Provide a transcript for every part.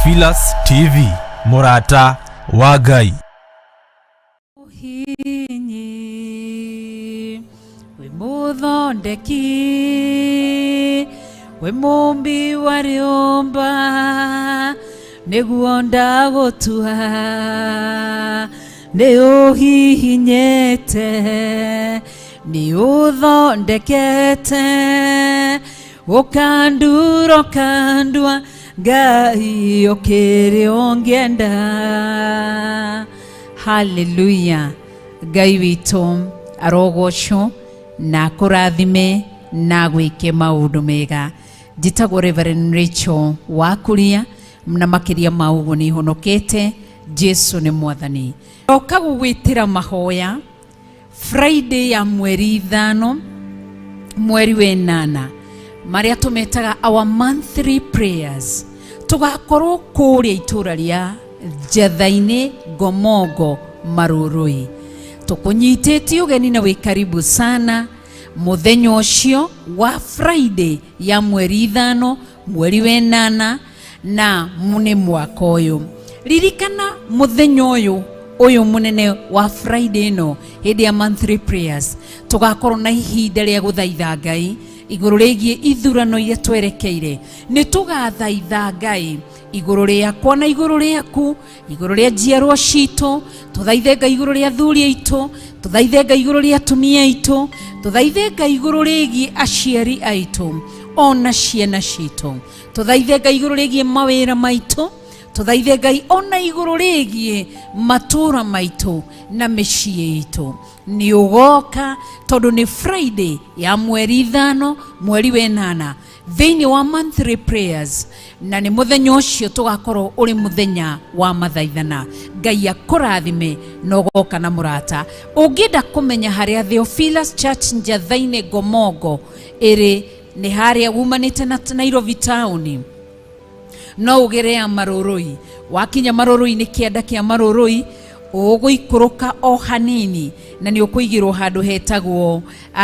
Theophilus TV, mũrata wa Ngai. Hinyi wĩ mũthondeki wĩ mũmbi wa rĩũmba nĩguo ndagũtua nĩ ũhihinyĩte nĩ ũthondekete ũkandura ũkandua Ngai ũkĩrĩ ũngĩenda. Haleluya. Ngai witũ arogocwo na akũrathime na agwĩke maũndũ mega. Njĩtagwo Reverend Rachel Wakuria na makĩria ma ũguo nĩ honokete. Jesu nĩ mwathani. Oka gũgwĩtĩra mahoya Friday ya mweri 5 mweri wa 8 marĩa tũmetaga our monthly prayers. Tũgakorwo kũrĩa itũra rĩa Njatha-inĩ Ngomongo Marurui. Tũkũnyitĩtie ũgeni na wĩ karibu sana mũthenya ũcio wa Friday ya mweri 5 mweri wa 8 na nĩ mwaka ũyũ. Ririkana mũthenya ũyũ ũyũ mũnene wa Friday ĩno hĩndĩ ya monthly prayers tũgakorwo na ihinda rĩa gũthaitha Ngai igũrũ rĩgiĩ ithurano iria twerekeire. Nĩ tũgathaitha Ngai igũrũ rĩakwa na igũrũ rĩaku, igũrũ rĩa njiarwa citũ, tũthaithe Ngai igũrũ rĩa athuri aitũ, tũthaithe Ngai igũrũ rĩa atumia aitũ, tũthaithe Ngai igũrũ rĩgiĩ aciari aitũ ona ciana citũ, tũthaithe Ngai igũrũ rĩgiĩ mawĩra maitũ, tũthaithe Ngai ona igũrũ rĩgiĩ matũũra maitũ na mĩciĩ itũ. Nĩ ũgoka tondũ nĩ Friday ya mweri 5 mweri wa 8 thĩinĩ wa monthly prayers, na nĩ mũthenya ũcio tũgakorwo ũrĩ mũthenya wa mathaithana. Ngai akũrathime na ũgoka na mũrata. Ũngĩenda kũmenya harĩa Theophilus Church Njatha-inĩ Ngomongo ĩrĩ, nĩ harĩa wumanĩte na Nairobi town, no ũgere ya Marũrũi. Wakinya Marũrũi nĩ kĩanda kĩa Marũrũi, ũgũikũrũka o hanini na nĩ ũkũigĩrwo handũ hetagwo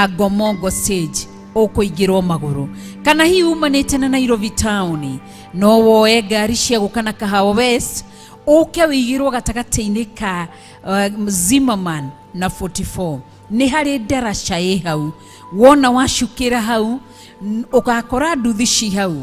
Ngomongo stage, ũkũingĩrwo magũrũ. Kana hihi umanĩte na Nairobi town, no woe ngari cia gũka na Kahawa West, ũke wĩigĩrwo gatagatĩ-inĩ ka Zimmerman na 44. Nĩ harĩ ndaraca ĩ hau, wona wacukĩra hau ũgakora nduthi ci hau,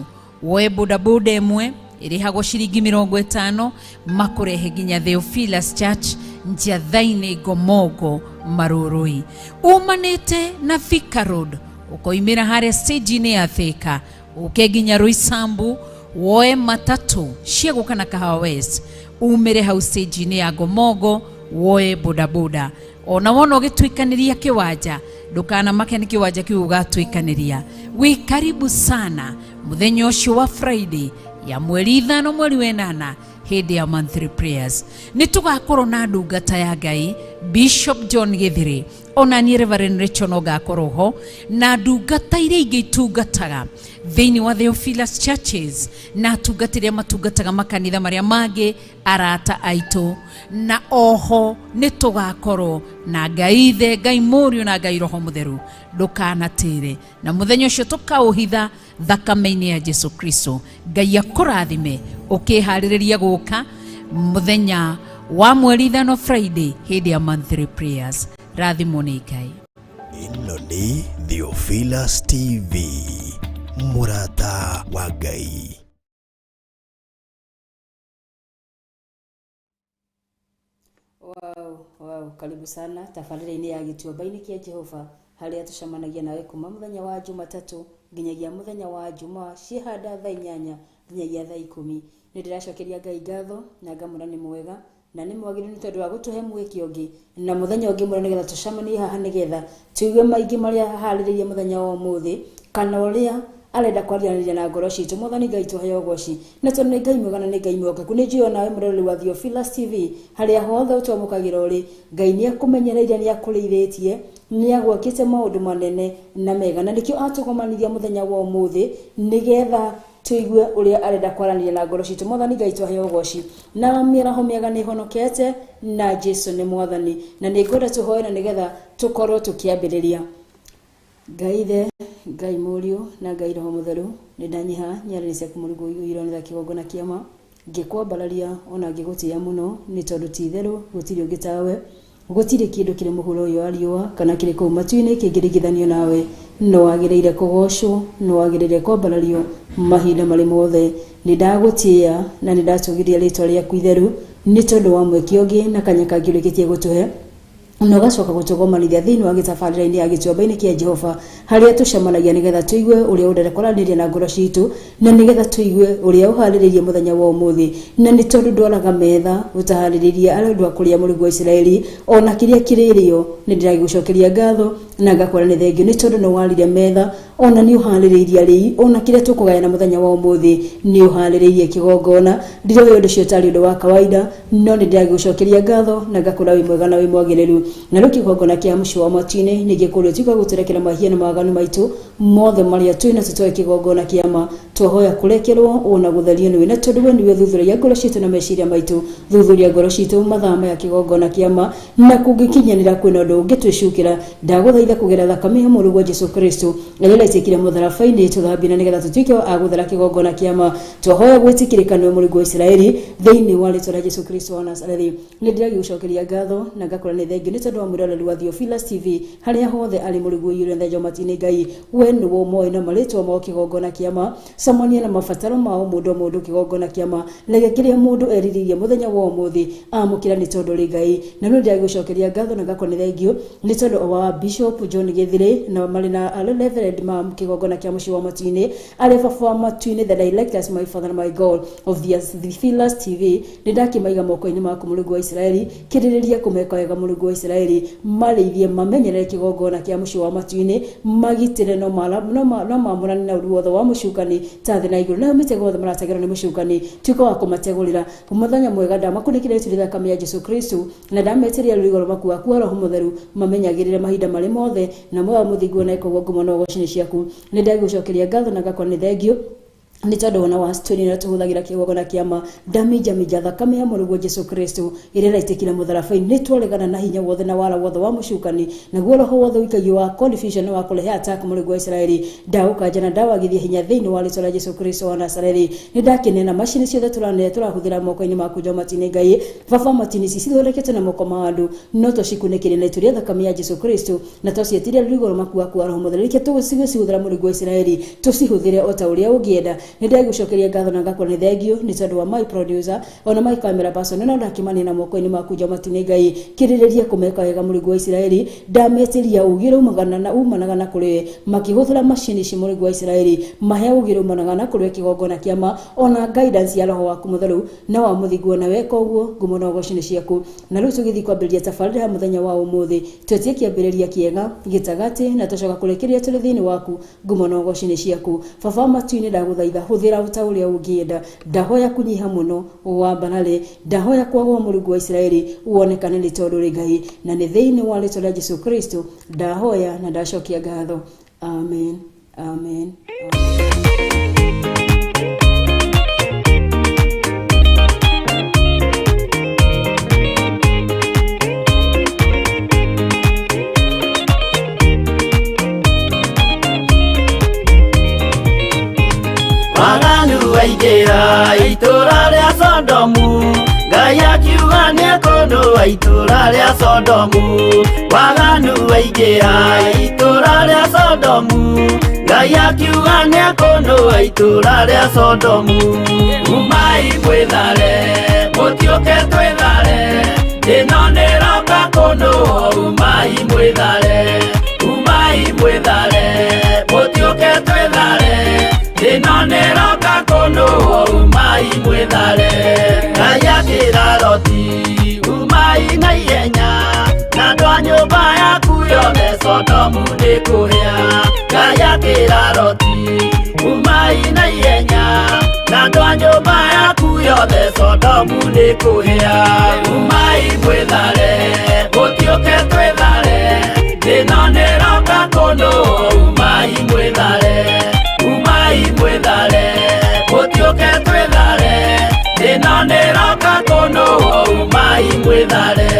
woe bodaboda ĩmwe ĩrĩhagwo ciringi 50 makũrehe nginya Theophilus Church Njatha-inĩ Ngomongo Marũrũi. Umanĩte na Thika Road ũkoimĩra harĩa stage-inĩ ya Thika, ũke nginya Roysambu, woe matatũ cia gũka na Kahawa West, umĩre hau stage-inĩ ya Ngomongo, woe bodaboda. Ona wona ũgĩtuĩkanĩria kĩwanja, ndũkanamake nĩ kĩwanja kĩu ũgatuĩkanĩria. Wĩ karibu sana mũthenya ũcio wa Friday ya mweri 5 mweri wa 8 hĩndĩ ya monthly prayers. Nĩ tũgakorwo na ndungata ya Ngai Bishop John Githiri, ona niĩ Reverend Rachel no ngakorwo ho, na ndungata iria ingĩ itungataga thĩinĩ wa Theophilus Churches na atungatĩri arĩa matungataga makanitha marĩa mangĩ, arata aitũ, na oho nĩ tũgakorwo na Ngai Ithe, Ngai Mũriũ na Ngai Roho Mũtheru. Ndũkanatĩre, na mũthenya ũcio tũkaũhitha thakame-inĩ ya Jesu Kristo. Ngai akũrathime ũkĩharĩrĩria gũka mũthenya wa mweri 5 Friday hĩndĩ ya monthly prayers. Rathimwo nĩ Ngai. Ĩno nĩ Theophilus TV, mũrata wa Ngai. Wow, wow, karibu sana tabarĩra-inĩ ya Gĩtuamba-inĩ kĩa Jehova harĩa tũcemanagia nawe kuma mũthenya wa Jumatatũ nginyagia mũthenya wa Jumaa ciĩhanda thaa 8 nginyagia thaa 10. Nĩ ndĩracokeria Ngai ngatho na ngamwĩra nĩ mwega na nĩ mwagĩrĩru nĩ tondũ wa gũtũhe mweke ũngĩ na mũthenya ũngĩ mwega nĩgetha tũcemanie haha nĩgetha tũigue maingĩ marĩa aharĩrĩirie mũthenya wa ũmũthĩ kana ũrĩa arenda kwaranĩria na ngoro citũ. Mwathani Ngai tũheo ũgoci na tondũ nĩ Ngai mwega na nĩ Ngai mwĩhokeku. Nĩ njũĩ onawe mũroreri wa Theophilus TV harĩa hothe ũtwamũkagĩra ũrĩ, Ngai nĩ akũmenyereire, nĩ akũrĩithĩtie, nĩ agwĩkĩte maũndũ manene na mega, na nĩkĩo atũgomanithia mũthenya wa ũmũthĩ nĩgetha tũigue ũrĩa arenda kwaranĩria na ngoro citũ. Mwathani Ngai twaheo ũgoci na mĩaraho mĩega nĩ ĩhonokete na Jesu nĩ Mwathani, na nĩ ngwenda tũhoe na nĩgetha tũkorwo tũkĩambĩrĩria. Ngai Ithe, Ngai Mũriũ na Ngai Roho Mũtheru, nĩ ndanyiha nyarĩrĩ ciaku Mũrungu ũirwo nĩ kĩgongona kĩama. Ngĩkwambararia ona ngĩgũtĩĩa mũno, nĩ tondũ ti itherũ gũtirĩ ũngĩ tawe. Gũtirĩ kĩndũ kĩrĩ mũhuro ũyũ wa riũa kana kĩrĩ kũu matu-inĩ kĩngĩringithanio nawe. No wagĩrĩire kũgoocwo, no wagĩrĩire kwambarario mahinda marĩ mothe. Nĩ ndagũtĩĩa na nĩ ndatũgĩria rĩtwa rĩaku itheru, nĩ tondũ wa mweke ũngĩ na kanya kangĩ ũrĩkĩtie gũtũhe na ũgacoka gũtũgomanithia thĩinĩ wa gĩtabarĩra-inĩ ya gĩtuamba-inĩ kĩa Jehova, harĩa tũcemanagia nĩgetha tũigue ũrĩa ũrenda kwaranĩria na ngoro citũ, na nĩgetha tũigue ũrĩa ũharĩrĩirie mũthenya wa ũmũthĩ. Na nĩ tondũ ndwaraga metha ũtaharĩrĩirie andũ a kũrĩa mũrĩgu wa Isiraeli, ona kĩrĩa kĩrĩrĩo, nĩ ndĩragĩgũcokeria ngatho na ngakwĩra nĩ thengio, nĩ tondũ nĩ warire metha, ona nĩ ũharĩrĩirie arĩi, ona kĩrĩa tũkũgayana mũthenya wa ũmũthĩ nĩ ũharĩrĩirie kĩgongona. Ndiroĩ ũndũ ũcio ũtarĩ ũndũ wa kawaida, no nĩ ndĩragĩgũcokeria ngatho na ngakwĩra wĩ mwega na wĩ mwagĩrĩru. Na rĩu kĩgongona kĩa mũciĩ wa matu-inĩ nĩ gĩkũrĩa tuĩka gũtũrekera mahia na mawaganu maitũ mothe marĩa twĩ na tũtoe kĩgongona kĩa ma. Twahoya kũrekerwo ona gũtherio nĩwe, na tondũ we nĩwe thuthuragia ngoro citũ na meciria maitũ, thuthuria ngoro citũ mathaa maya kĩgongona kĩa ma, na kũngĩkinyanĩra kwĩna ũndũ ũngĩtwĩcukĩra, ndagũthaitha kũgerera thakame ya mũrũguo Jesu Kristo ĩrĩa ĩraitĩkire mũtharaba-inĩ, tũthambie na nĩgetha tũtuĩke a gũthera kĩgongona kĩa ma. Twahoya gwĩtĩkĩrĩka nĩwe mũrũguo wa Isiraeli thĩinĩ wa rĩtwa rĩa Jesu Kristo wa Nazarethi. Nĩ ndĩragĩgũcokeria ngatho na ngakũra nĩ thengio nĩ tondũ wa mwĩroreri wa Theophilus TV harĩa hothe arĩ, mũrĩguo ũiyũire thenjo matu-inĩ. Ngai, we nĩwe ũmoĩ na marĩtwa mao kĩgongona kĩa ma. Cemania na mabataro mao mũndũ o mũndũ kĩgongona kĩa ma. Reke kĩrĩa mũndũ erirĩirie mũthenya wa ũmũthĩ amũkĩra, nĩ tondũ rĩ Ngai. Na rĩu ndĩragĩgũcokeria ngatho na ngakũra nĩ thengio nĩ tondũ wa Bishop John Gĩthirĩ na marĩ na Reverend ma kĩgongona kĩa mũciĩ wa matu-inĩ, arĩa baba wa matu-inĩ, the directors, my father and my God of the Theophilus TV, nĩ ndakĩmaiga moko-inĩ maku mũrĩguo wa Isiraeli. Kĩrĩrĩria kũmeka wega mũrĩguo wa Isiraeli, marĩithie, mamenyerere kĩgongona kĩa mũciĩ wa matu-inĩ, magitĩre no mamũrane na ũru wothe wa mũcukani ta thĩ na igũrũ, nayo mĩtego yothe marategerwo nĩ mũcukani, tuĩka wa kũmategũrĩra. Mũthenya mwega, ndamakunĩkĩra itu rĩa thakame ya Jesu Kristo, na ndametĩria rũrigo rũmaku waku wa Roho Mũtheru mamenyagĩrĩre mahinda marĩ mothe, na moya mũthingu na ĩkoguo ngumo na ũgoci nĩ ciaku. Nĩ ndagũcokeria ngatho na ngakora nĩ thengio nĩ tondũ ona wa stoni na tũhũthagĩra kĩgongona kĩa ma. Ndaminjaminja thakame ya mũrũguo Jesu Kristo ĩrĩa ĩraitĩkire mũtharaba-inĩ. Nĩ twaregana na hinya wothe na wara wothe wa mũcukani, naguo roho wothe ũikagio wa confusion wa kũrehe attack mũrĩguo wa Isiraeli, ndaũkanja na ndawagithia hinya thĩinĩ wa rĩtwa rĩa Jesu Kristo wa Nazarethi. Nĩ ndakĩneana macini ciothe tũrane tũrahũthĩra moko-inĩ maku Njomatini. Ngai baba, macini ici cithondeketwo na moko ma andũ, no tũcikunĩkĩrie na itu rĩa thakame ya Jesu Kristo, na twaciĩtiria rũrigo rũmaku waku wa Roho Mũtheru. Reke tũcihũthĩra mũrĩguo wa Isiraeli, tũcihũthĩre o ta ũrĩa ũngĩenda. Nĩ ndagũcokeria ngatho na ngakora nĩ thengio nĩ tondũ wa my producer ona my camera person, no ndakĩmaneana moko-inĩ maku Njomatini. Ngai, kĩrĩrĩria kũmeka wega mũrĩguo wa Isiraeli. Ndametĩria ũũgĩ ũrĩa umagana na umanaga na kũrĩ we makĩhũthĩra macini ici mũrĩguo wa Isiraeli, mahe ũũgĩ ũrĩa umanaga na kũrĩ we kĩgongona kĩa ma, ona guidance ya roho waku mũtheru na wa mũthingu. Na weka ũguo, ngumo na ũgoci nĩ ciaku. Na rĩu tũgĩthiĩ kwambĩrĩria tabarĩra ya mũthenya wa ũmũthĩ, twetie kĩambĩrĩria kĩega, gĩtagatĩ, na tũcoka kũrĩkĩrĩria tũrĩ thĩinĩ waku. Ngumo na ũgoci nĩ ciaku. Baba wa matu-inĩ, ndagũthaitha hũthĩra ta ũrĩa ũngĩenda. Ndahoya kũnyiha mũno wambarare, ndahoya kwagwo mũrungu wa Isiraeli wonekane, nĩ tondũ rĩ Ngai, na nĩ thĩinĩ wa rĩtwa rĩa Jesu Kristo ndahoya na ndacokia ngatho. Amen, amen, amen. Waganu waingĩra itũra rĩa Sodomu, Ngai akiuga nĩekũnũa itũra rĩa Sodomu. Waganu waingĩra itũra rĩa Sodomu, Ngai akiuga nĩekũnũa itũra rĩa Sodomu. Umai mwĩthare, mũtiũke twĩthare, ĩno nĩroka kũnũo. Umai mwĩthare, umai mwĩthare, mũtiũke twĩthare, ĩno nĩroka kũnũo. Umai mwĩthare. Ngai akĩra Loti, umai na ihenya na andũ a nyũmba yaku yothe, Sodomu nĩ kũhĩa. Ngai akĩra Loti, umai na ihenya na andũ a nyũmba yaku yothe, Sodomu nĩ kũhĩa. Umai mwĩthare, mũtiũke twĩthare, ĩno nĩroka kũnũo. Umai mwĩthare, umai mwĩthare, mũtiũke twĩthare, ĩno nĩroka kũnũo. Umai mwĩthare.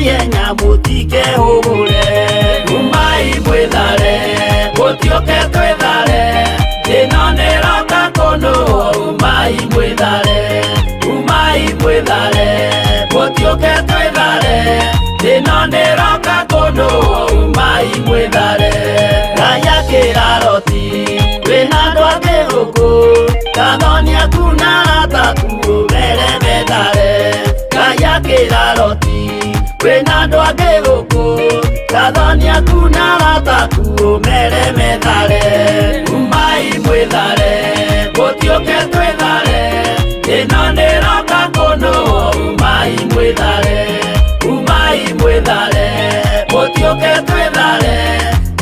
ihenya mũtikehũgũre. Umai mwĩthare, mũtiũke twĩthare, ĩno nĩroka kũnũhwo. Umai mwĩthare, umai mwĩthare, mũtiũke twĩthare, ĩno nĩroka kũnũhwo. Umai mwĩthare. Ngai akĩra Loti, wĩna andũ angĩ gũkũ, gathoni aku na arata aku ũmere methare. Ngai akĩra Loti, wĩna andũ angĩ gũkũ, gathoni aku na arata aku ũmere methare. Umai mwĩthare, mũtiũke twĩthare, ĩno nĩroka kũnũhwo. Umai mwĩthare, umai mwĩthare, mũtiũke twĩthare,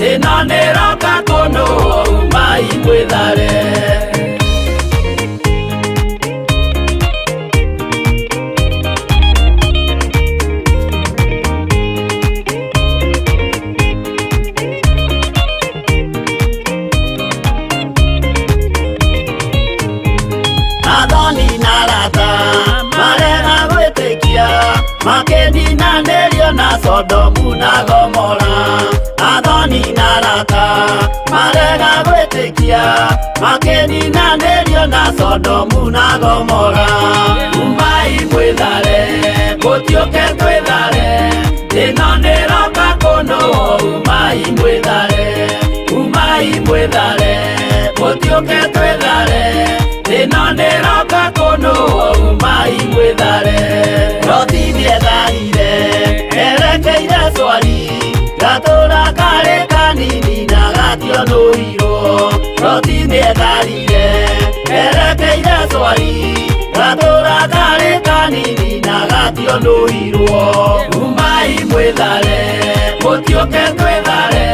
ĩno nĩroka kũnũhwo. Umai mwĩthare. Athoni na arata marega gwĩtĩkia, makĩninanĩrio na Sodomu na Gomora. Athoni na arata marega gwĩtĩkia, makĩninanĩrio na Sodomu na Gomora. Umai mwĩthare, mũtiũke twĩthare, ĩno nĩroka kũnũhwo. Umai mwĩthare, umai mwĩthare, mũtiũke twĩthare, ĩno nĩroka kũnũhwo. Umai mwĩthare. Loti nĩetharire erekeire Swari, gatũra karĩ kanini na gationũirwo. Loti nĩetharire erekeire Swari, gatũra karĩ kanini na gationũirwo. Umai mwĩthare, mũtiũke twĩthare,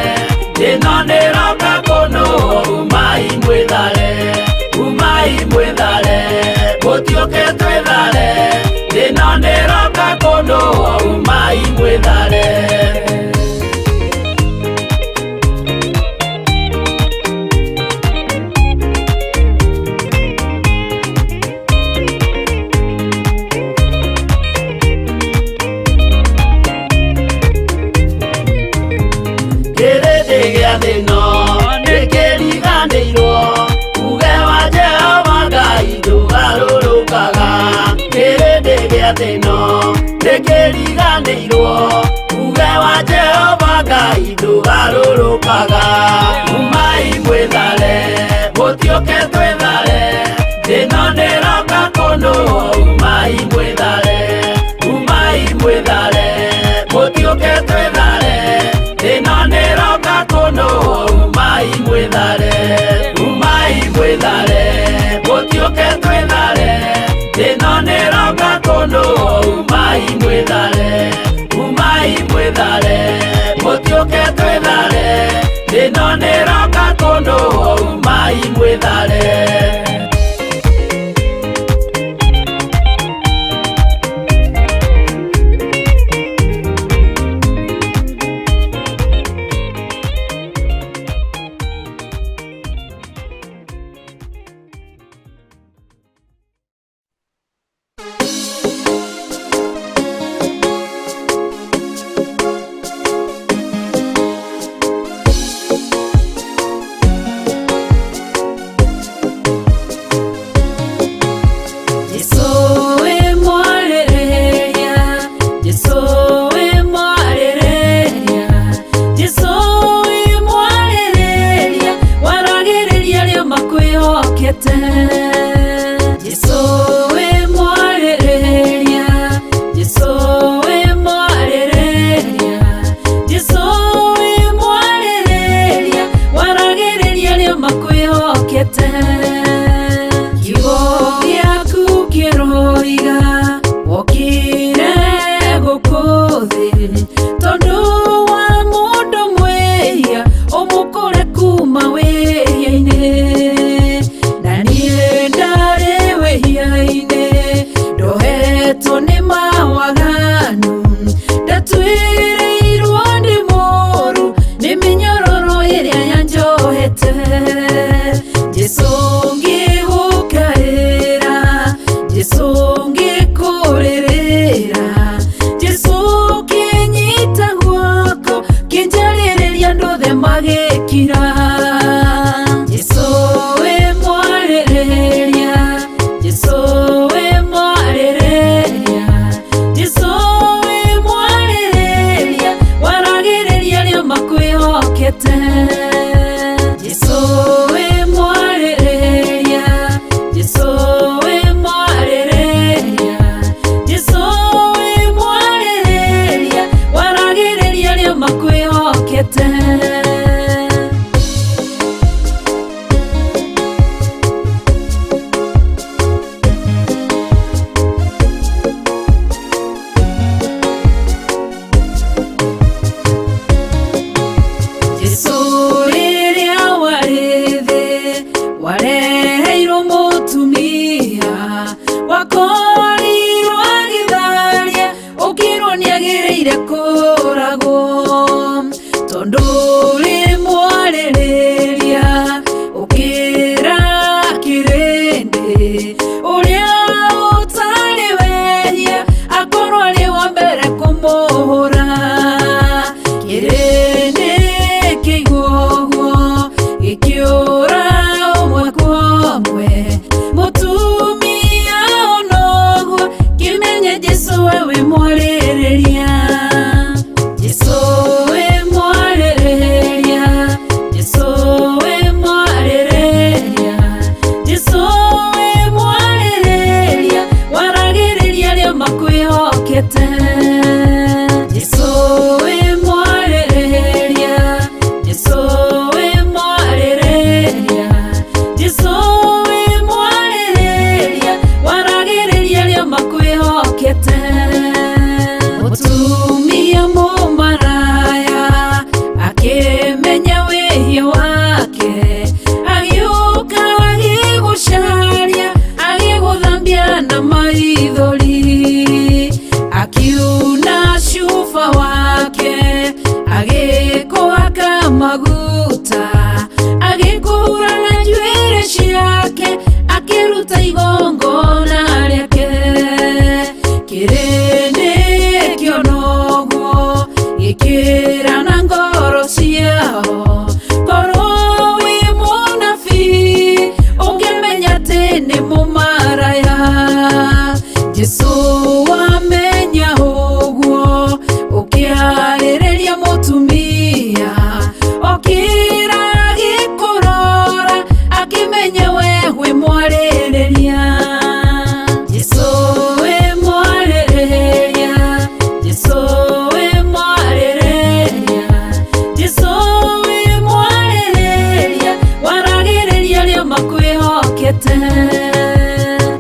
ĩno nĩroka kũnũhwo. Umai mwĩthare, umai mwĩthare, mũtiũke twĩthare, ĩno nĩroka kũnũhwo. Umai mwĩthare. Kĩrĩndĩ gĩa thĩ ĩno nĩkĩriganĩirwo, uge wa Jehova Ngai ndũgarũrũkaga. Kĩrĩndĩ gĩa thĩ ĩno nĩkĩriganĩirwo, uge wa Jehova Ngai ndũgarũrũkaga. Umai mwĩthare, mũtiũke twĩthare, ĩno nĩroka kũnũhwo. Umai mwĩthare, umai mwĩthare, mũtiũke twĩthare, ĩno nĩroka kũnũhwo. Umai mwĩthare, umai mwĩthare, mũtiũke twĩthare, ĩno nĩroka kũnũhwo. Umai mwĩthare, umai mwĩthare, mũtiũke twĩthare, ĩno nĩroka kũnũhwo. Umai mwĩthare. Kĩragwo tondũ ũrĩ mwarĩrĩria ũkĩra kĩrĩndĩ ũrĩa ũtarĩ wehia akorwo arĩ wa mbere kũmũhũra. Kĩrĩndĩ kĩigua ũguo gĩkĩũra ũmwe kwa ũmwe, mũtumia onoguo kĩmenye Jesũ we wĩ mwarĩrĩria. Jesũ wĩ mwarĩrĩria, Jesũ wĩ mwarĩrĩria, Jesũ wĩ mwarĩrĩria, waragĩrĩria arĩa makwĩhokete. Jesũ wĩ mwarĩrĩria, Jesũ wĩ mwarĩrĩria, Jesũ wĩ mwarĩrĩria, waragĩrĩria arĩa makwĩhokete. Mũtumia mũmaraya akĩmenya wĩhia wake, agĩũka agĩgũcaria, agĩgũthambia na maithori, akiuna cuba wake, agĩkũhaka maguta, agĩkũhura na njuĩrĩ ciake, akĩruta igongona rĩake. Kĩrĩndĩ kĩona ũguo gĩkĩra na ngoro ciao, korwo wĩ mũnabii ũngĩmenya atĩ nĩ mũmaraya. Jesũ wamenya ũguo ũkĩarĩrĩria mũtumia, okĩra agĩkũrora akĩmenya we wĩ mwarĩrĩria. Jesũ wĩ mwarĩrĩria, Jesũ wĩ mwarĩrĩria, Jesũ wĩ mwarĩrĩria, waragĩrĩria arĩa makwĩhokete.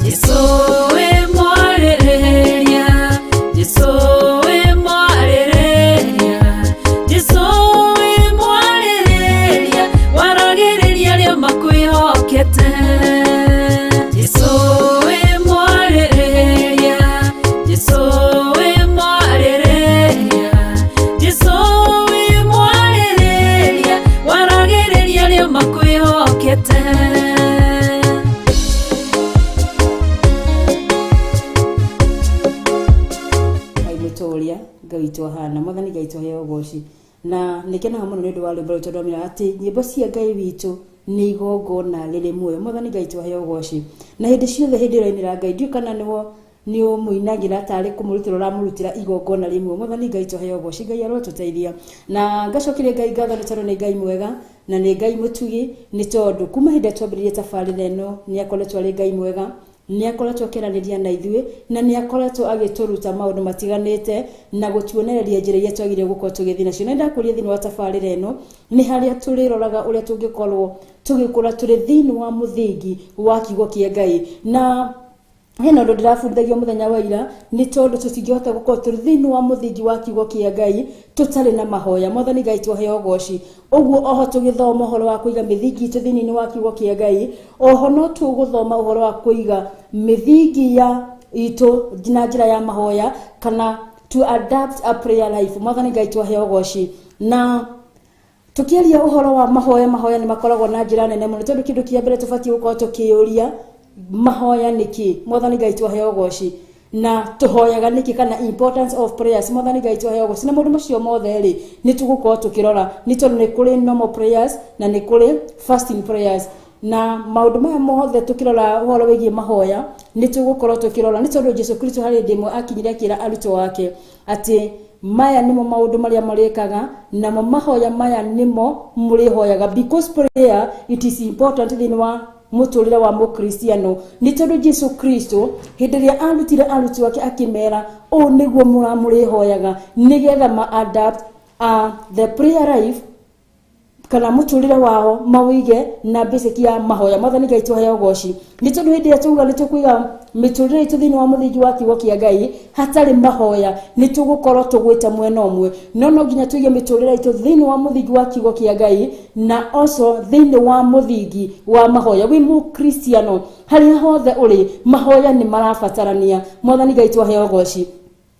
Jesũ wĩ mwarĩrĩria, Jesũ wĩ mwarĩrĩria, Jesũ wĩ mwarĩrĩria, waragĩrĩria arĩa makwĩhokete. Jesũ wĩ mwarĩrĩria, Jesũ wĩ mwarĩrĩria, Jesũ wĩ mwarĩrĩria, waragĩrĩria arĩa makwĩhokete. Ngai mũtũria, Ngai witũ ahana, Mwathani Ngai tũheo ũgoci. Na nĩngenaga mũno nĩ ũndũ wa rwĩmbo rũu tondũ amenya atĩ nyĩmbo cia Ngai witũ nĩ igongona rĩrĩ muoyo. Mwathani Ngai tũheo ũgoci. Na hĩndĩ ciothe hĩndĩ ĩrĩa ũrainĩra Ngai, ndiũĩ kana nĩwo nĩ ũmũinagĩra tarĩ kũmũrutĩra ũramũrutĩra igongona rĩmwe. Mwathani Ngai tũheo ũgoci, Ngai arotũteithia. Na ngacokeria Ngai ngatho nĩ tondũ nĩ Ngai mwega na nĩ Ngai mũtugi, nĩ tondũ kuma hĩndĩ ĩrĩa twambĩrĩirie tabarĩra ĩno nĩ akoretwo arĩ Ngai mwega, nĩ akoretwo akĩaranĩria na ithuĩ na nĩ akoretwo agĩtũruta maũndũ matiganĩte na gũtuonereria njĩra iria twagĩrĩire gũkorwo tũgĩthiĩ nacio. Na nĩndakũria thĩinĩ wa tabarĩra ĩno nĩ harĩa tũrĩroraga ũrĩa tũngĩkorwo tũgĩkũra tũrĩ thĩinĩ wa mũthingi wa kiugo kĩa Ngai. Na hena ũndũ ndĩrabundithagio mũthenya wa ira, nĩ tondũ tũtingĩhota gũkorwo tũrĩ thĩinĩ wa mũthingi wa kiugo kĩa Ngai tũtarĩ na mahoya. Mwathani Ngai tũheo ũgoci. Ũguo oho tũgĩthoma ũhoro wa kũiga mĩthingi itũ thĩinĩ wa kiugo kĩa Ngai, oho no tũgũthoma ũhoro wa kũiga mĩthingi ya itũ na njĩra ya mahoya kana to adapt a prayer life. Mwathani Ngai tũheo ũgoci. Na tukiaria ũhoro wa mahoya, mahoya nĩ makoragwo na njĩra nene mũno, tondũ kĩndũ kĩa mbere tũbatiĩ gũkorwo tũkĩyũria mahoya nĩkĩ. Mwathani Ngai tũheo ũgoci. Na tũhoyaga nĩkĩ, kana importance of prayers. Mwathani Ngai tũheo ũgoci. Na maũndũ macio mothe rĩ, nĩ tũgũkorwo tũkĩrora, nĩ tondũ nĩ kũrĩ normal prayers na nĩ kũrĩ fasting prayers. Na maũndũ maya mothe tũkĩrora ũhoro wĩgiĩ mahoya nĩ tũgũkorwo tũkĩrora, nĩ tondũ Jesu Kristo harĩ hĩndĩ ĩmwe akinyire akĩra arutwo ake atĩ maya nĩmo maũndũ marĩa marĩkaga, namo mahoya maya nĩmo mũrĩhoyaga, because prayer it is important thĩinĩ wa mũtũrĩre wa mũkristiano. Nĩ tondũ Jesu Kristo hĩndĩ ĩrĩa arutire arutwo ake akĩmera ũũ nĩguo mũrĩhoyaga nĩgetha ma adapt the prayer life kana mũtũrĩre wao mawĩige na basic ya mahoya. Mwathani Ngai tũheo ũgoci. Nĩ tondũ hĩndĩ ĩrĩa tuuga nĩ tũkũiga mĩtũrĩre itũ thĩinĩ wa mũthingi wa kiugo kĩa Ngai hatarĩ mahoya, nĩ tũgũkorwo tũgwĩte mwena ũmwe. No no nginya tũige mĩtũrĩre itũ thĩinĩ wa mũthingi wa kiugo kĩa Ngai na also thĩinĩ wa mũthingi wa mahoya. Wĩ mũkristiano harĩa hothe ũrĩ, mahoya nĩ marabatarania. Mwathani Ngai tũheo ũgoci.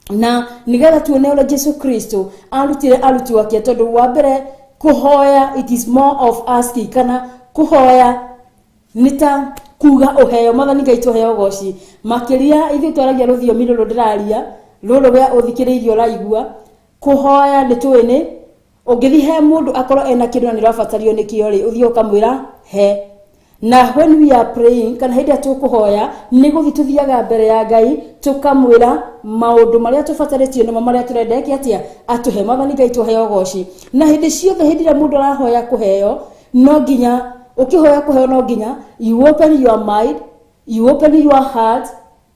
Na nigetha tuone ũrĩa Jesu Kristo arutire arutwo ake, tondũ wa mbere kũhoya it is more of asking, kana kũhoya nĩ ta kuga ũheo. Mwathani Ngai tũheo goci makĩria ithuĩ twaragia rũthiomi rũrũ ndĩraria rũrũ we ũthikĩrĩirie ũraigua. Kũhoya nĩ tũĩ nĩ ũngĩthiĩ he mũndũ akorwo ena kĩndũ na nĩ ũrabatario nĩkĩo rĩ, ũthiĩ ũkamwĩra he. Na when we are praying, kana hĩndĩ ĩrĩa tũkũhoya, nĩ gũthiĩ tũthiaga mbere ya Ngai tũkamwĩra maũndũ marĩa tũbatarĩtio nĩmo marĩa tũrenda eke atĩa atũhe. Mwathani Ngai tũheo goci. Na hĩndĩ ciothe hĩndĩ ĩrĩa mũndũ arahoya kũheo, no nginya ũkĩhoya kũheo, no nginya you open your mind, you open your heart,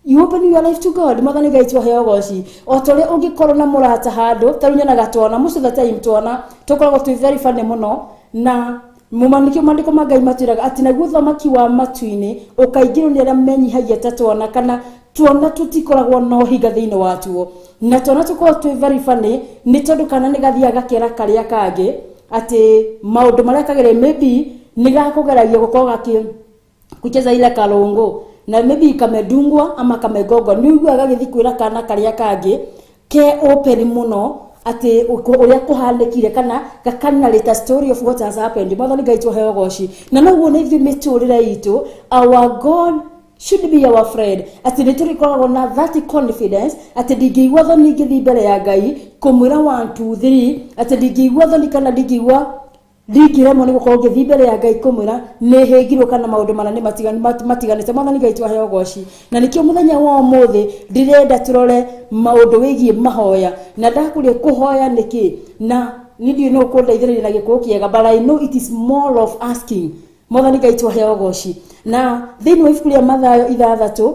you open your life to God. Mwathani Ngai tũheo goci. O ta ũrĩa ũngĩkorwo na mũrata handũ, ta rĩu nyonaga twana most of the time, twana tũkoragwo twĩ very funny mũno, na mũmanikio maandĩko ma Ngai matwĩraga atĩ naguo ũthamaki wa matu-inĩ ũkaingĩrwo nĩ arĩa menyihagia ta twana, kana tuona tũtikoragwo na ũhinga thĩinĩ watuo. Na twana tũkoragwo twĩ very funny nĩ tondũ kana nĩ gathiaga gakera karĩa kangĩ atĩ maũndũ marĩa kagereire, maybe nĩ gakũgeragia gũkorwo gakĩ kucheza ile kalongo na maybe kamedungwa ama kamegongwa, nĩ ũiguaga gagĩthiĩ kwĩra kana karĩa kangĩ ke open mũno atĩ ũrĩa kũhanĩkire, kana gakanarĩta story of what has happened. Mwathani Ngai tũheo goci. Na noguo nĩ ithuĩ mĩtũrĩre itũ, our God should be our friend, atĩ nĩ tũrĩkoragwo na that confidence atĩ ndingĩigua thoni ngĩthiĩ mbere ya Ngai kũmwĩra 1 2 3, atĩ ndingĩigua thoni kana ndingĩigua ndingĩremwo nĩ gũkorwo ngĩthiĩ mbere ya Ngai kũmwĩra nĩ hĩngirwo kana maũndũ mana nĩ matiganĩte. Mwathani Ngai twaheo goci. Na nĩkĩo mũthenya wa ũmũthĩ ndĩrenda tũrore maũndũ wĩgiĩ mahoya, na ndakũria kũhoya nĩkĩ, na niĩ ndiũĩ no ũkũndeithĩrĩria na gĩkũyũ kĩega, but I know it is more of asking. Mwathani Ngai twaheo goci. Na thĩinĩ wa ibuku rĩa Mathayo 6,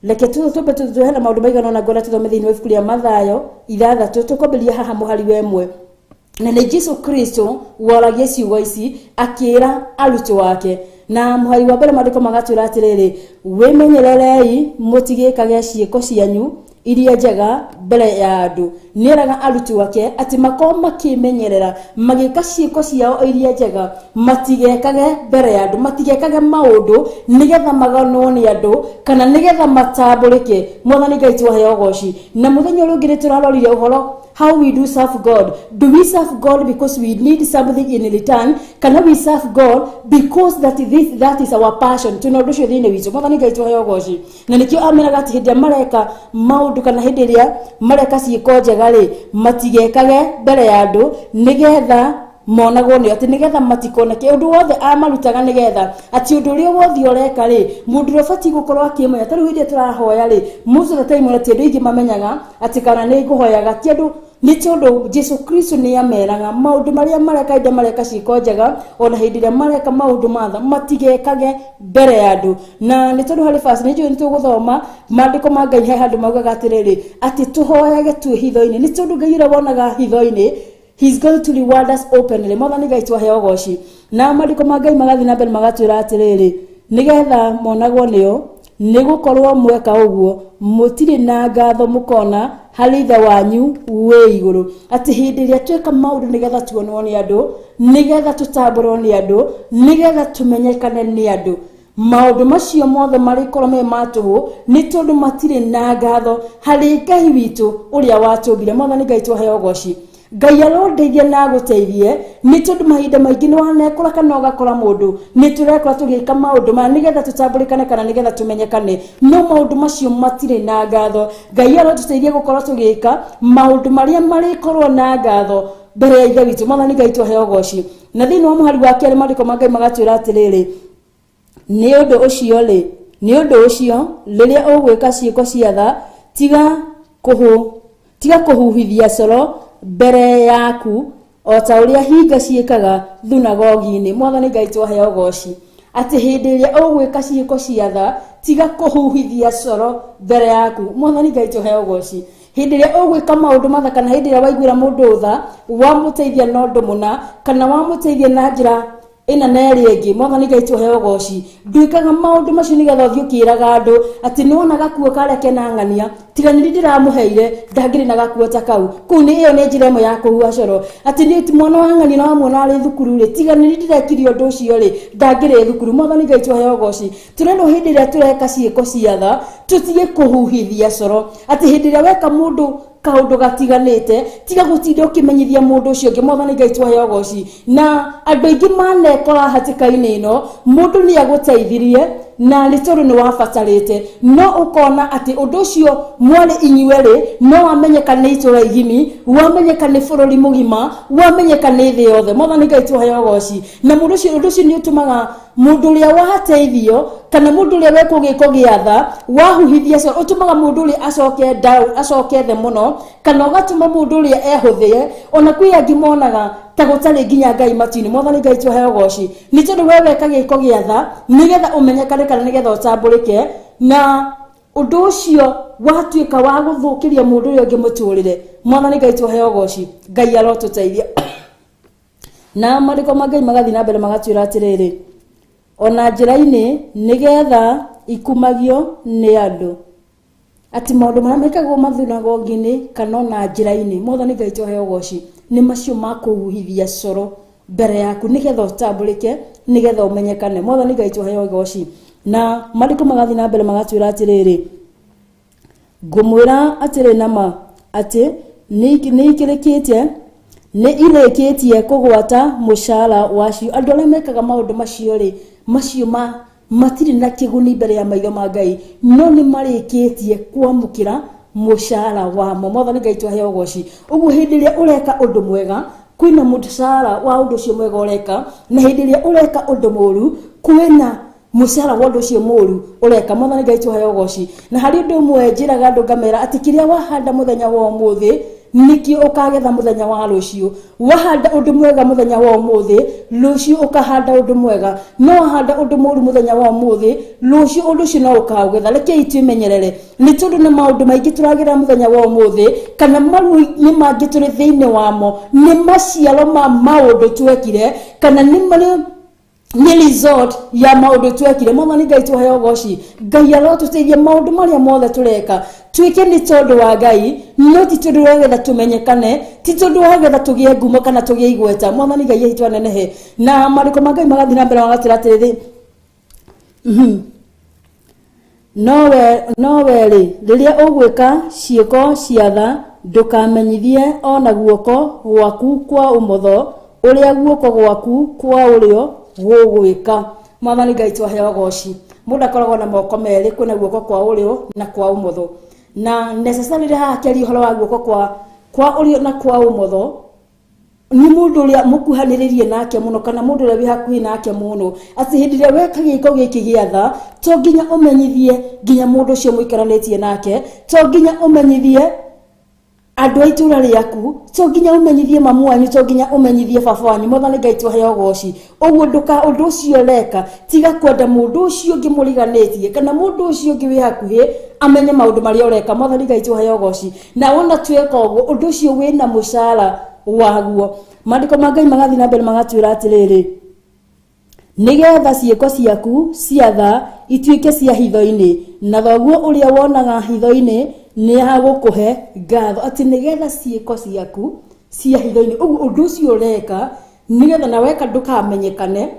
reke tũmbe tũhena maũndũ maigana ũna ngwenda tũthome. Thĩinĩ wa ibuku rĩa Mathayo 6, tũkwambĩrĩria haha mũhari wa 1, na nĩ Jesu Kristo waragia ciugo ici akĩra arutwo ake. Na mũhari wa 1, maandĩko magatwĩra atĩrĩrĩ, "Wĩmenyererei mũtigĩkage ciĩko cianyu iria njega mbere ya andũ." Nĩeraga arutwo ake atĩ makorwo makĩmenyerera magĩka ciĩko ciao iria njega, matigekage mbere ya andũ, matigekage maũndũ nĩgetha maganwo nĩ andũ kana nĩgetha matambũrĩke. Mwathani Ngai twaheo goci. Na mũthenya ũrĩa ũngĩ nĩ tũrarorire ũhoro how we do serve God. Do we serve God because we need something in return, kana we serve God because that is our passion, tuna ũndũ ũcio thĩinĩ witũ? Mwathani Ngai twaheo goci. Na nĩkĩo ameraga atĩ hĩndĩ ĩrĩa mareka maũndũ kana hĩndĩ ĩrĩa mareka ciĩko njega rĩ, matigekage mbere ya andũ nĩgetha monagwo nĩ atĩ nĩgetha matikoneke. Ũndũ wothe amarutaga nĩgetha atĩ ũndũ ũrĩa wothe ũreka rĩ, mũndũ ũrĩa ũbatiĩ gũkorwo akĩmenya. Ta rĩu hĩndĩ ĩrĩa tũrahoya rĩ, most of the time ona ti andũ aingĩ mamenyaga atĩ kana nĩ ngũhoyaga, ti andũ, nĩ tondũ Jesu Kristo nĩ ameraga maũndũ marĩa mareka hĩndĩ mareka ciĩko njega, ona hĩndĩ ĩrĩa mareka maũndũ matha, matigekage mbere ya andũ. Na nĩ tondũ harĩ verse nĩ njũĩ nĩ tũgũthoma maandĩko ma Ngai, he handũ maugaga atĩrĩrĩ, atĩ tũhoyage twĩ hitho-inĩ, nĩ tondũ Ngai ũrĩa wonaga hitho-inĩ, he is going to reward us openly. Mwathani Ngai twaheo goci. Na maandĩko ma Ngai magathiĩ na mbere magatwĩra atĩrĩrĩ, nĩgetha monagwo nĩo, nĩ gũkorwo mweka ũguo mũtirĩ na ngatho mũkona harĩ Ithe wanyu wĩ igũrũ. Atĩ hĩndĩ ĩrĩa tweka maũndũ nĩgetha tuonwo nĩ andũ, nĩgetha tũtambũrwo nĩ andũ, nĩgetha tũmenyekane nĩ andũ, maũndũ macio mothe marĩkorwo me ma tũhũ, nĩ tondũ matirĩ na ngatho harĩ Ngai witũ ũrĩa watũmbire. Mwathani Ngai twaheo goci. Ngai arondeithia na agũteithie, nĩ tondũ mahinda maingĩ nĩ wanekora kana ũgakora mũndũ nĩ tũrekora tũgĩka maũndũ maya nĩgetha tũtambũrĩkane kana nĩgetha tũmenyekane, no maũndũ macio matirĩ na ngatho. Ngai arotũteithia gũkorwo tũgĩka maũndũ marĩa marĩkorwo na ngatho mbere ya Ithe witũ. Mwathani Ngai twaheo goci. Na thĩinĩ wa mũhari wa 2, maandĩko ma Ngai magatwĩra atĩrĩrĩ, nĩ ũndũ ũcio rĩ, nĩ ũndũ ũcio rĩrĩa ũgwĩka ciĩko cia tha, tiga kũhuhithia coro mbere yaku o ta ũrĩa hinga ciĩkaga thunagogi-inĩ. Mwathani Ngai twaheo goci. Atĩ hĩndĩ ĩrĩa ũgwĩka ciĩko cia tha, tiga kũhuhithia coro mbere yaku. Mwathani Ngai twaheo goci. Hĩndĩ ĩrĩa ũgwĩka maũndũ matha, kana hĩndĩ ĩrĩa waiguĩra mũndũ tha, wamũteithia na ũndũ mũna, kana wamũteithia na njĩra Ĩna na ĩrĩa ĩngĩ. Mwathani Ngai tũhe ũgoci. Ndwĩkaga maũndũ macio nĩgetha ũthiĩ ũkĩraga andũ atĩ nĩwona gakuo karĩa kena ng'ania, tiga nĩ ndĩramũheire ndangĩrĩ na gakuo ta kau. Kũu nĩ ĩyo nĩ njĩra ĩmwe ya kũhuha coro, atĩ nĩ mwana wa ng'ania na wamwona arĩ thukuru rĩ, tiga nĩ ndĩrekire ũndũ ũcio rĩ, ndangĩrĩ thukuru. Mwathani Ngai tũhe ũgoci. Tũrerwo hĩndĩ ĩrĩa tũreka ciĩko cia tha tũtige kũhuhithia coro, atĩ hĩndĩ ĩrĩa weka mũndũ kaũndũ gatiganĩte, tiga gũtinda ũkĩmenyithia mũndũ ũcio ũngĩ. Mwathani Ngai twahe ũgoci. Na andũ aingĩ manekora hatĩka-inĩ ĩno, mũndũ nĩ agũteithirie na nĩ tondũ nĩ wabatarĩte, no ũkona atĩ ũndũ ũcio mwarĩ inyuerĩ no wamenyeka nĩ itũra igimi, wamenyeka nĩ bũrũri mũgima, wamenyeka nĩ thĩ yothe. Mwathani Ngai twahe ũgoci. Na mũndũ ũcio, ũndũ ũcio nĩ ũtũmaga mũndũ ũrĩa wateithio kana mũndũ ũrĩa wekwo gĩko gĩa tha wahuhithia coro, ũtũmaga mũndũ ũrĩa acoke down, acoke thĩ mũno, kana ũgatũma mũndũ ũrĩa ehũthĩe. Ona kwĩ angĩ monaga ta gũtarĩ nginya Ngai matu-inĩ. Mwathani Ngai twahe ũgoci. Nĩ tondũ we weka gĩko gĩa tha nĩgetha ũmenyekane kana nĩgetha ũtambũrĩke, na ũndũ ũcio watuĩka wa gũthũkĩria mũndũ ũrĩa ũngĩ mũtũrĩre. Mwathani Ngai twahe ũgoci. Ngai arotũteithia. Na maandĩko ma Ngai magathiĩ na mbere magatwĩra atĩrĩrĩ, ona njĩra-inĩ nĩgetha ikumagio nĩ andũ, atĩ maũndũ marĩa mekagwo mathunagogi-inĩ kana ona njĩra-inĩ. Mwathani Ngai twahe ũgoci. Nĩ macio ma kũhuhithia coro mbere yaku nĩgetha ũtambũrĩke, nĩgetha ũmenyekane. Mwathani Ngai twahe ũgoci. Na maandĩko magathiĩ na mbere magatwĩra atĩrĩrĩ, ngũmwĩra atĩrĩ nama atĩ nĩ ikĩrĩkĩte, nĩ irĩkĩtie kũgwata mũcara wacio. Andũ arĩa mekaga maũndũ macio rĩ, macio ma matirĩ na kĩguni mbere ya maitho ma Ngai, no nĩ marĩkĩtie kwamũkĩra mũcara wamo. Mwathani Ngai twahe ũgoci. Ũguo hĩndĩ ĩrĩa ũreka ũndũ mwega, kwĩna mũcara wa ũndũ ũcio mwega ũreka, na hĩndĩ ĩrĩa ũreka ũndũ mũru, kwĩna mũcara wa ũndũ ũcio mũru ũreka. Mwathani Ngai twahe ũgoci. Na harĩ ũndũ ũmwe njĩraga andũ ngamera atĩ kĩrĩa wahanda mũthenya wa ũmũthĩ nĩkĩo ũkagetha mũthenya wa rũciũ. Wahanda ũndũ mwega mũthenya wa ũmũthĩ, rũciũ ũkahanda ũndũ mwega. No wahanda ũndũ mũru mũthenya wa ũmũthĩ, rũciũ ũndũ ũcio no ũkaũgetha. Rekei twĩmenyerere, nĩ tondũ na maũndũ maingĩ tũragerera mũthenya wa ũmũthĩ, kana maruo-inĩ mangĩ tũrĩ thĩinĩ wamo, nĩ maciaro ma maũndũ twekire, kana nĩ marĩ nĩ result ya maũndũ twekire. Mwathani Ngai tũhe ũgoci. Ngai arotũteithia maũndũ marĩa mothe tũreka twĩke nĩ tondũ wa Ngai, no ti tondũ wa getha tũmenyekane, ti tondũ wa getha tũgĩe ngumo kana tũgĩe igweta. Mwathani Ngai aitũ anenehe. Na maandĩko ma Ngai magathiĩ na mbere magatwĩra atĩrĩrĩ, no we rĩ, rĩrĩa ũgwĩka ciĩko cia tha, ndũkamenyithie ona guoko gwaku kwa ũmotho ũrĩa guoko gwaku kwa ũrĩo gũgwĩka. Mwathani Ngai twahe ũgoci. Mũndũ akoragwo na moko merĩ, kwĩna guoko kwa ũrĩo na kwa ũmotho, na necessarily haha akĩaria ũhoro wa guoko kwa ũrĩo na kwa ũmotho nĩ mũndũ ũrĩa mũkuhanĩrĩrie nake mũno, kana mũndũ ũrĩa wĩ hakuhĩ nake mũno, atĩ hĩndĩ ĩrĩa weka gĩko gĩkĩ gĩa tha, to nginya ũmenyithie nginya mũndũ ũcio mũikaranĩtie nake, to nginya ũmenyithie andũ a itũra rĩaku, to nginya ũmenyithie mamu wanyu, to nginya ũmenyithie baba wanyu. Mwathani Ngai twahe ũgoci. Ũguo ndũka ũndũ ũcio ũreka, tiga kwenda mũndũ ũcio ũngĩ mũriganĩtie kana mũndũ ũcio ũngĩ wĩ hakuhĩ amenye maũndũ marĩa ũreka. Mwathani Ngai twahe ũgoci. Na wona tweka ũguo, ũndũ ũcio wĩna mũcara waguo. Maandĩko ma Ngai magathiĩ na mbere magatwĩra atĩrĩrĩ, nĩgetha ciĩko ciaku cia tha ituĩke cia hitho-inĩ, na thoguo ũrĩa wonaga hitho-inĩ nĩ agũkũhe ngatho. Atĩ nĩgetha ciĩko ciaku cia hitho-inĩ, ũguo ũndũ ũcio ũreka nĩgetha na weka ndũkamenyekane,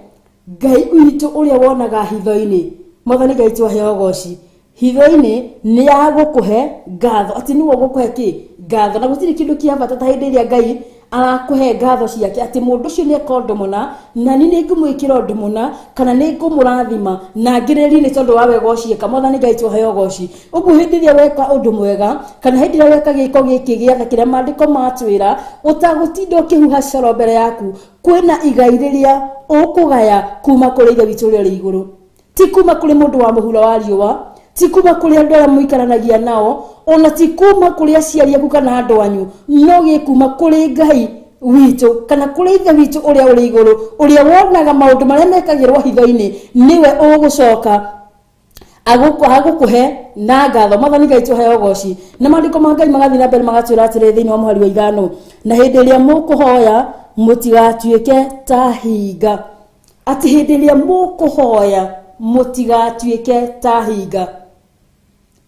Ngai witũ ũrĩa wonaga hitho-inĩ, Mwathani Ngai twahe ũgoci, hitho-inĩ nĩ agũkũhe ngatho. Atĩ nĩwe ũgũkũhe kĩ ngatho. Na gũtirĩ kĩndũ kĩa bata ta hĩndĩ ĩrĩa Ngai arakũhe ngatho ciake, atĩ mũndũ ũcio nĩ eka ũndũ mũna na niĩ nĩ ngũmwĩkĩra ũndũ mũna, kana nĩ ngũmũrathima na ngĩrĩrie nĩ tondũ wa wega ũcio eka. Mwathani Ngai twahe ũgoci. Ũguo hĩndĩ ĩrĩa weka ũndũ mwega, kana hĩndĩ ĩrĩa weka gĩko gĩkĩ gĩatha kĩrĩa maandĩko matwĩra, ũtagũtinda ũkĩhuha coro mbere yaku, kwĩna igai rĩrĩa ũkũgaya kuma kũrĩ Ithe witũ ũrĩa ũrĩ igũrũ, ti kuma kũrĩ mũndũ wa mũhuro wa riũa, ti kuma kũrĩ andũ arĩa mũikaranagia nao, ona ti kuma kũrĩ aciari aku kana andũ anyu, no gĩ kuma kũrĩ Ngai witũ kana kũrĩ Ithe witũ ũrĩa ũrĩ igũrũ, ũrĩa wonaga maũndũ marĩa mekagĩrwo hitho-inĩ, nĩwe ũgũcoka agũkũhe na ngatho. Mwathani Ngai tũhe ũgoci. Na maandĩko ma Ngai magathiĩ na mbere magatwĩra atĩrĩ thĩinĩ wa mũhari wa 5, na hĩndĩ ĩrĩa mũkũhoya mũtigatuĩke ta hinga. Atĩ hĩndĩ ĩrĩa mũkũhoya mũtigatuĩke ta hinga.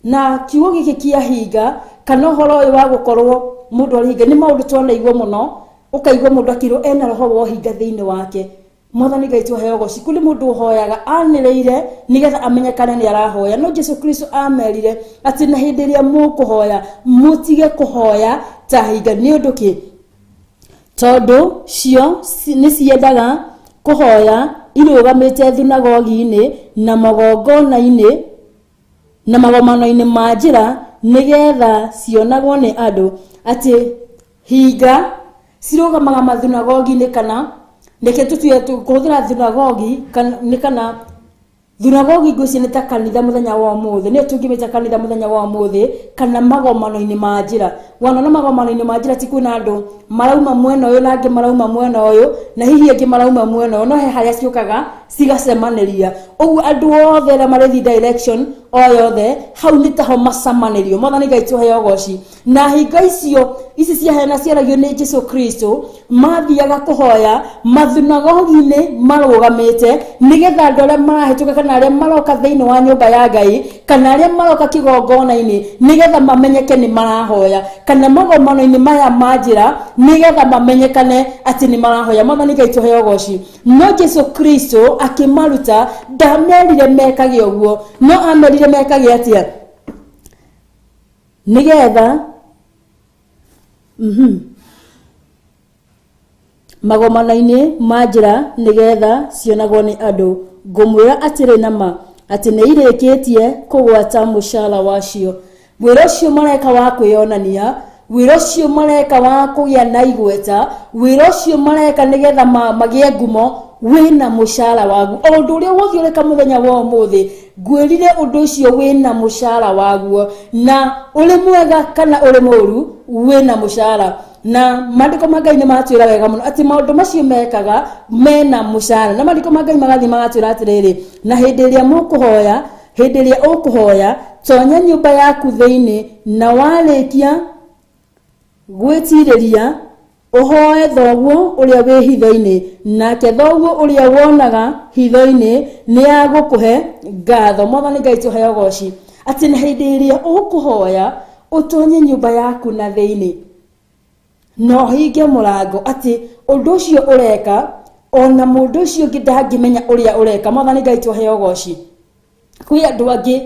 Na kiugo gĩkĩ kĩa hinga kana ũhoro ũyũ wa gũkorwo mũndũ arĩ hinga nĩ maũndũ twanaigua mũno, ũkaigua mũndũ akĩrwo ena roho wa ũhinga thĩinĩ wake. Mwathani Ngai tũheo ũgoci. Kũrĩ mũndũ ũhoyaga anĩrĩire nĩgetha amenyekane nĩ arahoya, no Jesu Kristo amerire atĩ na hĩndĩ ĩrĩa mũkũhoya mũtige kũhoya ta hinga. Nĩ ũndũ kĩ? Tondũ cio nĩ ciendaga kũhoya irũgamĩte thunagogi-inĩ na magongona-inĩ na magomano-inĩ ma njĩra nĩgetha cionagwo nĩ andũ. Atĩ hinga cirũgamaga mathunagogi-inĩ, kana reke tũtue kũhũthĩra thunagogi nĩ kana thunagogi ngwĩciria nĩ ta kanitha mũthenya wa ũmũthĩ, nĩyo tũngĩmĩta kanitha mũthenya wa ũmũthĩ, kana magomano-inĩ ma njĩra. Wanona magomano-inĩ ma njĩra ti kwĩna andũ marauma mwena ũyũ na angĩ marauma mwena ũyũ na hihi angĩ marauma mwena ũyũ, no he harĩa ciũkaga cigacemanĩria. Ũguo andũ othe arĩa marĩthiĩ direction o yothe hau nĩ taho macamanĩrio. Mwathani Ngai tũheo ũgoci. Na hinga icio ici ciahena ciaragio nĩ Jesu Kristo, mathiaga kũhoya mathunagogi-inĩ marũgamĩte nĩgetha andũ arĩa marahĩtũka kana arĩa maroka thĩinĩ wa nyũmba ya Ngai kana arĩa maroka kĩgongona-inĩ nĩgetha mamenyeke nĩ marahoya, kana magomano-inĩ maya ma njĩra nĩgetha mamenyekane atĩ nĩ marahoya. Mwathani Ngai tũheo ũgoci. No Jesu Kristo akĩmaruta, ndamerire mekage ũguo, no amerire mekage atĩa? Nĩgetha magomano-inĩ ma njĩra nĩgetha cionagwo nĩ andũ. Ngũmwĩra atĩrĩ na ma atĩ nĩ irĩkĩtie kũgwata mũcara wacio. Wĩra ũcio mareka wa kwĩyonania, wĩra ũcio mareka wa kũgĩa na igweta, wĩra ũcio mareka nĩgetha magĩe ngumo, wĩna mũcara waguo. O ũndũ ũrĩa wothe ũreka mũthenya wa ũmũthĩ, ngwĩrire ũndũ ũcio wĩna mũcara waguo, na ũrĩ mwega kana ũrĩ mũũru wĩna mũcara. Na maandĩko ma Ngai nĩ matwĩra wega mũno atĩ maũndũ macio mekaga mena mũcara. Na maandĩko ma Ngai magathiĩ magatwĩra atĩrĩrĩ, na hĩndĩ ĩrĩa mũkũhoya, hĩndĩ ĩrĩa ũkũhoya, tonya nyũmba yaku thĩinĩ, na warĩkia gwĩtirĩria ũhoe thoguo ũrĩa wĩ hitho-inĩ, nake thoguo ũrĩa wonaga hitho-inĩ nĩ agũkũhe ngatho. Mwathani Ngai tũheo ũgoci. Atĩ na hĩndĩ ĩrĩa ũkũhoya ũtonye nyũmba yaku na thĩinĩ na ũhinge mũrango, atĩ ũndũ ũcio ũreka ona mũndũ ũcio ũngĩ ndangĩmenya ũrĩa ũreka. Mwathani Ngai tũheo ũgoci. Kwĩ andũ angĩ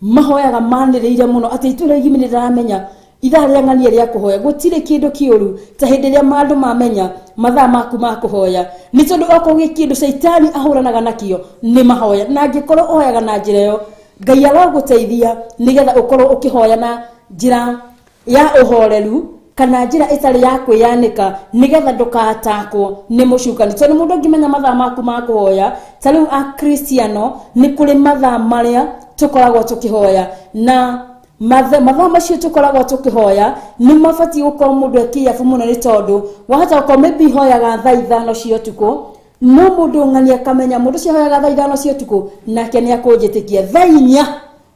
mahoyaga manĩrĩire mũno atĩ itũra igima nĩ rĩramenya ithaa rĩa ng'ania rĩa kũhoya. Gũtirĩ kĩndũ kĩũru ta hĩndĩ ĩrĩa andũ mamenya mathaa maku ma kũhoya, nĩ tondũ okorwo gwĩ kĩndũ caitani ahũranaga nakĩo nĩ mahoya. Na angĩkorwo ũhoyaga na njĩra ĩyo, Ngai arogũteithia nĩgetha ũkorwo ũkĩhoya na njĩra ya ũhoreru kana njĩra ĩtarĩ ya kwĩyanĩka, nĩgetha ndũkatakwo nĩ mũcukani. Tondũ mũndũ angĩmenya mathaa maku ma kũhoya, ta rĩu akristiano nĩ kũrĩ mathaa marĩa tũkoragwo tũkĩhoya, na mathaa macio tũkoragwo tũkĩhoya nĩ mabatiĩ gũkorwo mũndũ ekĩabu mũno, nĩ tondũ wahota gũkorwo maybe hoyaga thaa 5 cia ũtukũ, no mũndũ ng'ani akamenya mũndũ ũcio ahoyaga thaa 5 cia ũtukũ nake nĩ akũnjĩtĩkia thaa 4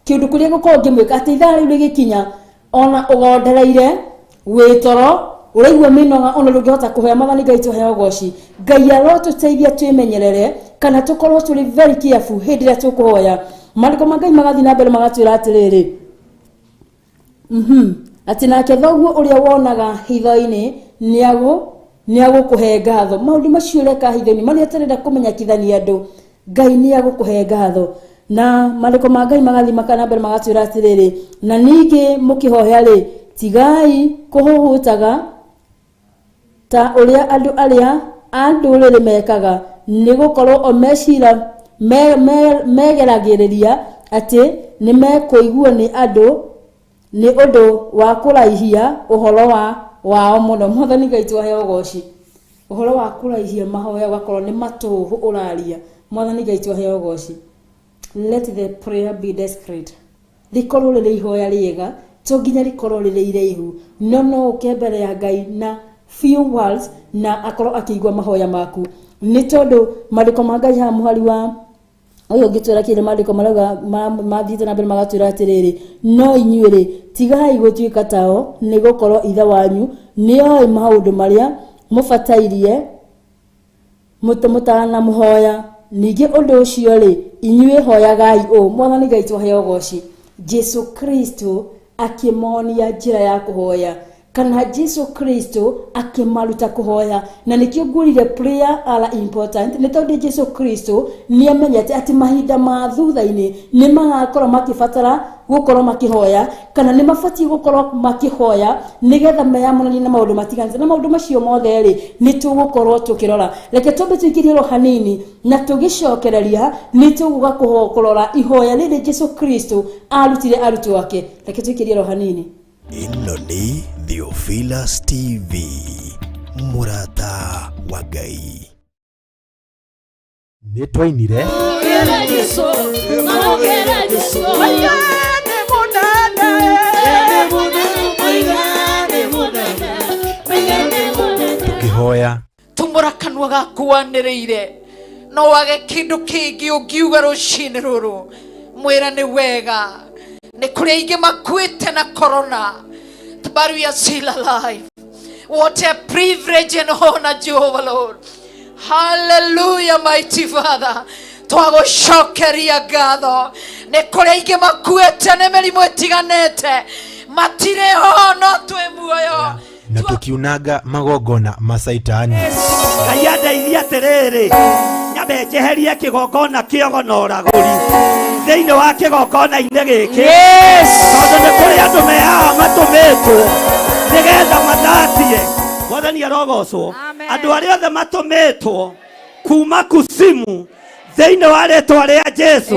kĩũndũ kĩrĩa gũkorwo ngĩmwĩka atĩ ithaa rĩu rĩgĩkinya ona ũgondereire wĩtoro ũraigua mĩnoga ona ndũngĩhota kũhoya. Mwathani Ngai tũheo ũgoci. Ngai arotũteithia twĩmenyerere kana tũkorwo tũrĩ very careful hĩndĩ ĩrĩa tũkũhoya. Maandĩko ma Ngai magathiĩ na mbere magatwĩra atĩrĩrĩ, atĩ nake thoguo ũrĩa wonaga hitho-inĩ nĩ agũkũhe ngatho. Maũndũ macio ũreka hitho-inĩ marĩa ũtarenda kũmenyekithania andũ, Ngai nĩ agũkũhe ngatho. Na maandĩko ma Ngai magathiĩ na mbere magatwĩra atĩrĩrĩ, na ningĩ mũkĩhoya rĩ, tigai kũhũhũtaga ta ũrĩa andũ arĩa a ndũrĩrĩ mekaga, nĩ gũkorwo o mecira megeragĩrĩria atĩ nĩ mekũiguo nĩ andũ nĩ ũndũ wa kũraihia ũhoro wao mũno. Mwathani Ngai tũheo ũgoci. Ũhoro wa kũraihia mahoya ũgakorwo nĩ matũhũ ũraria. Mwathani Ngai tũheo ũgoci. Let the prayer be discreet. Rĩkorwo rĩrĩ ihoya rĩega, to nginya rĩkorwo rĩrĩ iraihu, no no ũke mbere ya Ngai na few words na akorwo akĩigua mahoya maku. Nĩ tondũ maandĩko ma Ngai haha mũhari wa ũyũ ũngĩtwĩra kĩrĩ maandĩko marauga mathiĩte na mbere magatwĩra atĩrĩrĩ, no inyuĩ rĩ, tigai gũtuĩka tao, nĩ gũkorwo Ithe wanyu nĩoĩ maũndũ marĩa mũbatairie mũtanamũhoya. Ningĩ ũndũ ũcio rĩ, inyuĩ hoyagai ũũ, Mwathani Ngai tũheo ũgoci. Jesu Kristo akĩmonia njĩra ya kũhoya, kana Jesu Kristo akĩmaruta kũhoya. Na nĩkĩo ngwĩrire prayer are important, nĩ tondũ Jesu Kristo nĩamenyete atĩ mahinda ma thutha-inĩ nĩ magakorwo makĩbatara gũkorwo makĩhoya, kana nĩ mabatiĩ gũkorwo makĩhoya nĩgetha meyamũranie na maũndũ matiganĩte. Na maũndũ macio mothe rĩ, nĩ tũgũkorwo tũkĩrora. Reke twambe tũikĩrie ro hanini na tũgĩcokereria nĩ tũgũka kũrora ihoya rĩrĩ Jesu Kristo arutire arutwo ake. Reke tũikĩrie ro hanini. Ĩno nĩ Theophilus TV, mũrata wa Ngai. Nĩ twainire tũkĩhoya tumũra kanua gaku wanĩrĩire, no wage kĩndũ kĩngĩ ũngiuga rũcinĩ rũrũ, mwĩra nĩ wega. Nĩ kũrĩ aingĩ makuĩte na corona, but we are still alive. What a privilege and honor, Jehovah Lord. Hallelujah, mighty Father. Twagũcokeria ngatho. Nĩ kũrĩ aingĩ makuĩte nĩ mĩrimũ ĩtiganĩte, matirĩ ho no twĩ muoyo. Na tũkiunanga magongona ma Saitani. Ngai andeithie atĩrĩrĩ, nyambe njeherie kĩgongona kĩogo na ũragũri thĩinĩ wa kĩgongona-inĩ gĩkĩ, tondũ nĩ kũrĩ andũ me haha matũmĩtwo nĩgetha mathatie. Mwathani arogocwo. Andũ arĩa othe matũmĩtwo kuma kusimu thĩinĩ wa rĩtwa rĩa Jesu,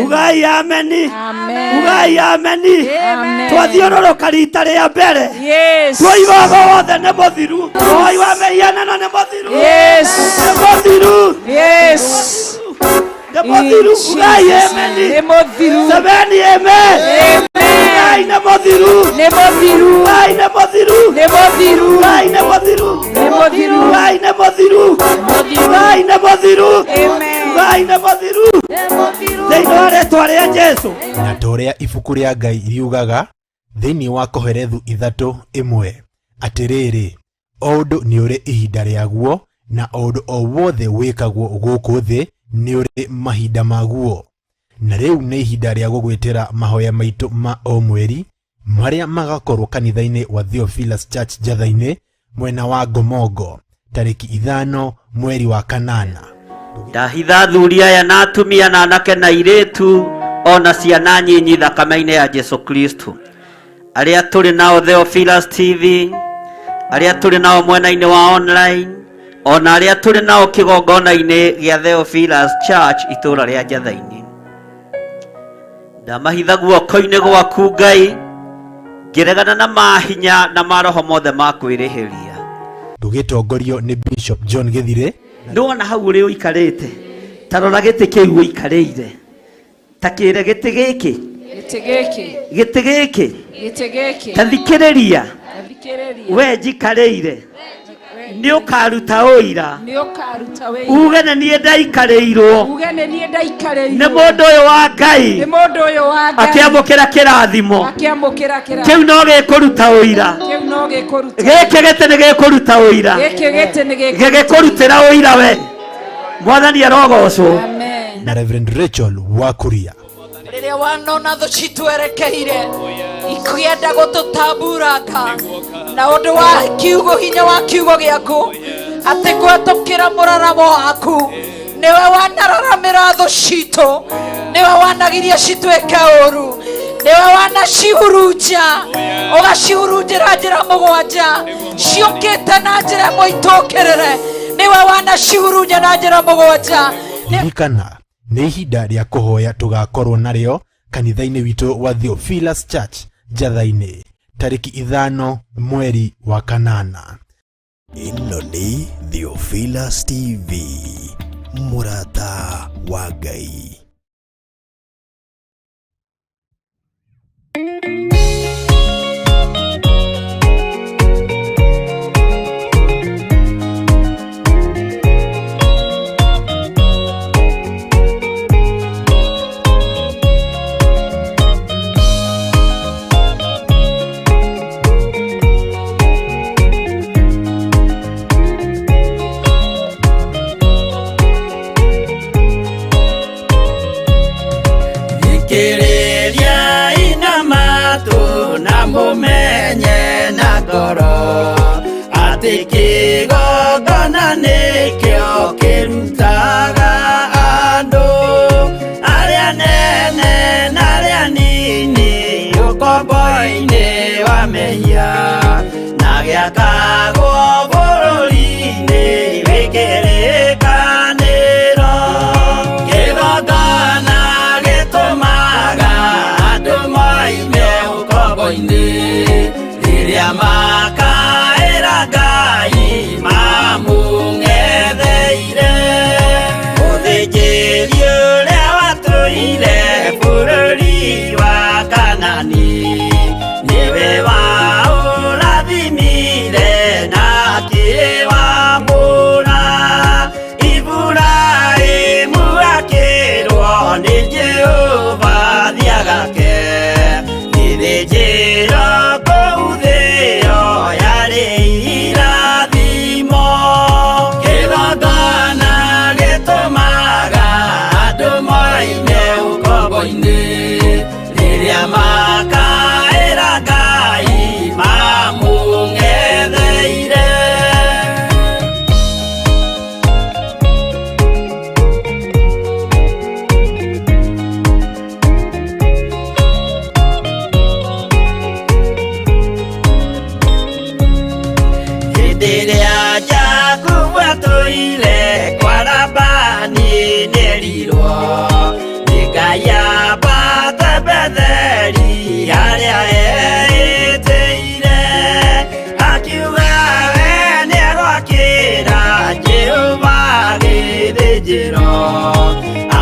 ugai ameni, ugai ameni. Twathiũrũrũka rita rĩa mbere, twoiga wothe nĩ mũthiru, ũhoi wa mĩhianano nĩ mũthiru, nĩ mũthiru, nĩ mũthiru. Ugai ameni, semeni amen. Ugai nĩ mũthiru, ugai nĩ mũthiru, ugai nĩ mũthiru, ugai nĩ mũthiru, ugai nĩ mũthiru, ugai nĩ mũthiru thĩinĩ wa rĩtwa rĩa Jesu. Na ta ũrĩa ibuku rĩa Ngai riugaga thĩinĩ wa Koherethu 3:1, atĩrĩrĩ, o ũndũ nĩ ũrĩ ihinda rĩaguo, na o ũndũ o wothe wĩkagwo gũkũ thĩ nĩ ũrĩ mahinda maguo. Na rĩu nĩ ihinda rĩa gũgwĩtĩra mahoya maitũ ma o mweri marĩa magakorwo kanitha-inĩ wa Theophilus Church Njatha-inĩ mwena wa Ngomongo tarĩki 5 mweri wa 8. Ndahitha athuri aya na atumia na anake na airĩtu ona ciana nyinyi thakame-inĩ ya Jesu Kristo. Arĩa tũrĩ nao Theophilus TV, arĩa tũrĩ nao mwena-inĩ wa online, ona arĩa tũrĩ nao kĩgongona-inĩ gĩa Theophilus Church itũũra rĩa Njatha-inĩ, ndamahitha guoko-inĩ gwaku Ngai, ngĩregana na mahinya na maroho mothe ma kwĩrĩhĩria. Tũgĩtongorio nĩ Bishop John Gĩthire. Ndĩwona hau ũrĩ ũikarĩte, ta rora gĩtĩ kĩu ũikarĩire, ta kĩre gĩtĩ gĩkĩ, gĩtĩ gĩkĩ, ta thikĩrĩria, we njikarĩire, nĩ ũkaruta ũira uge nĩ niĩ ndaikarĩirwo nĩ mũndũ ũyũ wa Ngai akĩamũkĩra kĩrathimo kĩu, no gĩkũruta ũira. Gĩkĩ gĩtĩ nĩ gĩkũruta ũira, gĩgĩkũrutĩra ũira we. Mwathani arogocwo. Na Reverend Rachel Wakuria. Rĩrĩa wanona thũ citwerekeire ikĩenda gũtũtamburanga, na ũndũ wa kiugo, hinya wa kiugo gĩaku, atĩ kũhetũkĩra mũraramo waku nĩwe wanararamĩra thũ citũ, nĩwe wanagiria cituĩke ũru, nĩwe wanacihurunja, ũgacihurunjĩra njĩra mũgwanja ciũkĩte na njĩra ĩmwe itũkĩrĩre, nĩwe wanacihurunja na njĩra mũgwanja. Ririkana nĩ ihinda rĩa kũhoya tũgakorwo narĩo kanitha-inĩ witũ wa Theophilus Church Njatha-inĩ tarĩki 5 mweri wa 8. Ĩno nĩ Theophilus TV, mũrata wa Ngai. Ciakagwo bũrũri-inĩ wĩ kĩrĩkanĩro. Kĩgongona gĩtũmaga andũ moime ũkombo-inĩ, rĩrĩa makaĩra Ngai mamũng'etheire. Mũthĩnjĩri ũrĩa watũire bũrũri wa Kanani, nĩwe waũrathimire na akĩwamũra. Iburahĩmu akĩrwo nĩ Jehova thiagake gĩthĩnjĩro kũu thĩo yarĩ irathimo. Kĩgongona gĩtũmaga andũ moime ũkombo-inĩ, rĩrĩa makaĩra Ngai mamũng'etheire. Hĩndĩ ĩrĩa Jakubu atũire kwa Labani nĩerirwo nĩ Ngai ambate Betheli harĩa eĩtĩire, akiuga we nĩegwakĩra Jehova gĩthĩnjĩro,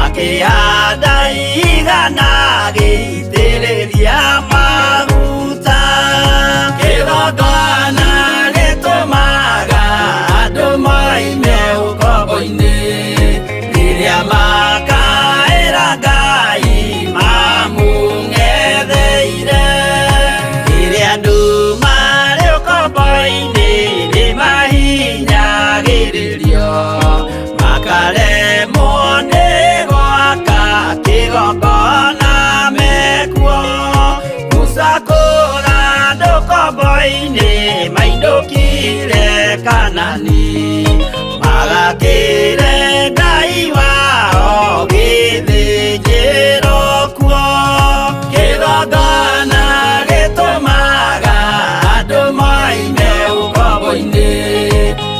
akĩhanda igana agĩitĩrĩria maguta. Kĩgongona gĩtũmaga andũ moime ũkombo-inĩ, rĩrĩa makaĩra Ngai mamũng'etheire. Rĩrĩa andũ marĩ ũkombo-inĩ nĩmahinyagĩrĩrio, makaremwo nĩ gwaka kĩgongona mekuo. Musa kũra andũ ũkombo-inĩ mainũkire Kanani, magakĩre Ngai wao gĩthĩnjĩro kuo. Kĩgongona gĩtũmaga andũ moime ũkombo-inĩ,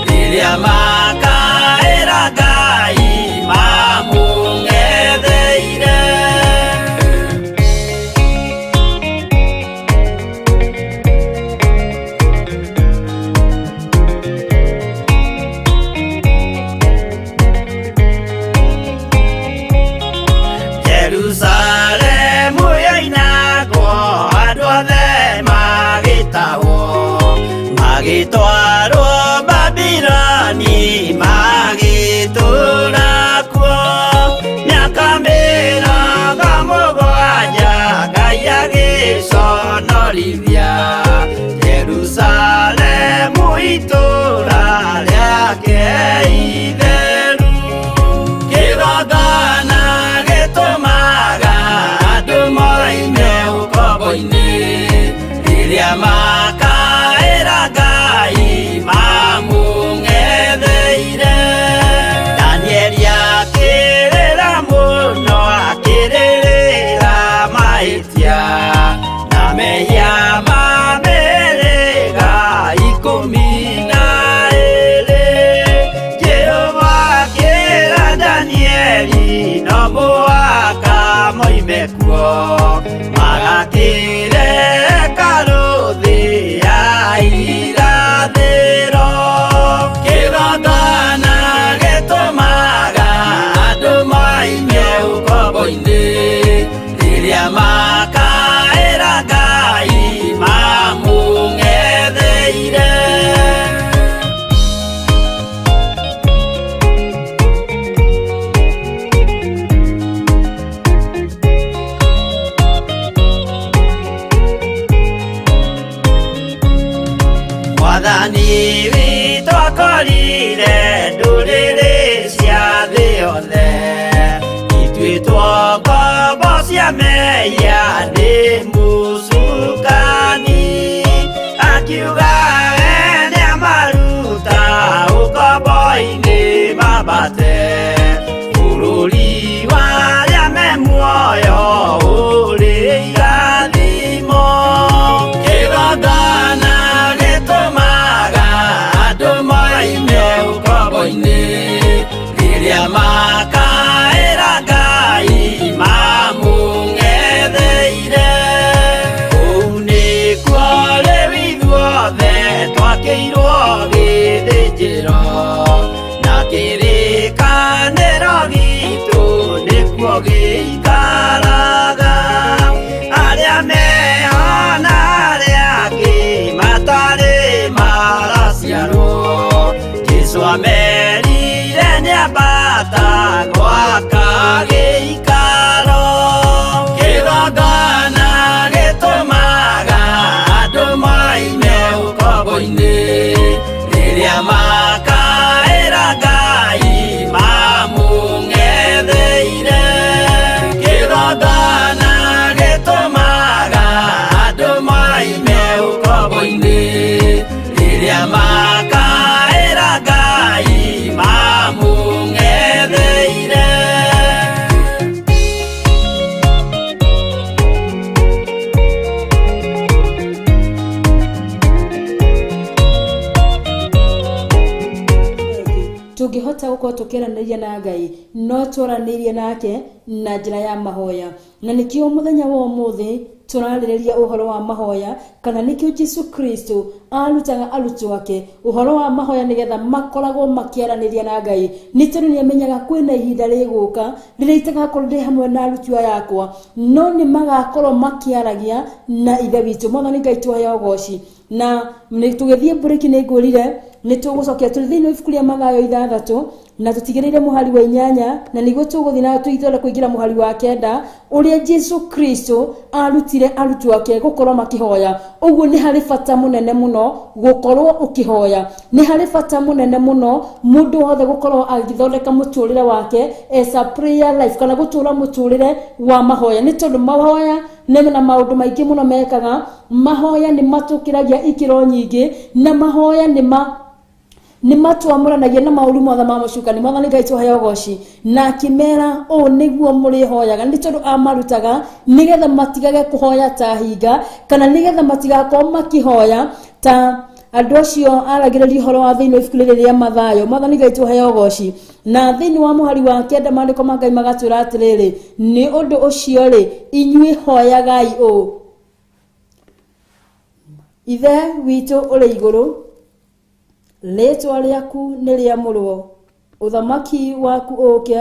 rĩrĩa makaĩra Ngai mamũng'etheire. Jerusalemu yoinagwo andũ othe magĩtahwo, magĩtwarwo Babiloni magĩtũũra kuo. Mĩaka 70 Ngai agĩconorithia Jerusalemu itũũra rĩake itheru. Kĩgongona gĩtũmaga andũ moime ũkombo-inĩ, rĩrĩa makaĩra Ngai mamũng'etheire. Danieli akĩrĩra mũno akĩrĩrĩra mahĩtia na mehia ma mĩhĩrĩga 12. Jehova akĩra Danieli no mũhaka moime kuo, magakĩre hekarũ thĩ ya irathĩro. Kĩgongona gĩtũmaga andũ moime ũkombo-inĩ, rĩrĩa makaĩra Ngai mamũng'etheire. Mwathani witũ akorire ndũrĩrĩ cia thĩ yothe, ituĩtwo ngombo cia mehia nĩ mũcukani, akiuga we nĩamaruta ũkombo-inĩ mambate bũrũri wa arĩa me muoyo ũrĩ irathimo. Kĩgongona gĩtũmaga Amerire nĩambata gwaka gĩikaro kĩgongona gĩtũmaga andũ moime ũkombo-inĩ rĩrĩa makaĩra Ngai mamũng'etheire kĩgongona gĩtũmaga andũ moime ũkombo-inĩ rĩrĩa makaĩra Ngai mamũng'etheire. Tũngĩhota gũkorwo tũkĩaranĩria na Ngai no twaranĩrie nake na njĩra ya mahoya, na nĩkĩo mũthenya wa ũmũthĩ tũrarĩrĩria ũhoro wa mahoya, kana nĩkĩo Jesu Kristo arutaga arutwo ake ũhoro wa mahoya nĩgetha makoragwo makĩaranĩria na Ngai, nĩ tondũ nĩ amenyaga kwĩna ihinda rĩgũka rĩrĩa itagakorwo ndĩ hamwe na arutwo aya akwa, no nĩ magakorwo makĩaragia na Ithe witũ. Mwathani Ngai tũheo ũgoci. Na tũgĩthiĩ mburĩki nĩ ngwĩrire nĩ tũgũcokia tũrĩ thĩinĩ wa ibuku rĩa Mathayo 6 na tũtigĩrĩire mũhari wa 8, na nĩguo tũgũthiĩ na tũitore kũingĩra mũhari wa 9 ũrĩa Jesu Kristo arutire arutwo ake gũkorwo makĩhoya. Ũguo nĩ harĩ bata mũnene mũno gũkorwo ũkĩhoya, nĩ harĩ bata mũnene mũno mũndũ wothe gũkorwo agĩthondeka mũtũrĩre wake as a prayer life, kana gũtũra mũtũrĩre wa mahoya, nĩ tondũ mahoya nĩ na maũndũ maingĩ mũno mekaga. Mahoya nĩ matũkĩragia ikĩro nyingĩ, na mahoya nĩ matwamũranagia na maũru mothe ma mũcukani. Mwathani Ngai tũheo ũgoci. Na akĩmera ũũ nĩguo mũrĩhoyaga, nĩ tondũ amarutaga nĩgetha matigage kũhoya ta hinga, kana nĩgetha matigakorwo makĩhoya ta andũ acio aragĩrĩria ũhoro wa thĩinĩ wa ibuku rĩrĩ rĩa Mathayo. Mwathani Ngai tũheo ũgoci. Na thĩinĩ wa mũhari wa 9 maandĩko ma Ngai magatwĩra atĩrĩrĩ, nĩ ũndũ ũcio rĩ, inyuĩ hoyagai ũũ: Ithe witũ ũrĩ igũrũ, rĩĩtwa rĩaku nĩ rĩamũrwo, ũthamaki waku ũũke,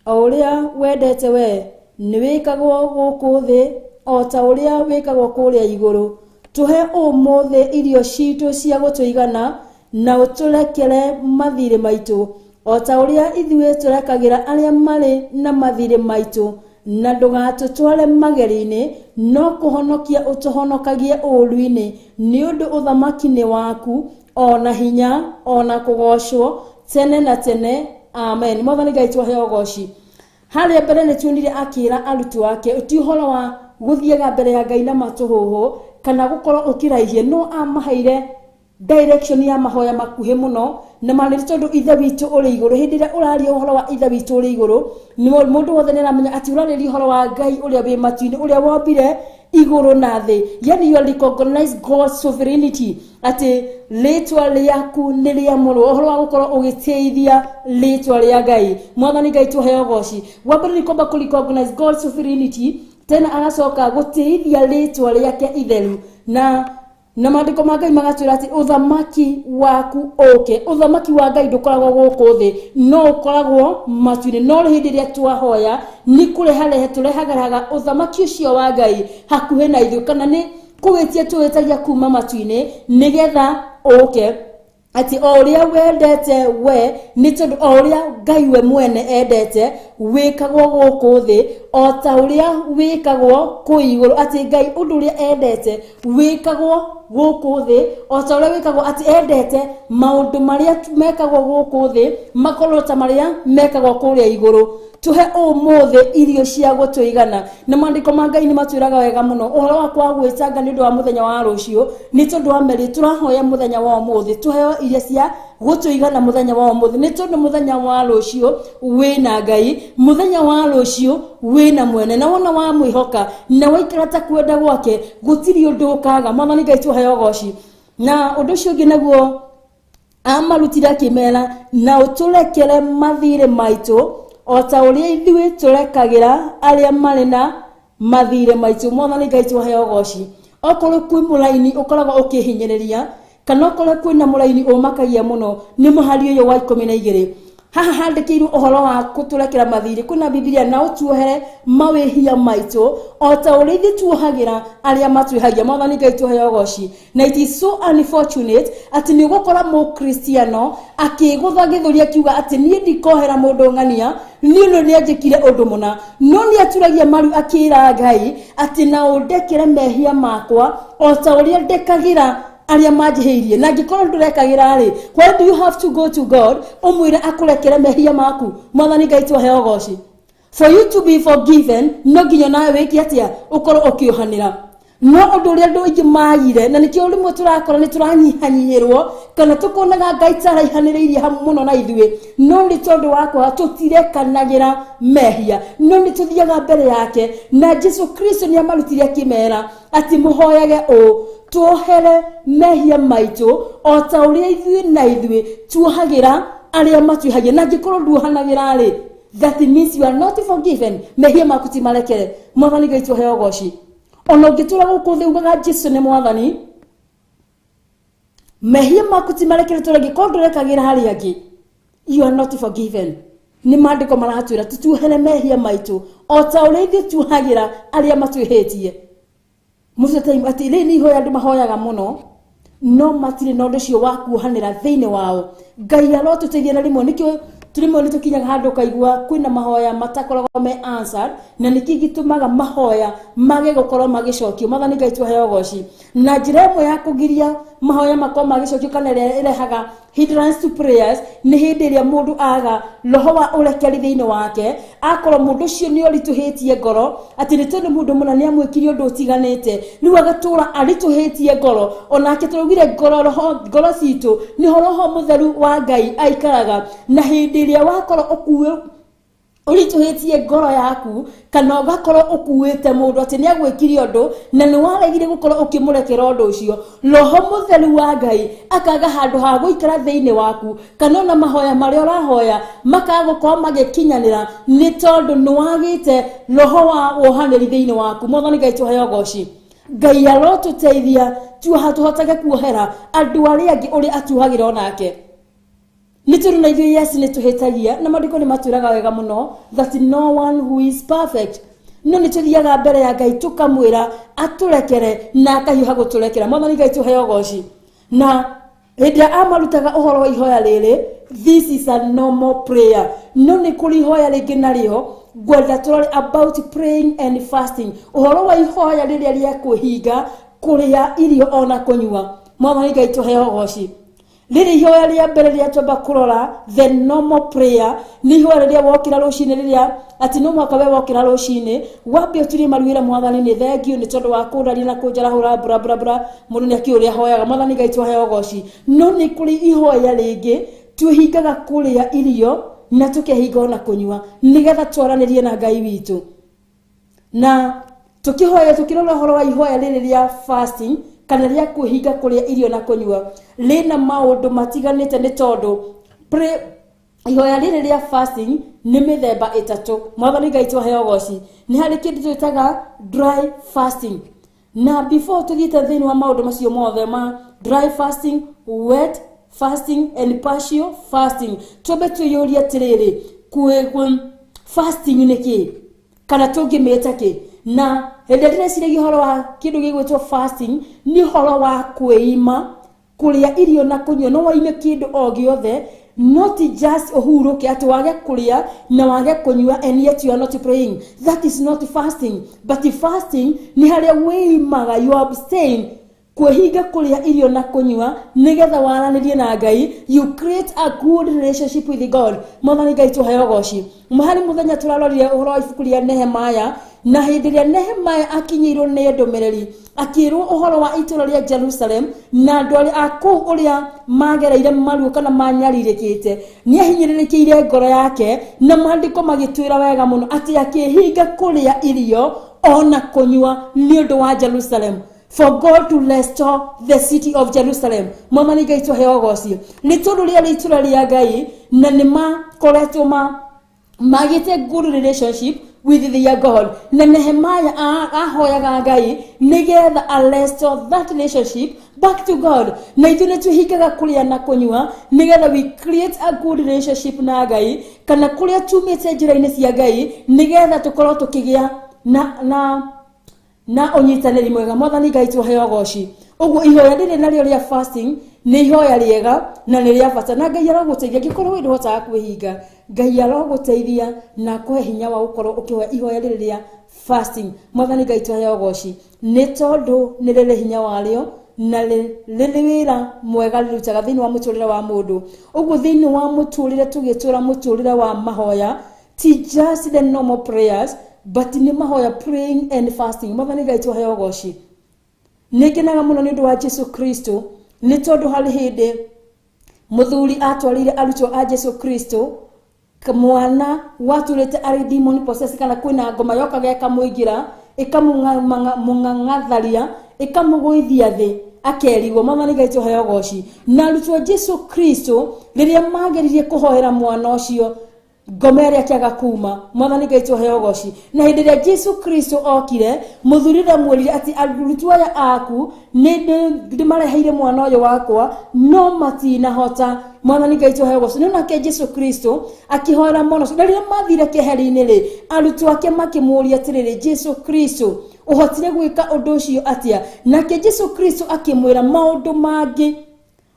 o ũrĩa wendete we nĩ wĩkagwo gũkũ thĩ o ta ũrĩa wĩkagwo kũrĩa igũrũ. Tũhe ũmũthĩ irio citũ cia gũtũigana, na ũtũrekere mathirĩ maitũ o ta ũrĩa ithuĩ tũrekagĩra arĩa marĩ na mathirĩ maitũ, na ndũgatũtware magerio-inĩ, no kũhonokia ũtũhonokagie ũũru-inĩ, nĩ ũndũ ũthamaki nĩ waku, o na hinya, o na kũgoocwo tene na tene. Amen. Mwathani Ngai tũheo ũgoci. Harĩa mbere nĩ tuonire akĩra arutwo ake ti ũhoro wa gũthiaga mbere ya Ngai na matũhũhũ kana gũkorwo ũkĩraihie, no amaheire direction ya mahoya makuhĩ mũno, na marĩ tondũ Ithe witũ ũrĩ igũrũ. Hĩndĩ ĩrĩa ũraria ũhoro wa Ithe witũ ũrĩ igũrũ, mũndũ wothe nĩ aramenya atĩ ũrarĩria ũhoro wa Ngai ũrĩa wĩ matu-inĩ, ũrĩa wombire igũrũ na thĩ. Yani you recognize God's sovereignty, atĩ rĩtwa rĩaku nĩ rĩamũrwo, ũhoro wa gũkorwo ũgĩtĩithia rĩtwa rĩa Ngai. Mwathani Ngai tũheo ũgoci. Wa mbere nĩ kwamba kũ recognize God's sovereignty, tena agacoka gũtĩithia rĩtwa rĩake itheru, na maandĩko ma Ngai magatwĩra atĩ ũthamaki waku ũke. Ũthamaki wa Ngai ndũkoragwo gũkũ thĩ, no ũkoragwo matu-inĩ. No hĩndĩ ĩrĩa twahoya nĩ kũreharehe tũrehagaraga ũthamaki ũcio wa Ngai hakuhĩ na ithuĩ, kana nĩ kũwĩtia tũwĩtagia kuma matu-inĩ nĩgetha ũke, atĩ o ũrĩa wendete we, nĩ tondũ o ũrĩa Ngai we mwene endete wĩkagwo gũkũ thĩ o ta ũrĩa wĩkagwo kũu igũrũ. Atĩ Ngai ũndũ ũrĩa endete wĩkagwo gũkũ thĩ o ta ũrĩa wĩkagwo, atĩ endete maũndũ marĩa mekagwo gũkũ thĩ makorwo ta marĩa mekagwo kũrĩa igũrũ. Tũhe ũmũthĩ irio cia gũtũigana. Na maandĩko ma Ngai nĩ matwĩraga wega mũno ũhoro wa kwaga gwĩtanga nĩ ũndũ wa mũthenya wa rũciũ, nĩ tondũ wa merĩ tũrahoya mũthenya wa ũmũthĩ tũheo irio cia gũtũigana mũthenya wa ũmũthĩ, nĩ tondũ mũthenya wa rũciũ wĩna Ngai, mũthenya wa rũciũ wĩna mwene, na wona wa mwĩhoka na waikara ta kwenda gwake gũtirĩ ũndũ ũkaga. Mwathani Ngai tũheo ũgoci. Na ũndũ ũcio ũngĩ naguo amarutire akĩmera, na ũtũrekere mathirĩ maitũ o ta ũrĩa ithuĩ tũrekagĩra arĩa marĩ na mathirĩ maitũ. Mwathani Ngai tũheo ũgoci. Okorwo kwĩ mũraini ũkoragwo ũkĩhinyĩrĩria, kana okorwo kwĩna mũraini ũmakagia mũno, nĩ mũhari ũyũ wa 12. Haha handĩkĩirwo ũhoro wa kũtũrekera mathirĩ. Kwĩna Bibilia na ũtuohere mawĩhia maitũ o ta ũrĩa ithuĩ tuohagĩra arĩa matwĩhagia. Mwathani Ngai tũheo ũgoci. Na it is so unfortunate atĩ nĩ ũgũkora mũkristiano akĩgũtha gĩthũri akiuga atĩ niĩ ndikohera mũndũ ng'ania nĩ ũndũ nĩ anjĩkire ũndũ mũna, no nĩ aturagia maru akĩra Ngai atĩ na ũndekere mehia makwa o ta ũrĩa ndekagĩra arĩa manjĩhĩirie. Na angĩkorwo ndũrekagĩra rĩ, why do you have to go to God ũmwĩre akũrekere mehia maku? Mwathani Ngai tũheo ũgoci. For you to be forgiven no nginya nawe wĩke atĩa? Ũkorwo ũkĩohanĩra. No ũndũ ũrĩa andũ aingĩ magire, na nĩkĩo rĩmwe tũrakora nĩ tũranyihanyihĩrwo kana tũkonaga Ngai taraihanĩrĩirie hamwe mũno na ithuĩ, no nĩ tondũ wa kwaga tũtirekanagĩra mehia, no nĩ tũthiaga mbere yake. Na Jesu Kristo nĩ amarutire akĩmera atĩ mũhoyage ũũ, tuohere mehia maitũ o ta ũrĩa ithuĩ na ithuĩ tuohagĩra arĩa matwĩhagia. Na angĩkorwo nduohanagĩra rĩ, that means you are not forgiven, mehia maku ti marekere. Mwathani Ngai tũheo ũgoci. Ona ũngĩtũra gũkũ thĩ ugaga Jesu nĩ mwathani, mehia maku ti marekere, tondũ angĩkorwo ndũrekagĩra harĩa angĩ, you are not forgiven. Nĩ maandĩko maratwĩra tũtuohere mehia maitũ o ta ũrĩa ithuĩ tuohagĩra arĩa matwĩhĩtie. Most of the time atĩ rĩrĩ nĩ ihoya andũ mahoyaga mũno, no matirĩ na ũndũ ũcio wa kuohanĩra thĩinĩ wao. Ngai arotũteithia. Na rĩmwe nĩkĩo rĩmwe nĩ tũkinyaga handũ ũkaigua kwĩna mahoya matakoragwo me answered, na nĩkĩ gĩtũmaga mahoya mage gũkorwo magĩcokio? Mwathani Ngai tũheo ũgoci. Na njĩra ĩmwe ya kũgiria mahoya makorwo magĩcokio kana ĩrĩa ĩrehaga hindrance to prayers nĩ hĩndĩ ĩrĩa mũndũ aga roho wa ũrekeri thĩinĩ wake. Akorwo mũndũ ũcio nĩ ũritũhĩtie ngoro, atĩ nĩ tondũ mũndũ mũna nĩ amwĩkire ũndũ ũtiganĩte, rĩu agatũra aritũhĩtie ngoro. Onake tũraugire ngoro, roho, ngoro citũ nĩho roho mũtheru wa Ngai aikaraga. Na hĩndĩ ĩrĩa wakorwo ũkuĩ ũritũhĩtie ngoro yaku kana ũgakorwo ũkuĩte mũndũ atĩ nĩ agwĩkire ũndũ na nĩ waregire gũkorwo ũkĩmũrekera ũndũ ũcio, roho mũtheru wa Ngai akaga handũ ha gũikara thĩinĩ waku, kana ona mahoya marĩa ũrahoya makaga gũkorwo magĩkinyanĩra nĩ tondũ nĩ wagĩte roho wa wohanĩri thĩinĩ waku. Mwathani Ngai tũheo ũgoci. Ngai arotũteithia tuoha tũhotage kuohera andũ arĩa angĩ ũrĩa atuohagĩra onake. Nĩ tondũ na ithuĩ, yes, nĩ tũhĩtagia, na maandĩko nĩ matwĩraga wega mũno that no one who is perfect, no nĩ tũthiaga mbere ya Ngai tũkamwĩra atũrekere na akahiũha gũtũrekera. Mwathani Ngai tũheo ũgoci. Na hĩndĩ ĩrĩa amarutaga ũhoro wa ihoya rĩrĩ, this is a normal prayer, no nĩ kũrĩ ihoya rĩngĩ narĩo ngwenda tũrore about praying and fasting, ũhoro wa ihoya rĩrĩa rĩa kwĩhinga kũrĩa irio ona kũnyua. Mwathani Ngai tũheo ũgoci. Rĩrĩ ihoya rĩa mbere rĩrĩa twamba kũrora, the normal prayer, nĩ ihoya rĩrĩa wokĩra rũcinĩ, rĩrĩa atĩ no mũhaka we wokĩra rũcinĩ wambe ũturie maru wĩre Mwathani nĩ thengio nĩ tondũ wa kũndaria na kũnjarahũra bra bra bra. Mũndũ nĩ akĩũĩ ũrĩa ahoyaga. Mwathani Ngai tũheo ũgoci. No nĩ kũrĩ ihoya rĩngĩ twĩhingaga kũrĩa irio na tũkehinga ona kũnyua nĩgetha twaranĩrie na Ngai witũ. Na tukihoya, tukirora ũhoro wa ihoya rĩrĩ rĩa fasting kana rĩa kwĩhinga kũrĩa irio na kũnyua, rĩna maũndũ matiganĩte, nĩ tondũ ihoya rĩrĩ rĩa fasting nĩ mĩthemba ĩtatũ. Mwathani Ngai tũheo ũgoci. Nĩ harĩ kĩndũ twĩtaga dry fasting, na before tũthiĩte thĩinĩ wa maũndũ macio mothe ma dry fasting, wet fasting and partial fasting, twambe twĩyũrie atĩrĩrĩ, fasting nĩ kĩĩ kana tũngĩmĩta kĩ? Na hĩndĩ ĩrĩa ndĩreciragia ũhoro wa kĩndũ gĩgwĩtwo fasting, nĩ ũhoro wa kwĩima kũrĩa irio na kũnyua. No waime kĩndũ o gĩothe, not just ũhurũke atĩ wage kũrĩa na wage kũnyua and yet you are not praying. That is not fasting. But fasting nĩ harĩa wĩimaga, you abstain, kwĩhinga kũrĩa irio na kũnyua nĩgetha waranĩrie na Ngai. You create a good relationship with God. Mwathani Ngai tũheo ũgoci. Harĩ mũthenya tũrarorire ũhoro wa ibuku rĩa Nehemaya, na hĩndĩ ĩrĩa Nehemaya akinyĩirwo nĩ ndũmĩrĩri akĩrwo ũhoro wa itũũra rĩa Jerusalem na andũ arĩa a kũu ũrĩa magereire maruo kana manyarirĩkĩte, nĩ ahinyĩrĩrĩkĩire ngoro yake, na maandĩko magĩtwĩra wega mũno atĩ akĩhinga kũrĩa irio ona kũnyua nĩ ũndũ wa Jerusalem, for God to restore the city of Jerusalem. Mwathani Ngai tũheo ũgoci. Nĩ tondũ rĩarĩ itũũra rĩa Ngai na nĩ makoretwo ma magĩte good relationship. with their God. Na Nehemiah ahoyaga Ngai nigetha a restore that relationship back to God. Na ithuĩ nĩ twĩhingaga kũrĩa na kũnyua nigetha we create a good relationship na Ngai, kana kũrĩa tumĩte njĩra-inĩ cia Ngai nigetha tũkorwo tũkĩgĩa na ũnyitanĩri mwega. Mwathani Ngai tũheo goci. Ũguo ihoya rĩrĩ narĩo rĩa fasting nĩ ihoya rĩega na nĩ rĩa bata, na Ngai arogũteithia. Angĩkorwo wĩ ndũhotaga kwĩhinga, Ngai arogũteithia na akũhe hinya wa gũkorwo ũkĩhoya ihoya rĩrĩ rĩa fasting. Mwathani Ngai tũheo goci, nĩ tondũ nĩ rĩrĩ hinya warĩo na rĩrĩ wĩra mwega rĩrutaga thĩinĩ wa mũtũrĩre wa mũndũ. Ũguo thĩinĩ wa mũtũrĩre tũgĩtũra mũtũrĩre wa mahoya, ti just the normal prayers, but nĩ mahoya, praying and fasting. Mwathani Ngai tũheo goci. Nĩ ngenaga mũno nĩ ũndũ wa Jesu Kristo, nĩ tondũ harĩ hĩndĩ mũthuri atwarire arutwo a Jesu Kristo mwana watũrĩte arĩ demon possessed, kana kwĩna ngoma yokaga ĩkamũingĩra ĩkamũng'ang'atharia ĩkamũgũithia thĩ akerigwo. Mwathani Ngai tũheo goci. Na arutwo a Jesu Kristo rĩrĩa mageririe kũhoera mwana ũcio, ngoma ĩrĩa akĩaga kuma. Mwathani Ngai tũheo goci. Na hĩndĩ ĩrĩa Jesu Kristo okire, mũthuri ndamwĩrire atĩ arutwo aya aku nĩ ndĩmareheire mwana ũyũ wakwa no matinahota. Mwathani Ngai tũheo goci. No nake Jesu Kristo akĩhoera mwana ũcio. Na rĩrĩa mathire keheri-inĩ rĩ, arutwo ake makĩmũũria atĩrĩrĩ, Jesu Kristo ũhotire gwĩka ũndũ ũcio atĩa? Nake Jesu Kristo akĩmwĩra maũndũ mangĩ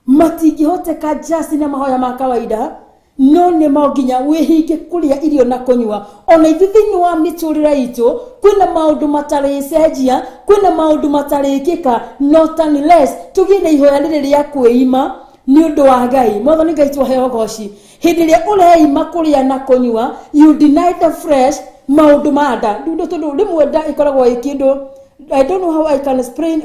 matingĩhoteka just na mahoya ma kawaida, no nĩ mo nginya wĩhinge kũrĩa irio na kũnyua. Ona ithuĩ thĩinĩ wa mĩtũrĩre itũ kwĩna maũndũ matarĩcenjia, kwĩna maũndũ matarĩkĩka, not unless tũgĩe na ihoya rĩrĩ rĩa kwĩima nĩ ũndũ wa Ngai. Mwathani Ngai tũheo goci. Hĩndĩ ĩrĩa ũreima kũrĩa na kũnyua, you deny the flesh maũndũ ma nda. Tondũ rĩmwe nda ĩkoragwo ĩ kĩndũ, I don't know how I can explain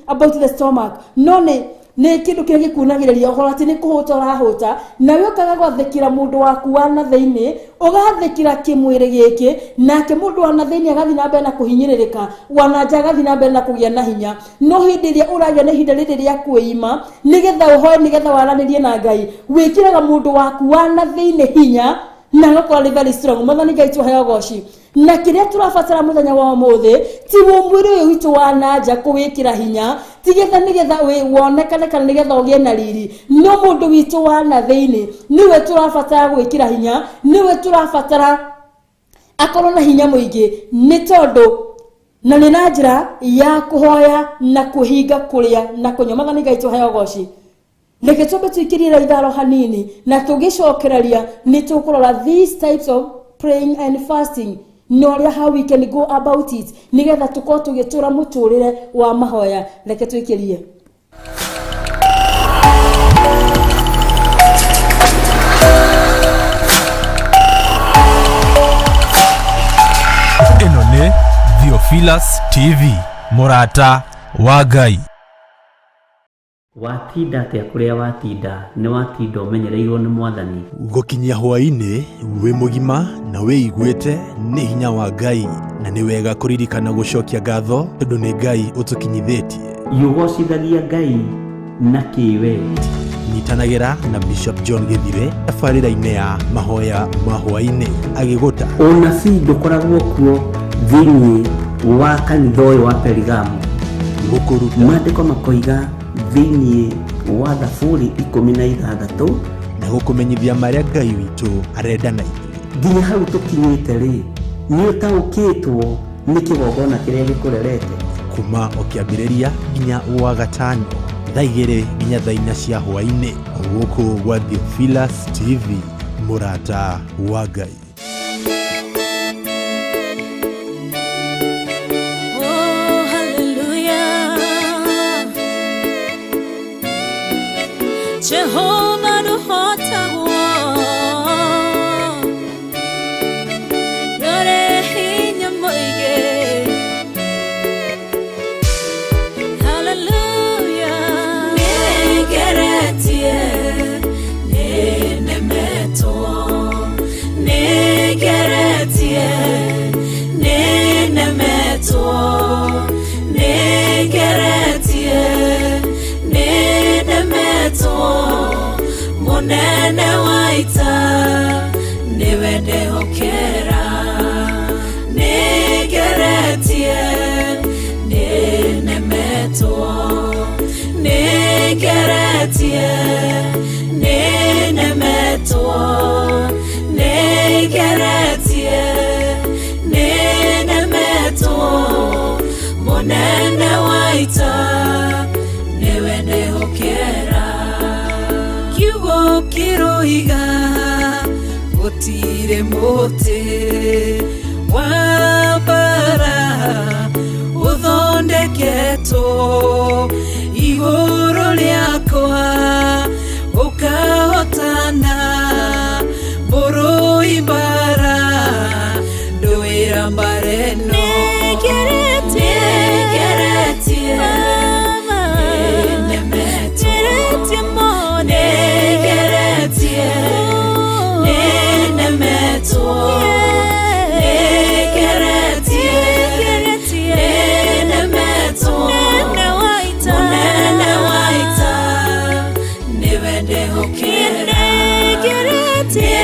about the stomach, no nĩ kĩndũ kĩrĩa gĩkunagĩrĩria ũhoro atĩ nĩ kũhũta ũrahũta, nawe ũkaga gwathĩkĩra mũndũ waku wa na thĩinĩ, ũgathĩkĩra kĩmwĩrĩ gĩkĩ, nake mũndũ wa na thĩinĩ agathiĩ na mbere na kũhinyĩrĩrĩka, wa na nja agathiĩ na mbere na kũgĩa na hinya. No hĩndĩ ĩrĩa ũragĩa na ihinda rĩrĩ rĩa kwĩima nĩgetha ũhoe, nĩgetha waranĩrie na Ngai, wĩkĩraga mũndũ waku wa na thĩinĩ hinya na agakorwo arĩ very strong. Mwathani Ngai tũheo goci. Na kĩrĩa tũrabatara mũthenya wa ũmũthĩ ti mwĩrĩ ũyũ witũ wa na nja kũwĩkĩra hinya, tigetha nĩgetha wonekane kana nĩgetha ũgĩe na riri, no mũndũ witũ wa na thĩinĩ nĩwe tũrabatara gwĩkĩra hinya, nĩwe tũrabatara akorwo na hinya mũingĩ, nĩ tondũ na nĩ na njĩra ya kũhoya na kũhinga kũrĩa na kũnyua. Mwathani Ngai tũheo goci. Reke twambe tũikĩrie itharo hanini, na tũgĩcokereria nĩ tũkũrora these types of praying and fasting na ũrĩa how we can go about it, nĩgetha tũkorwo tũgĩtũra mũtũrĩre wa mahoya. Reke tũikĩrie. Ĩno nĩ Theophilus TV, mũrata wa Ngai. Watinda atĩa kũrĩa watinda, nĩ watinda ũmenyereirwo nĩ Mwathani. Gũkinyia hwaĩ-inĩ wĩ mũgima na wĩiguĩte nĩ hinya wa Ngai, na nĩ wega kũririkana gũcokia ngatho tondũ nĩ Ngai ũtũkinyithĩtie. Yũgocithagia Ngai na kĩwe. Nyitanagĩra na Bishop John Gĩthire tabarĩra-inĩ ya mahoya ma hwaĩ-inĩ agĩgũta. Ũnabii ndũkoragwo kuo thĩinĩ wa kanitha ũyũ wa Perigamo. Gũkũruta. Maandĩko makoiga thĩinĩ wa Thaburi 16 na gũkũmenyithia marĩa Ngai witũ arenda na ithuĩ. Nginya hau tũkinyĩte rĩ, nĩ ũtaũkĩtwo nĩ kĩgongona kĩrĩa gĩkũrerete. Kuma o kĩambĩrĩria nginya wa gatano thaa 2 nginya thaa 4 cia hwaĩ-inĩ, gũkũ gwa Theophilus TV, mũrata wa Ngai. Oh, hallelujah. Jehovah ndũhotagwo, ndũrĩ hinya mũingĩ. Hallelujah. Nĩngeretie, nĩnemetwo, nĩngeretie, nĩnemetwo, nĩngeretie, nĩnemetwo. Mũnene wa ita nĩwe ndehokera. Nĩnemetwo, nĩngeretie, nĩnemetwo, nĩngeretie, nĩnemetwo, mũnene wa ita nĩwe ndĩhokera. Kiugo kĩroiga gũtirĩ mũtĩ wa mbara ũthondeketwo igũrũ rĩakwa ũkahotana mũrũi mbara ndũĩra mbara ĩno. Nĩngeretie, nĩnemetwo, nĩngeretie, nĩnemetwo, nĩngeretie, nĩnemetwo, mũnene wa ita nĩwe ndĩhokera. Nĩngeretie,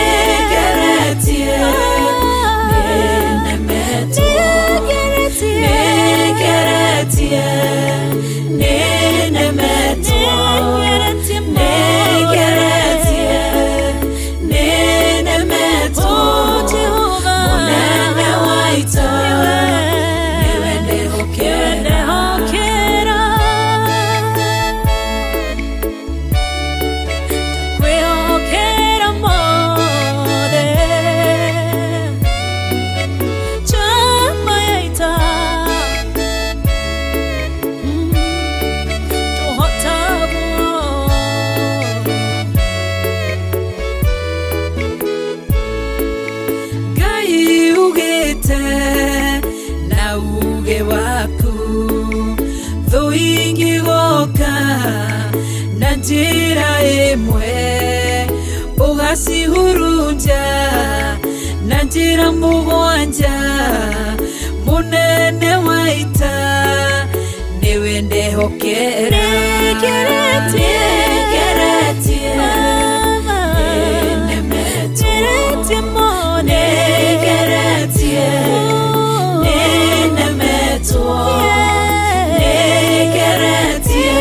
nĩnemetwo, nĩngeretie, nĩnemetwo, nĩngeretie, nĩnemetwo, mũnene wa ita nĩwe ndĩhokera. Kwĩhokera mothe chama ya ita tũhotagwo. Ngai ugĩte na uge waku thũ ingĩgoka na njĩra ĩmwe ũgacihurunja na njĩra mũgwanja mũnene wa ita nĩwe ndehokera. Nĩngeretie, Nĩngeretie, nĩnemetwo, nĩngeretie, nĩnemetwo, nĩngeretie,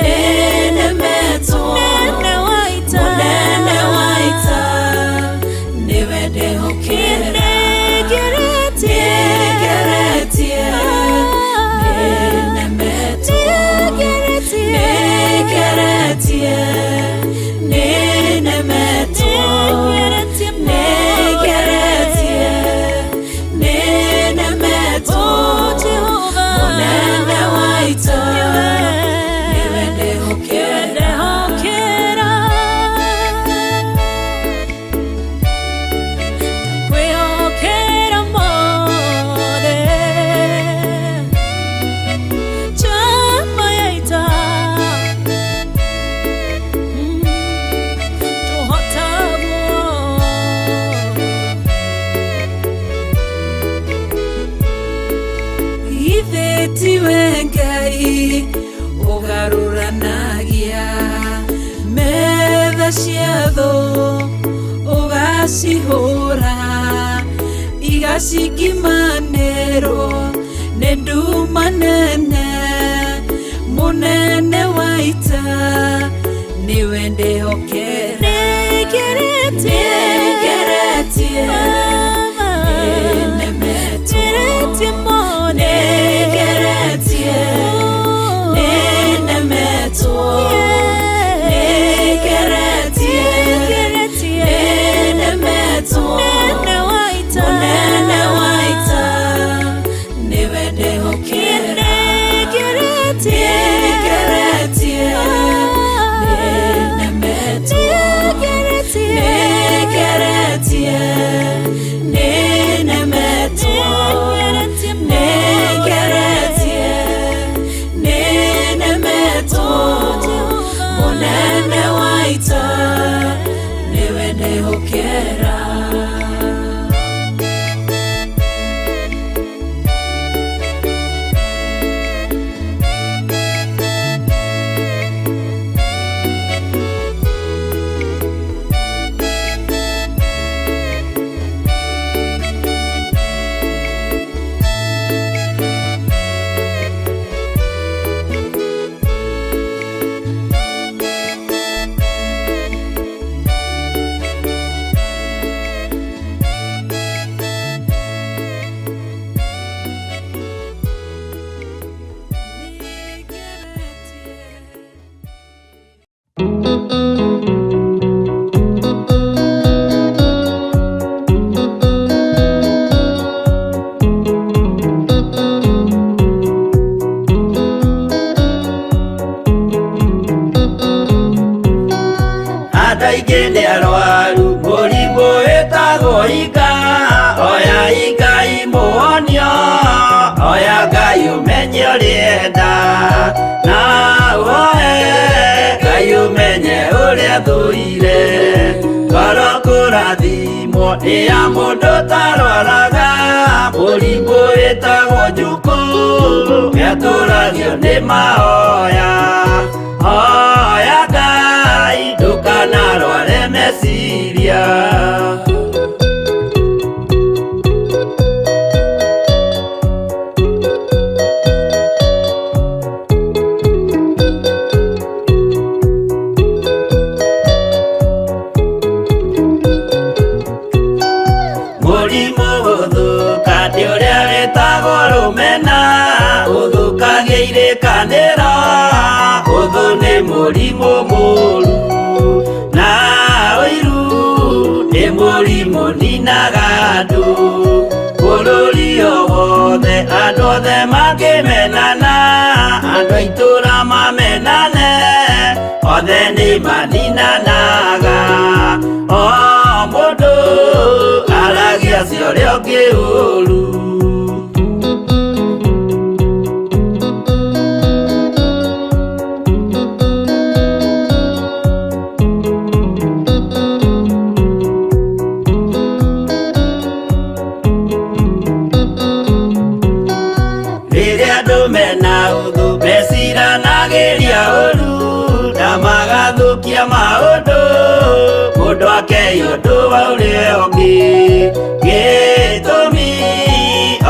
nĩnemetwo, mũnene wa ita nĩwe ndĩhokera. Nĩngeretie, nĩnemetwo, nĩngeretie, nĩnemetwo, nĩngeretie, nĩnemetwo, mũnene wa ita nĩwe ndĩhokera. Kwĩhokera mothe chama ya ita tũhotagwo. Ithe tiwe Ngai ũgarũranagia metha cia thũ ũgacihũra igacingimanĩrwo nĩ nduma nene mũnene wa ita nĩwe ndĩhokera. Nĩngeretie, Nĩngeretie, nĩnemetwo, nĩngeretie, nĩnemetwo, nĩngeretie, nĩnemetwo, mũnene wa ita nĩwe ndĩhokera. Nĩngeretie, nĩnemetwo, nĩngeretie, nĩnemetwo, nĩngeretie, nĩnemetwo, mũnene wa ita nĩwe ndĩhokera. nĩ arwaru mũrimũ wĩtagwo inga oya Ngai mũhonio oya Ngai ũmenye ũrĩa na woe Ngai ũmenye ũrĩa thũire ngoro kũrathimwo nĩ ya mũndũ ũtarwaraga mũrimũ wĩtagwo njukũ nĩatũragio nĩ mahoya oya Ngai ndũkanarware meciria. Mũrimũ gũthũka nĩ ũrĩa wĩtagwo rũmena ũthũkagia irĩkanĩro ũthũ nĩ mũrimũ mũru na ũiru nĩ mũrimũ ninaga andũ bũrũri o wothe andũ othe mangĩmenana andũ a itũũra mamenane othe nĩ maninanaga o mũndũ aragia cia ũrĩa ũngĩ ũru. Rĩrĩa andũ mena ũthũ meciranagĩria ũru na magathũkia maũndũ mũndũ akei ũndũ wa ũrĩa ũngĩ gĩtũmi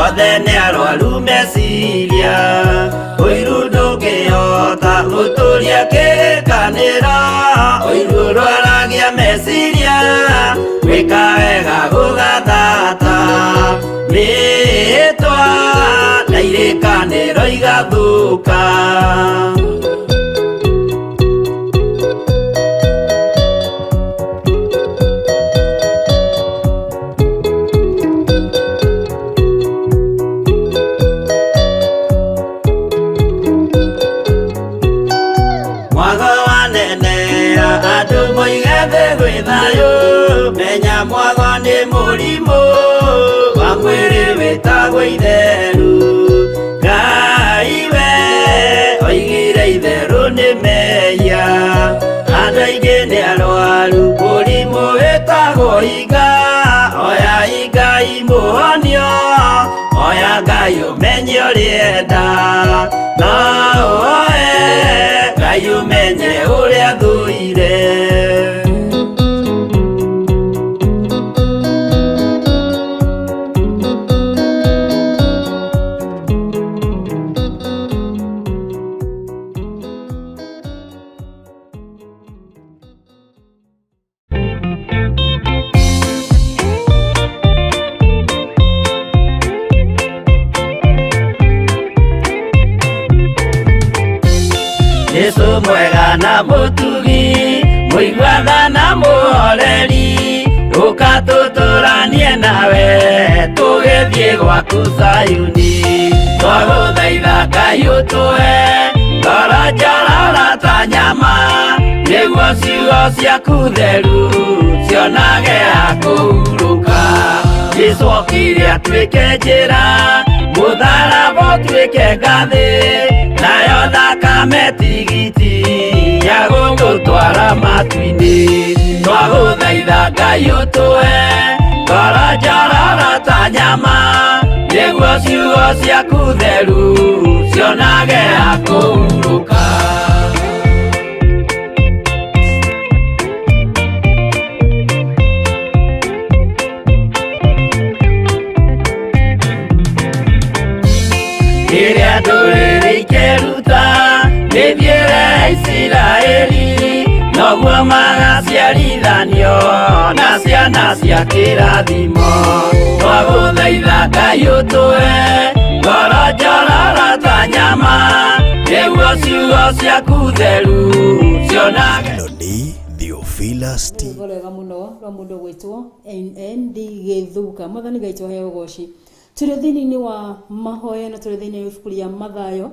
othe nĩ arwaru meciria ũiru ndũngĩhota gũtũria kĩrĩkanĩro ũiru ũrwaragia meciria gwĩka wega gũgathata mĩĩtwa na irĩkanĩro igathũka. Mwago wanenea andũ moige thĩ gwĩ thayũ menya mwago nĩ mũrimũ wa mwĩrĩ wĩtagwo itheru Ngai we oigire itherũ nĩ mehia andũ aingĩ nĩ arwaru mũrimũ wĩtagwo inga oya Ngai mũhonio oya Ngai ũmenye ũrĩa enda na woe Ngai ũmenye ũrĩa thũire. Yesu mwega na mũtugi mũiguana na mũhoreri ũka tũtũranie nawe tũgĩthiĩ gwaku Zayuni twagũthaitha Ngai ũtũhe ngoro njororo ta nyama nĩguo ciugo ciaku theru cionage ha kũhurũka Jesũ okire atuĩke njĩra mũtharaba ũtuĩke ngathĩ nayo thakame tigiti ya gũgũtwara matu-inĩ twagũthaitha Ngai ũtũhe ngoro njororo ta nyama nĩguo ciugo ciaku theru cionage ha kũhurũka. Rĩrĩa ndũrĩrĩ ikeruta mĩthiĩre ya Isiraeli noguo magaciarithanio na ciana cia kĩrathimo twagũthaitha Ngai ũtũhe ngoro njororo ta nyama nĩguo ciugo ciaku theru cionage. Ĩno nĩ Theophilus T. Rwĩmbo rwega mũno rwa mũndũ ũgwĩtwo ND Gĩthuka mwathani Ngai tũheo ũgoci. Tũrĩ thĩinĩ wa mahoya na tũrĩ thĩinĩ wa ibuku rĩa Mathayo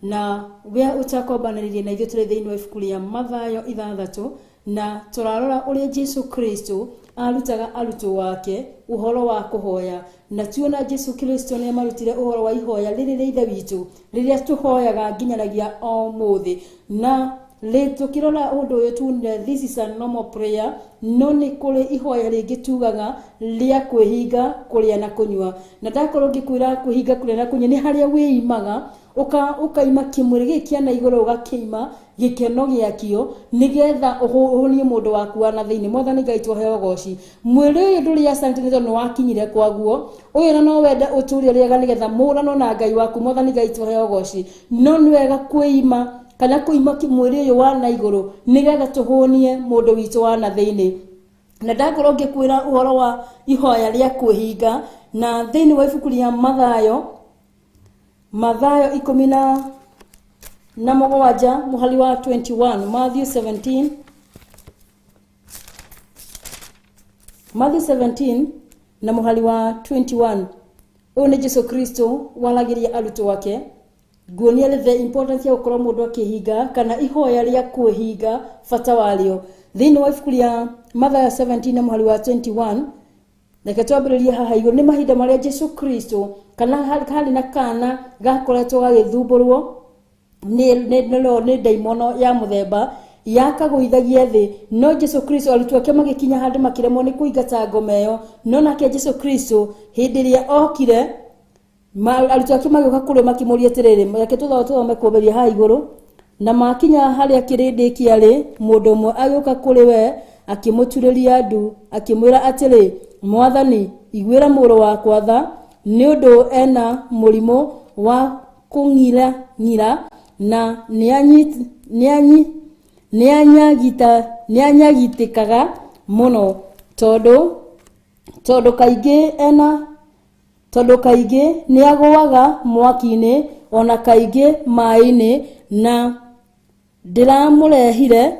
na we ũtakombanĩrĩria na ithuĩ tũrĩ thĩinĩ wa ibuku rĩa Mathayo 6 Na tũrarora ũrĩa Jesu Kristo arutaga arutwo ake ũhoro wa kũhoya. Na tuona Jesu Kristo nĩ amarutire ũhoro wa ihoya rĩrĩ rĩa Ithe witũ, rĩrĩa tũhoyaga nginyanagia o mũthĩ. Na tukirora undu uyu tuonire this is a normal prayer, no nĩ kũrĩ ihoya rĩngĩ tugaga rĩa kwĩhinga kũrĩa na kũnyua. Na ndakorwo ngĩkwĩra kwĩhinga kũrĩa na kũnyua nĩ harĩa wĩimaga, ũkaima kĩmwĩrĩ gĩkĩ kĩa na igũrũ, ũgakĩima gĩkeno gĩakĩo nĩgetha ũhũnie mũndũ waku wa na thĩinĩ. Mwathani Ngai tũheo ũgoci. Mwĩrĩ ũyũ ndũrĩ asante nĩ tondũ nĩwakinyire kwaguo, ũyũ na no wende ũtũre rĩega nĩgetha mũrano na Ngai waku. Mwathani Ngai tũheo ũgoci. No nĩ wega kwĩima kana kũima mwĩrĩ ũyũ wa na igũrũ nĩgetha tũhũnie mũndũ witũ wa na thĩinĩ. Na ndakorwo ngĩkwĩra ũhoro wa ihoya rĩa kwĩhinga, na thĩinĩ wa ibuku rĩa Mathayo, Mathayo 17 mũhari wa 21, Matthew 17, Matthew 17 na mũhari wa 21. Ũyũ nĩ Jesu Kristo waragĩria arutwo ake. Nguonia the importance ya gũkorwo mũndũ akĩhinga kana ihoya rĩa kwĩhinga bata warĩo. Thĩinĩ wa ibuku rĩa Mathayo 17 na mũhari wa 21, reke twambĩrĩrie haha igũrũ. Nĩ mahinda marĩa Jesu Kristo kana harĩ na kana gakoretwo gagĩthumbũrwo nĩ ndaimono ya mũthemba yakagũithagia thĩ, no Jesu Kristo arutwo ake magĩkinya handũ makĩremwo nĩ kũingata ngoma ĩyo. No nake Jesu Kristo hĩndĩ ĩrĩa okire, arutwo ake magĩũka kũrĩ makĩmũria atĩrĩrĩ, reke tũthome kũambĩrĩria haha igũrũ. Na makinya harĩa kĩrĩndĩ kĩarĩ, mũndũ ũmwe agĩũka kũrĩ we akĩmũturĩria ndu akĩmwĩra atĩrĩ, Mwathani, iguĩra mũrũ wakwa tha, nĩ ũndũ ena mũrimũ wa kũng'ira-ng'ira na nĩanyagitĩkaga mũno, tondũ kaingĩ nĩagũaga mwaki-inĩ ona kaingĩ maĩ-inĩ, na ndĩramũrehire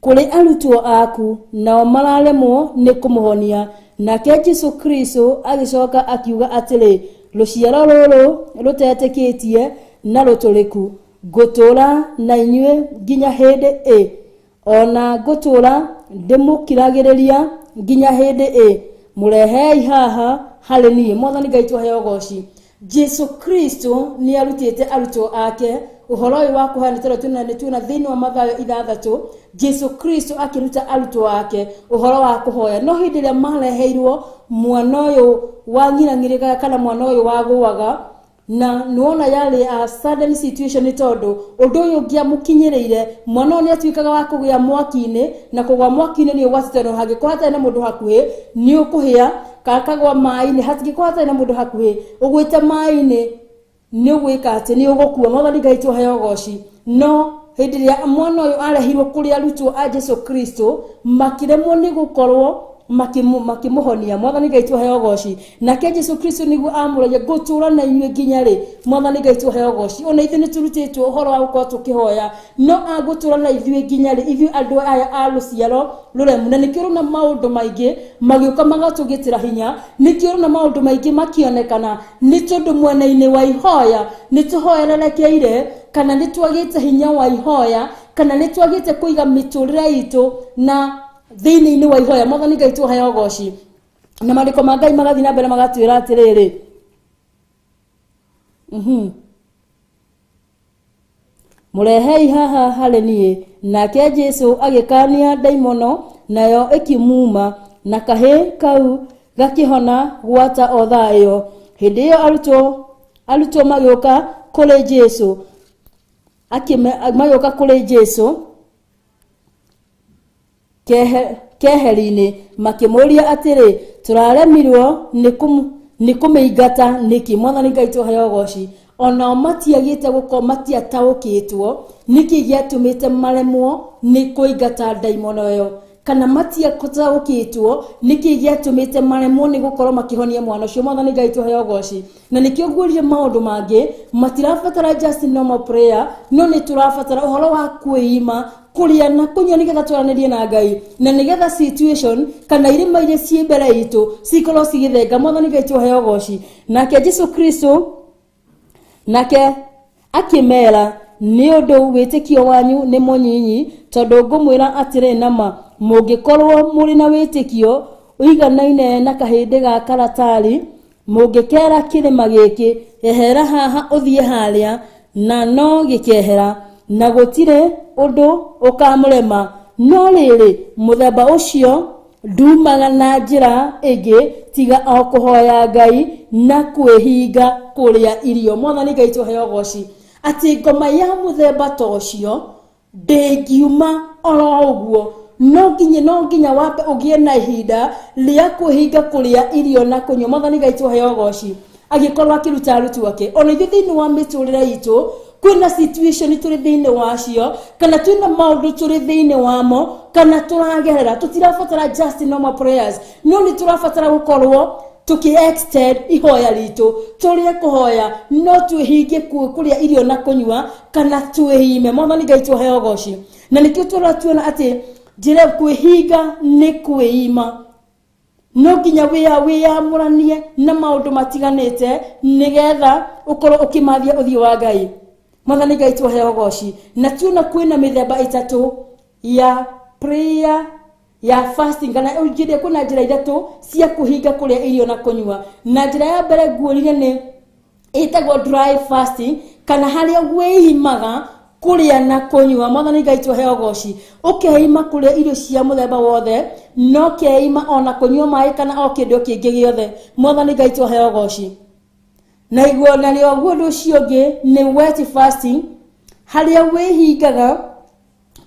kũrĩ arutwo aku nao mararemwo nĩ kũmũhonia. Nake Jesu Kristo agĩcoka akiuga atĩrĩ, rũciaro rũrũ rũtetĩkĩtie na rũtũrĩku, ngũtũũra na inyuĩ nginya hĩndĩ ĩ? Ona ngũtũũra ndĩmũkiragĩrĩria nginya hĩndĩ ĩ? Mũrehei haha harĩ niĩ. Mwathani Ngai tũheo ũgoci. Jesu Kristo nĩ arutĩte arutwo ake ũhoro ũyũ wa kũhoya, nĩ tondũ nĩ tuona thĩinĩ wa Mathayo 6 Jesu Kristo akĩruta arutwo ake ũhoro wa kũhoya. No hĩndĩ ĩrĩa mareheirwo mwana ũyũ wang'irang'irĩkaga kana mwana ũyũ wagũaga, na nĩwona yarĩ a sudden situation, nĩ tondũ ũndũ ũyũ ũngĩamũkinyĩrĩire mwana ũyũ nĩatuĩkaga wa kũgĩa mwaki-inĩ, na kũgwa mwaki-inĩ nĩ ũgwati tondũ hangĩkorwo hatarĩ na mũndũ hakuhĩ nĩ ũkũhĩa, kana kagwa maĩ-inĩ, hatingĩkorwo hatarĩ na mũndũ hakuhĩ ũgwĩte maĩ-inĩ nĩ ũgwĩka atĩ nĩ ũgũkua. Mwathani Ngai tũheo ũgoci. No hĩndĩ ĩrĩa mwana ũyũ arehirwo kũrĩ arutwo a Jesu Kristo, makĩremwo nĩ gũkorwo makĩmũhonia. Mwathani Ngai tũheo ũgoci. Nake Jesu Kristo nĩguo amũragia, ngũtũũra na inyuĩ nginya rĩ? Mwathani Ngai tũheo ũgoci. Ona ithuĩ nĩtũrutĩtwo ũhoro wa gũkorwo tũkĩhoya, no agũtũũra na ithuĩ nginya rĩ? Ithuĩ andũ aya a rũciaro rũremu. Na nĩkĩo ũrona maũndũ maingĩ magĩũka magatũgitĩra hinya, nĩkĩo ũrona maũndũ maingĩ makĩonekana, nĩ tondũ mwena-inĩ wa ihoya nĩtũhoererekeire, kana nĩtwagĩte hinya wa ihoya, kana nĩtwagĩte kũiga mĩtũrĩre itũ na thĩinĩ-inĩ wa ihoya. Mwathani Ngai tũheo ũgoci. Na maandĩko ma Ngai magathiĩ na mbere magatwĩra atĩrĩrĩ, mũrehei haha harĩ niĩ. Nake Jesu agĩkania ndaimono, nayo ĩkĩmuuma, na kahĩĩ kau gakĩhona gwata o thaa ĩyo. Hĩndĩ ĩyo arutwo magĩũka kũrĩ Jesu, magĩũka kũrĩ Jesu keheri-inĩ, makĩmũũria atĩrĩ, tũraremirwo nĩ kũmĩingata nĩkĩ? Mwathani Ngai tũheo ũgoci. Onao matiagĩte gũkorwo matiataũkĩtwo nĩkĩ gĩatũmĩte maremwo nĩ kũingata ndaimono ĩyo, kana matiataũkĩtwo nĩkĩ gĩatũmĩte maremwo nĩ gũkorwo makĩhonia mwana ũcio. Mwathani Ngai tũheo ũgoci. Na nĩkĩo ngwĩrire maũndũ mangĩ matirabatara just normal prayer, no nĩ tũrabatara ũhoro wa kwĩima kũrĩa na kũnyua nĩgetha twaranĩrie na Ngai, na nĩgetha situation kana irĩma iria ciĩ mbere itũ cikorwo cigĩthenga. Mwathani Ngai tũheo ũgoci. Nake Jesu Kristo nake akĩmera, Nĩ ũndũ wĩtĩkio wanyu nĩ mũnyinyi. Tondũ ngũmwĩra atĩrĩ nama, mũngĩkorwo mũrĩ na wĩtĩkio ũiganaine na kahĩndĩ ga karatari, mũngĩkera kĩrĩma gĩkĩ, 'Ehera haha ũthiĩ harĩa,' na no gĩkehera, na gũtirĩ ũndũ ũkamũrema. No rĩrĩ, mũthemba ũcio ndumaga na njĩra ĩngĩ tiga o kũhoya Ngai na kwĩhinga kũrĩa irio. Mwathani Ngai tũheo ũgoci atĩ ngoma ya mũthemba ta ũcio ndĩngiuma oro ũguo. No nginya wambe ũgĩe na ihinda rĩa kwĩhinga kũrĩa irio na kũnyua. Mwathani Ngai tũheo ũgoci. Agĩkorwo akĩruta arutwo ake, ona ithuĩ thĩinĩ wa mĩtũrĩre itũ kwĩna situation tũrĩ thĩinĩ wacio, kana twĩna maũndũ tũrĩ thĩinĩ wamo, kana tũragerera. Tũtirabatara just normal prayers, no nĩ tũrabatara gũkorwo tuki extend ihoya ritũ, tũrĩe kũhoya, no twĩhinge kũrĩa irio na kũnyua kana twĩhime. Mwathani Ngai tũheo ũgoci. Na nĩkĩo tũratuona atĩ njĩra kwĩhinga nĩ kwĩima. No nginya wĩyamũranie na maũndũ matiganĩte nĩgetha ũkorwo ũkĩmathia ũthiũ wa Ngai. Mwathani Ngai tũheo ũgoci. Na tuona kwĩna mĩthemba ĩtatũ ya prayer ya fasting, kana njĩra, kwĩna njĩra ithatũ cia kũhinga kũrĩa irio na kũnyua. Na njĩra ya mbere nguonire nĩ ĩtagwo dry fasting, kana harĩa wĩimaga kũrĩa na kũnyua. Mwathani Ngai tũheo ũgoci. Ũkeima kũrĩa irio cia mũthemba wothe, no keima ona kũnyua maĩ kana o kĩndũ kĩngĩ gĩothe. Mwathani Ngai tũheo ũgoci. Na iguo narĩo guo ũndũ ũcio ũngĩ nĩ wet fasting, harĩa wĩhingaga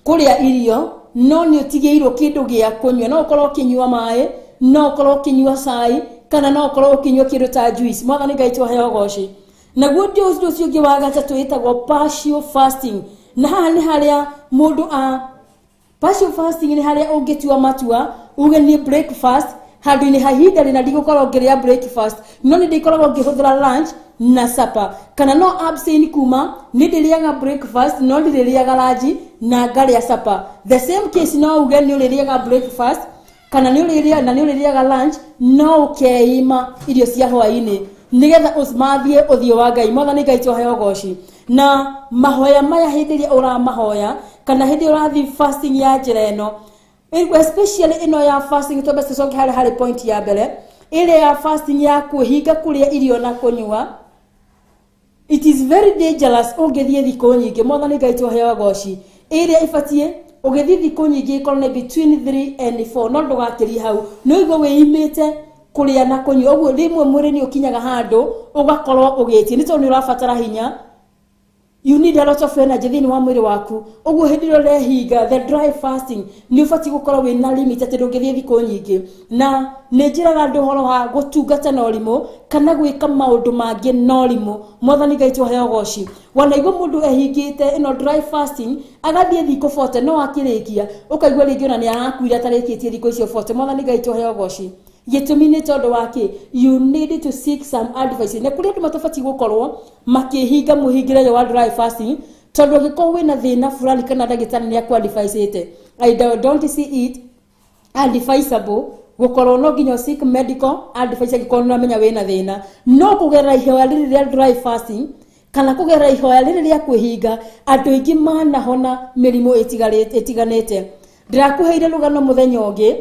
kũrĩa irio no nĩ ũtigĩirwo kĩndũ gĩa kũnyua. No ũkorwo ũkĩnyua maĩ, no ũkorwo ũkĩnyua cai, kana no ũkorwo ũkĩnyua kĩndũ ta juice. Mwathani Ngai tũheo ũgoci. Naguo ũndũ ũcio ũngĩ wa gatatũ ĩtagwo partial fasting. Na haha nĩ harĩa mũndũ a partial fasting nĩ harĩa ũngĩtua matua uge nĩ breakfast handũ-inĩ ha ihinda rĩna ndigũkorwo ngĩrĩa breakfast, no nĩ ndĩkoragwo ngĩhũthĩra lunch na supper, kana no abstain kuma nĩ ndĩrĩaga breakfast no ndirĩrĩaga lunch na ngarĩa supper. The same case, no uge nĩ ũrĩrĩaga breakfast kana nĩ ũrĩrĩa na nĩ ũrĩrĩaga lunch, no ũkeima irio cia hwaĩ-inĩ nĩgetha ũmathie ũthiũ wa Ngai. Mwathani Ngai tũheo ũgoci. Na mahoya maya, hĩndĩ ĩrĩa ũramahoya kana hĩndĩ ĩrĩa ũrathiĩ fasting ya njĩra ĩno, especially ĩno ya fasting, twambe tũcoke harĩa harĩ point ya mbere, ĩrĩa ya fasting ya kwĩhinga kũrĩa irio na kũnyua, it is very dangerous ũngĩthiĩ thikũ nyingĩ. Mwathani Ngai tũheo ũgoci. Ĩrĩa ĩbatiĩ ũgĩthiĩ thikũ nyingĩ ĩkorwo nĩ between 3 and 4, no ndũgakĩrie hau. Nĩ ũigua wĩimĩte kũrĩa na kũnyua ũguo, rĩmwe mwĩrĩ nĩ ũkinyaga handũ ũgakorwo ũgĩtie, nĩ tondũ nĩ ũrabatara hinya. You need a lot of energy thĩinĩ wa mwĩrĩ waku. Ũguo hĩndĩ ĩrĩa ũrehinga the dry fasting, nĩ ũbatiĩ gũkorwo wĩna limit atĩ ndũngĩthiĩ thikũ nyingĩ. Na nĩ njĩraga andũ ũhoro wa gũtungata na ũrimũ kana gwĩka maũndũ mangĩ na ũrimũ. Mwathani Ngai tũheo ũgoci. Wanaigua mũndũ ehingĩte ĩno dry fasting agathiĩ thikũ 40, no akĩrĩkia ũkaigua rĩngĩ ona nĩ arakuire atarĩkĩtie thikũ icio 40. Mwathani Ngai tũheo ũgoci. Gĩtũmi nĩ tondũ wa kĩ? You need to seek some advice. Na kũrĩ andũ matabatiĩ gũkorwo makĩhinga mũhingĩre ũyũ wa dry fasting, tondũ angĩkorwo wĩna thĩna fulani kana ndagĩtarĩ nĩ akwadviceĩte, I don't see it advisable gũkorwo no nginya seek medical advice angĩkorwo nĩ ũramenya wĩna thĩna. No kũgerera ihoya rĩrĩ rĩa dry fasting kana kũgerera ihoya rĩrĩ rĩa kwĩhinga, andũ aingĩ manahona mĩrimũ ĩtiganĩte. Ndĩrakũheire rũgano mũthenya ũngĩ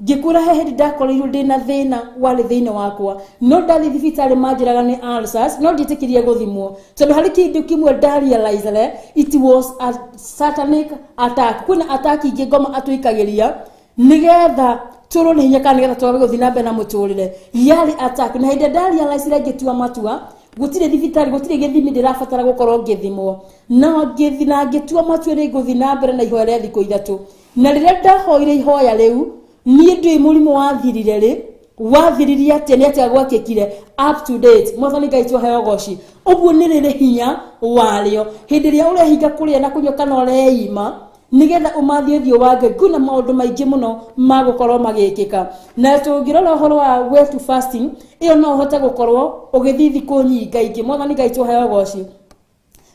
ngĩkwĩra he hĩndĩ ndakorirwo ndĩna thĩna warĩ thĩinĩ wakwa, no ndathiĩ thibitarĩ manjĩraga nĩ ulcers, no ndiĩtĩkirie gũthimwo tondũ harĩ kĩndũ kĩmwe ndarealizire, it was a satanic attack. Kwĩna attack ingĩ ngoma atũikagĩria nĩgetha tũrwo nĩ hinya kana nĩgetha twage gũthiĩ na mbere na mũtũrĩre. Yarĩ attack, na hĩndĩ ĩrĩa ndarealizire ngĩtua matua gũtirĩ thibitarĩ, gũtirĩ gĩthimi ndĩrabatara gũkorwo ngĩthimwo, na ngĩthi na ngĩtua matua nĩ ngũthiĩ na mbere na ihoya rĩa thikũ 3. Na rĩrĩa ndahoire ihoya rĩu, niĩ ndiũĩ mũrimũ wathirire rĩ, wathiririe atĩa, nĩ atĩa gwekĩkire up to date. Mwathani Ngai tũheo ũgoci. Ũguo nĩ rĩrĩ hinya warĩo hĩndĩ ĩrĩa ũrehinga kũrĩa na kũnyua kana ũreima nĩgetha ũmathie ũthiũ wa Ngai, kwĩna maũndũ maingĩ mũno ma gũkorwo magĩkĩka. Na tũngĩrora ũhoro wa wet fasting ĩyo, no ũhote gũkorwo ũgĩthiĩ thikũ nyingaingĩ. Mwathani Ngai tũheo ũgoci.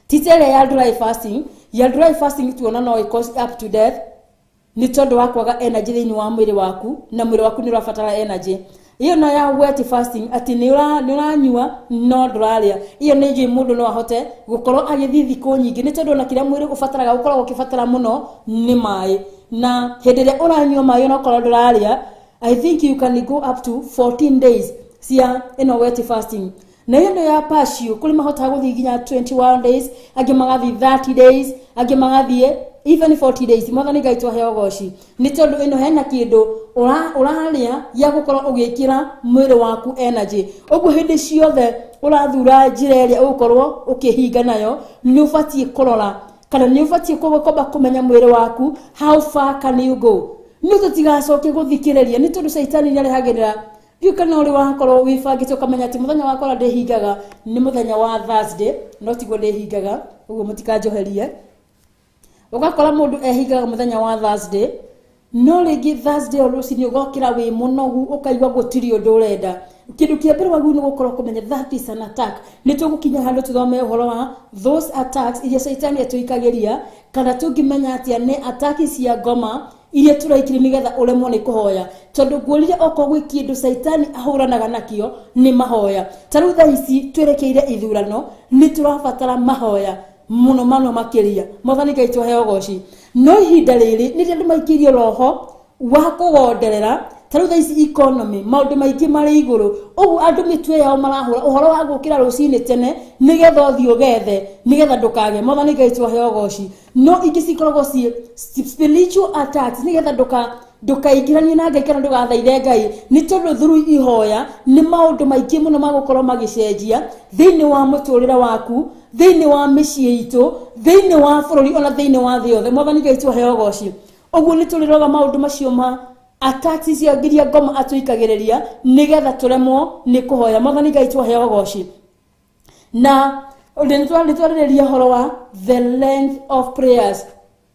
Ti ta ĩrĩa ya dry fasting. Ya dry fasting tuona no ĩ up to death, nĩ tondũ wa kwaga energy thĩinĩ wa mwĩrĩ waku, na mwĩrĩ waku nĩ ũrabatara energy. Ĩyo no ya wet fasting, atĩ nĩ ũranyua no ndũrarĩa. Ĩyo nĩ njũĩ mũndũ no ahote gũkorwo agĩthiĩ thikũ nyingĩ, nĩ tondũ ona kĩrĩa mwĩrĩ ũbataraga ũkoragwo ũkĩbatara mũno nĩ maĩ, na hĩndĩ ĩrĩa ũranyua maĩ onakorwo ndũrarĩa, I think you can go up to 14 days cia ĩno wet fasting. Na ĩno ya partial, kũrĩ mahotaga gũthiĩ nginya 21 days, angĩ magathiĩ 30 days, angĩ magathiĩ even 40 days. Mwathani Ngai twaheo goci, nĩ tondũ ĩno hena kĩndũ ũrarĩa gĩa gũkorwo ũgĩkĩra mwĩrĩ waku energy. Ũguo hĩndĩ ciothe ũrathura njĩra ĩrĩa ũgũkorwo ũkĩhinga nayo, nĩ ũbatiĩ kũrora kana nĩ ũbatiĩ kwamba kũmenya mwĩrĩ waku, how far can you go, nĩ tũtigacoke gũthikĩrĩria, nĩ tondũ caitani nĩ arehagĩrĩra. Ndiũĩ kana ũrĩ wakorwo wĩbangĩte ũkamenya atĩ mũthenya wakwa ũrĩa ndĩhingaga nĩ mũthenya wa Thursday, no tiguo ndĩhingaga, ũguo mũtikanjoherie. Ũgakora mũndũ ehingaga mũthenya wa Thursday, no rĩngĩ Thursday o rũcinĩ ũgokĩra wĩ mũnogu, ũkaigua gũtirĩ ũndũ ũrenda. Kĩndũ kĩa mbere wagĩrĩirwo nĩ gũkorwo kũmenya that is an attack. Nĩ tũgũkinya handũ tũthome ũhoro wa those attacks iria caitani atũikagĩria, kana tũngĩmenya atĩa nĩ attack cia ngoma iria tũraikire nĩgetha ũremwo nĩ kũhoya. Tondũ nguorire okorwo gwĩ kĩndũ caitani ahũranaga nakĩo nĩ mahoya. Ta rĩu thaa ici twerekeire ithurano, nĩ tũrabatara mahoya mũno mũno makĩria. Mwathani Ngai twaheo goci. No ihinda rĩrĩ nĩrĩo andũ maikĩirio roho wa kũgonderera. Ta rĩu thaa ici economy, maũndũ maingĩ marĩ igũrũ, ũguo andũ mĩtwe yao marahũra ũhoro wa gũkĩra rũcinĩ tene nĩgetha ũthiĩ ũgethe nĩgetha ndũkage. Mwathani Ngai twaheo goci. No ingĩ cikoragwo ciĩ spiritual attacks nĩgetha ndũkaingĩranie na Ngai kana ndũgathaithe Ngai, nĩ tondũ through ihoya nĩ maũndũ maingĩ mũno magũkorwo magĩcenjia thĩinĩ wa mũtũrĩre waku, thĩinĩ wa mĩciĩ itũ, thĩinĩ wa bũrũri, ona thĩinĩ wa thĩ yothe. Mwathani Ngai twaheo goci. Ũguo nĩ tũrĩroga maũndũ macio ma attacks icio ngiria ngoma atũikagĩrĩria nĩgetha tũremwo nĩ kũhoya. Mwathani Ngai twaheo goci. Na nĩ twarĩrĩria ũhoro wa the length of prayers.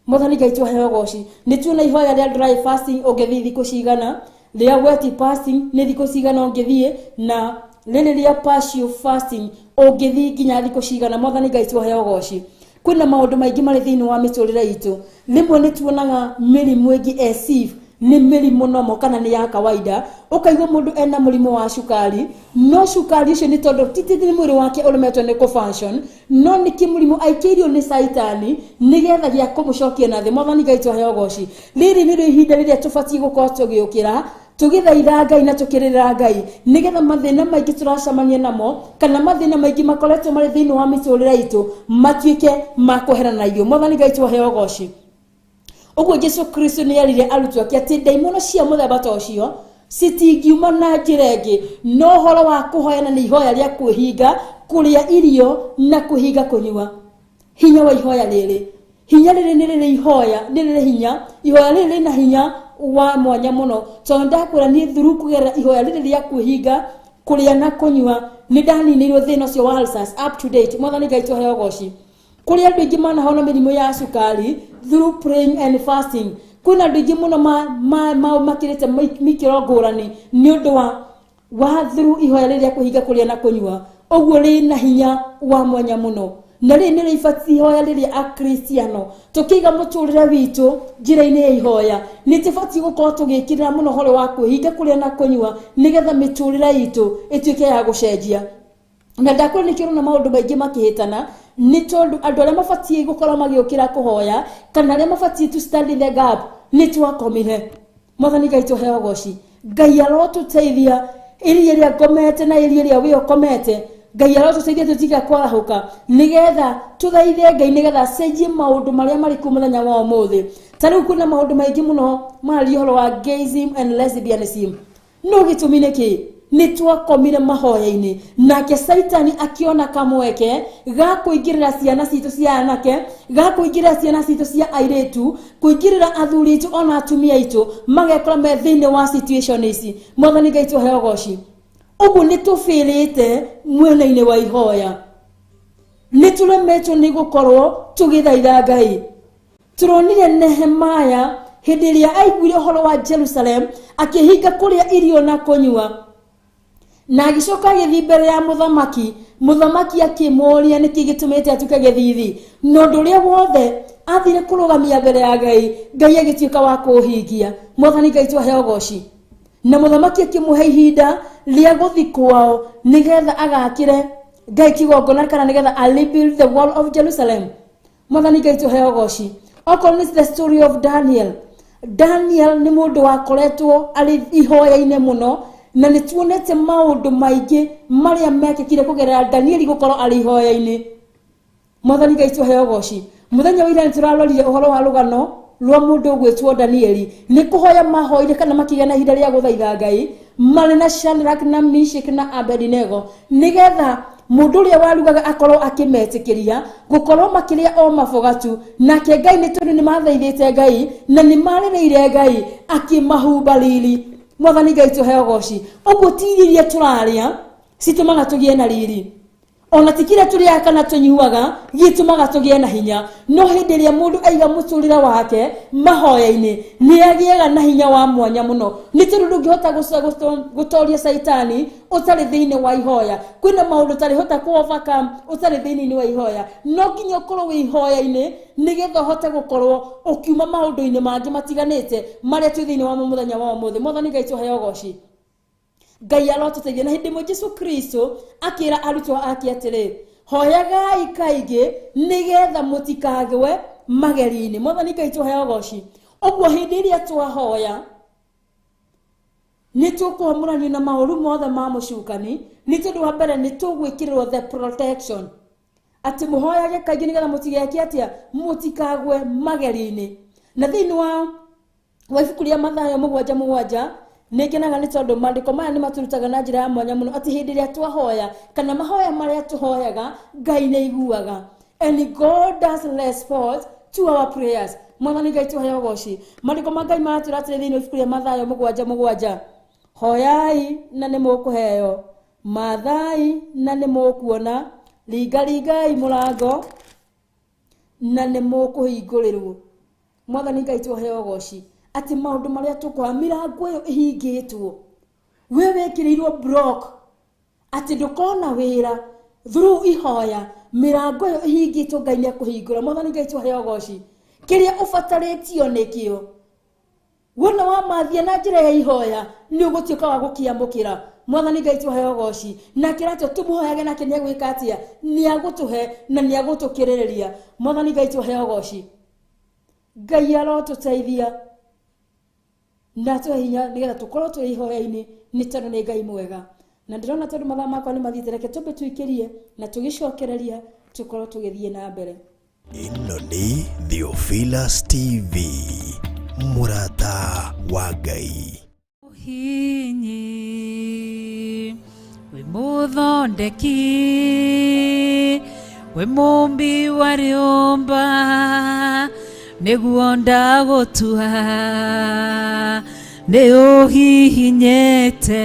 Mwathani Ngai twaheo goci. Nĩ tuona ihoya rĩa dry fasting ũngĩthiĩ thikũ cigana, rĩa wet fasting nĩ thikũ cigana ũngĩthiĩ, na rĩrĩ rĩa partial fasting ũngĩthiĩ nginya thikũ cigana. Mwathani Ngai twaheo goci. Kwĩna maũndũ maingĩ marĩ thĩinĩ wa mĩtũrĩre itũ. Rĩmwe nĩ tuonaga mĩrimũ ĩngĩ as if nĩ mĩrimũ nomo kana nĩ ya kawaida. Ũkaigua mũndũ ena mũrimũ wa cukari, no cukari ũcio nĩ tondũ ti nĩ mwĩrĩ wake ũremetwo nĩ kũ-function, no nĩ kĩmũrimũ aikĩirio nĩ caitani nĩgetha gĩa kũmũcokia na thĩ. Mwathani Ngai twaheo goci. Rĩrĩ nĩrĩo ihinda rĩrĩa tũbatiĩ gũkorwo tũgĩũkĩra tũgĩthaitha Ngai na tũkĩrĩrĩra Ngai nĩgetha mathĩna maingĩ tũracemania namo kana mathĩna maingĩ makoretwo marĩ thĩinĩ wa mĩtũrĩre itũ matuĩke ma kweheranagio. Mwathani Ngai twaheo goci. Ũguo Jesu Kristo nĩ erire arutwo ake atĩ ndaimono cia mũthemba ta ũcio citingiuma na njĩra ĩngĩ no ũhoro wa kũhoya, na nĩ ihoya rĩa kwĩhinga kũrĩa irio na kwĩhinga kũnyua. Hinya wa ihoya rĩrĩ, hinya rĩrĩ nĩ rĩrĩ ihoya nĩ rĩrĩ hinya, ihoya rĩrĩ rĩna hinya wa mwanya mũno, tondũ ndakwĩra niĩ through kũgerera ihoya rĩrĩ rĩa kwĩhinga kũrĩa na kũnyua nĩ ndaninĩirwo thĩna ũcio wa ulcers up to date. Mwathani Ngai twaheo goci. Kũrĩ andũ aingĩ manahona mĩrimũ ya cukari through praying and fasting. Kwĩna andũ aingĩ mũno makĩrĩte mĩkĩro ngũrani nĩ ũndũ wa through ihoya rĩrĩa kwĩhinga kũrĩa na kũnyua. Ũguo rĩna hinya wa mwanya mũno, na rĩrĩ nĩrĩo ibatiĩ ihoya rĩrĩa akristiano tũkĩiga mũtũrĩre witũ njĩra-inĩ ya ihoya nĩ tũbatiĩ gũkorwo tũgĩkĩrĩra mũno ũhoro wa kwĩhinga kũrĩa na kũnyua nĩgetha mĩtũrĩre itũ ĩtuĩke ya gũcenjia. Na ndakwĩra nĩkĩo ũrona maũndũ maingĩ makĩhĩtana, nĩ tondũ andũ arĩa mabatiĩ gũkorwo magĩũkĩra kũhoya kana arĩa mabatiĩ to stand in the gap nĩ twakomire. Mwathani Ngai tũheo goci. Ngai arotũteithia iria ĩrĩa ngomete na iria ĩrĩa we ũkomete, Ngai arotũteithia tũtige kwarahũka nĩgetha tũthaithe Ngai nĩgetha acenjie maũndũ marĩa marĩ kuo mũthenya wa ũmũthĩ. Ta rĩu kwĩna maũndũ maingĩ mũno mararia ũhoro wa gayism and lesbianism. No gĩtũmi nĩ kĩ? Nĩ twakomire mahoya-inĩ, nake Saitani akĩona kamweke ga kũingĩrĩra ciana citũ cia anake, ga kũingĩrĩra ciana citũ cia airĩtu, kũingĩrĩra athuri aitũ ona atumia aitũ, magekora me thĩinĩ wa situation ici. Mwathani Ngai tũheo goci. Ũguo nĩ tũbĩrĩte mwena-inĩ wa ihoya, nĩ tũremetwo nĩ gũkorwo tũgĩthaitha Ngai. Tũronire Nehemaya hĩndĩ ĩrĩa aiguire ũhoro wa Jerusalem akĩhinga kũrĩa irio na kũnyua, na agĩcoka agĩthiĩ mbere ya mũthamaki. Mũthamaki akĩmũũria nĩkĩ gĩtũmĩte atuĩke gĩthithi, na ũndũ ũrĩa wothe athire kũrũgamia mbere ya Ngai, Ngai agĩtuĩka wa kũũhingia. Mwathani Ngai twaheo goci. Na mũthamaki akĩmũhe ihinda rĩa gũthiĩ kwao nĩgetha agakĩre Ngai kĩgongona, kana nĩgetha a rebuild the wall of Jerusalem. Mwathani Ngai tũheo ũgoci. Okorwo nĩ the story of Daniel, Daniel nĩ mũndũ wakoretwo arĩ ihoya-inĩ mũno, na nĩ tuonete maũndũ maingĩ marĩa mekĩkire kũgerera Daniel gũkorwo arĩ ihoya-inĩ. Mwathani Ngai tũheo ũgoci. Mũthenya wa ira nĩ tũrarorire ũhoro wa rũgano rwa mũndũ ũgwĩtwo Danieli. Nĩ kũhoya mahoire kana makĩgĩa na ihinda rĩa gũthaitha Ngai marĩ na Shadrach na Meshach na Abednego, nĩgetha mũndũ ũrĩa warugaga akorwo akĩmetĩkĩria gũkorwo makĩrĩa o maboga tu. Nake Ngai, nĩ tondũ nĩ mathaithĩte Ngai na nĩ marĩrĩire Ngai, akĩmahumba riri. Mwathani Ngai tũheo ũgoci. Ũguo ti irio iria tũrarĩa citũmaga tũgĩe na riri, ona ti kĩrĩa tũrĩaga kana tũnyuaga gĩtũmaga tũgĩe na hinya, no hĩndĩ ĩrĩa mũndũ aiga mũtũrĩre wake mahoya-inĩ, nĩ agĩaga na hinya wa mwanya mũno, nĩ tondũ ndũngĩhota gũtoria caitani ũtarĩ thĩinĩ wa ihoya. Kwĩna maũndũ ũtarĩhota kũ overcome ũtarĩ thĩinĩ wa ihoya. No nginya ũkorwo wĩ ihoya-inĩ nĩgetha ũhote gũkorwo ũkiuma maũndũ-inĩ mangĩ matiganĩte marĩa twĩ thĩinĩ wamo mũthenya wa ũmũthĩ. Mwathani Ngai tũheo ũgoci. Ngai arotũteithia. Na hĩndĩ ĩmwe Jesu Kristo akĩra arutwo ake atĩrĩ, hoyagai kaingĩ nĩgetha mũtikagwe magerio-inĩ. Mwathani Ngai tũheo ũgoci. Ũguo hĩndĩ ĩrĩa twahoya, nĩ tũkwamũranio na maũru mothe ma mũcukani, nĩ tondũ wa mbere nĩ tũgwĩkĩrĩrwo the protection, atĩ mũhoyage kaingĩ nĩgetha mũtigeke atĩa? Mũtikagwe magerio-inĩ. Na thĩinĩ wa ibuku rĩa Mathayo 7:7, nĩ ngenaga nĩ tondũ maandĩko maya nĩ matũrutaga na njĩra ya mwanya mũno atĩ hĩndĩ ĩrĩa twahoya, kana mahoya marĩa tũhoyaga, Ngai nĩ aiguaga, and God does respond to our prayers. Mwathani Ngai tũheo ũgoci. Maandĩko ma Ngai maratwĩra atĩrĩ thĩinĩ wa ibuku rĩa Mathayo 7:7, hoyai na nĩ mũkũheo, mathai na nĩ mũkuona, ringaringai mũrango na nĩ mũkũhingũrĩrwo. Mwathani Ngai tũheo ũgoci. Atĩ maũndũ marĩa tũkũhoya, mĩrango ĩyo ĩhingĩtwo, we wĩkĩrĩirwo block atĩ ndũkona wĩra, through ihoya mĩrango ĩyo ĩhingĩtwo Ngai nĩ akũhingũra. Mwathani Ngai tũheo ũgoci. Kĩrĩa ũbatarĩtio nĩkĩo wona wamathia na njĩra ya ihoya, nĩ ũgũtuĩka wa gũkĩamũkĩra. Mwathani Ngai tũheo ũgoci. Nake ratio tũmũhoyage, nake nĩ agwĩka atĩa? Nĩ agũtũhe na nĩ agũtũkĩrĩrĩria. Mwathani Ngai tũheo ũgoci. Ngai arotũteithia na atũhe hinya nĩgetha tũkorwo twĩ ihoya-inĩ, nĩ tondũ nĩ Ngai mwega. Na ndĩrona tondũ mathaa makwa nĩ mathiĩte, reke tũmbe tũikĩrie na tũgĩcokereria tũkorwo tũgĩthiĩ na mbere. Ĩno nĩ Theophilus TV, mũrata wa Ngai. Hinyi wĩ mũthondeki, wĩ mũmbi wa rĩũmba, nĩguo ndagũtua, nĩ ũhihinyĩte,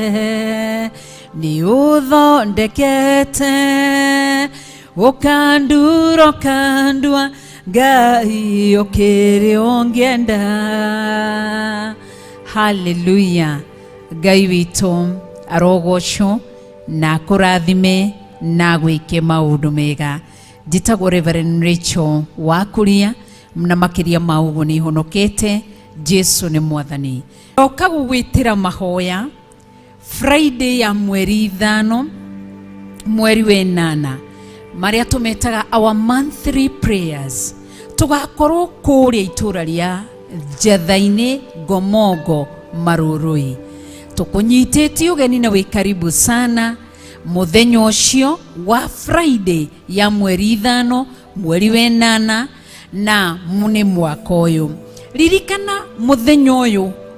nĩ ũthondekete, ũkandura ũkandua, Ngai ũkĩrĩ ũngĩenda. Haleluya. Ngai witũ arogocwo na akũrathime na agwĩke maũndũ mega. Njĩtagwo Reverend Rachel Wakuria, na makĩria ma ũguo nĩ honokete. Jesu nĩ Mwathani. Oka gũgwĩtĩra mahoya Friday ya mweri 5 mweri wa 8, marĩa tũmetaga our monthly prayers. Tũgakorwo kũrĩa itũra rĩa Njetha-inĩ, Ngomongo, Marũrũi. Tũkũnyitĩtie ũgeni na wĩ karibu sana mũthenya ũcio wa Friday ya mweri 5 mweri wa 8 na nĩ mwaka ũyũ. Ririkana mũthenya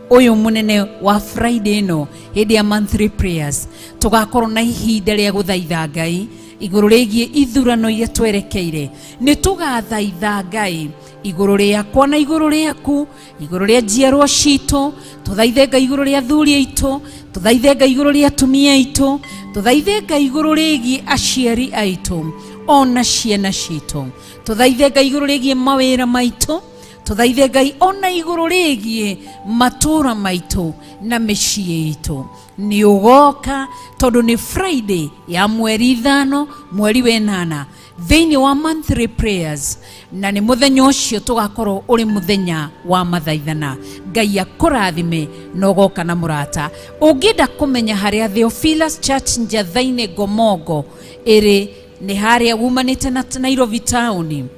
ũyũ mũnene wa Friday ĩno, hĩndĩ ya monthly prayers, tũgakorwo na ihinda rĩa gũthaitha Ngai igũrũ rĩgiĩ ithurano iria twerekeire. Nĩ tũgathaitha Ngai igũrũ rĩakwa na igũrũ rĩaku, igũrũ rĩa njiarwa citũ, tũthaithe Ngai igũrũ rĩa athuri aitũ, tũthaithe Ngai igũrũ rĩa atumia aitũ, tũthaithe Ngai igũrũ rĩgiĩ aciari aitũ ona ciana citũ, tũthaithe Ngai igũrũ rĩgiĩ mawĩra maitũ. Tũthaithe Ngai ona igũrũ rĩgiĩ matũũra maitũ na mĩciĩ itũ. Nĩ ũgoka tondũ nĩ Friday ya mweri 5 mweri wa 8 thĩinĩ wa monthly prayers, na nĩ mũthenya ũcio tũgakorwo ũrĩ mũthenya wa mathaithana. Ngai akũrathime na ũgoka na mũrata. Ũngĩenda kũmenya harĩa Theophilus Church Njathainĩ Ngomongo ĩrĩ, nĩ harĩa wumanĩte na Nairobi town,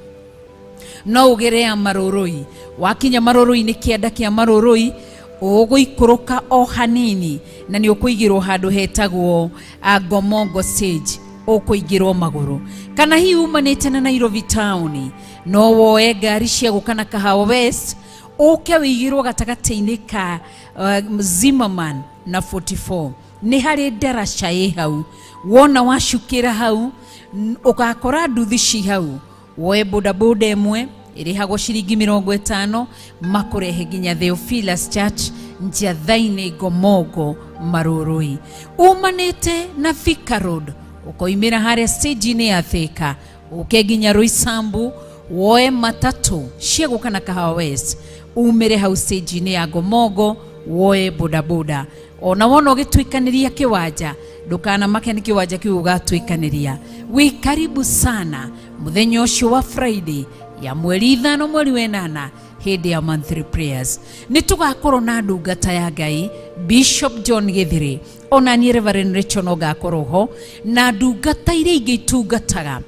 no ũgere ya Marũrũi. Wakinya Marũrũi nĩ kĩanda kĩa Marũrũi, ũgũikũrũka o hanini na nĩ ũkũigĩrwo handũ hetagwo Ngomongo stage, ũkũingĩrwo magũrũ. Kana hihi umanĩte na Nairobi town, no woe ngari cia gũka na Kahawa West, ũke wĩigĩrwo gatagatĩ-inĩ ka Zimmerman na 44. Nĩ harĩ ndaraca ĩ hau, wona wacukĩra hau ũgakora nduthi ci hau, woe bodaboda ĩmwe ĩrĩhagwo ciringi 50 makũrehe nginya Theophilus Church Njathainĩ Ngomongo Marũrũi. Umanĩte na Thika Road, ũkoimĩra harĩa stage-inĩ ya Thika, ũke nginya Roysambu, woe matatũ cia gũka na Kahawa West, umĩre hau stage-inĩ ya Ngomongo, woe bodaboda. Ona wona ũgĩtuĩkanĩria kĩwanja, ndũkanamake nĩ kĩwanja kĩu ũgatuĩkanĩria. Wĩ karibu sana mũthenya ũcio wa Friday ya mweri 5 mweri wa 8 hĩndĩ ya monthly prayers. Nĩ tũgakorwo na ndungata ya Ngai Bishop John Githiri, ona niĩ Reverend Rachel no ngakorwo ho, na ndungata iria ingĩ itungataga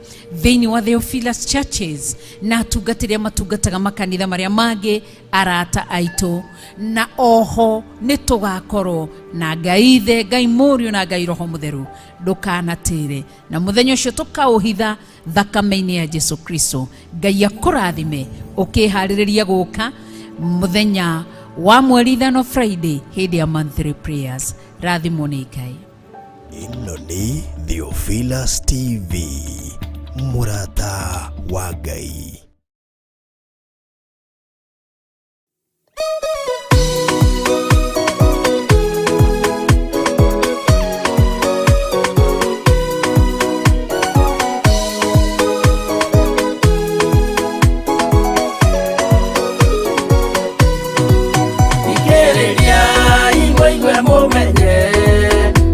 thĩinĩ wa Theophilus Churches, na atungatĩri arĩa matungataga makanitha marĩa mangĩ, arata aitũ. Na oho nĩ tũgakorwo na Ngai Ithe, Ngai Mũriũ na Ngai Roho Mũtheru. Ndũkanatĩre, na mũthenya ũcio tũkaũhitha thakame-inĩ ya Jesu Kristo. Ngai akũrathime ũkĩharĩrĩria gũka mũthenya wa mweri 5 Friday hĩndĩ ya monthly prayers. Rathimwo nĩ Ngai. Ĩno nĩ Theophilus TV, mũrata wa Ngai. Thikĩrĩria mũigue mũmenye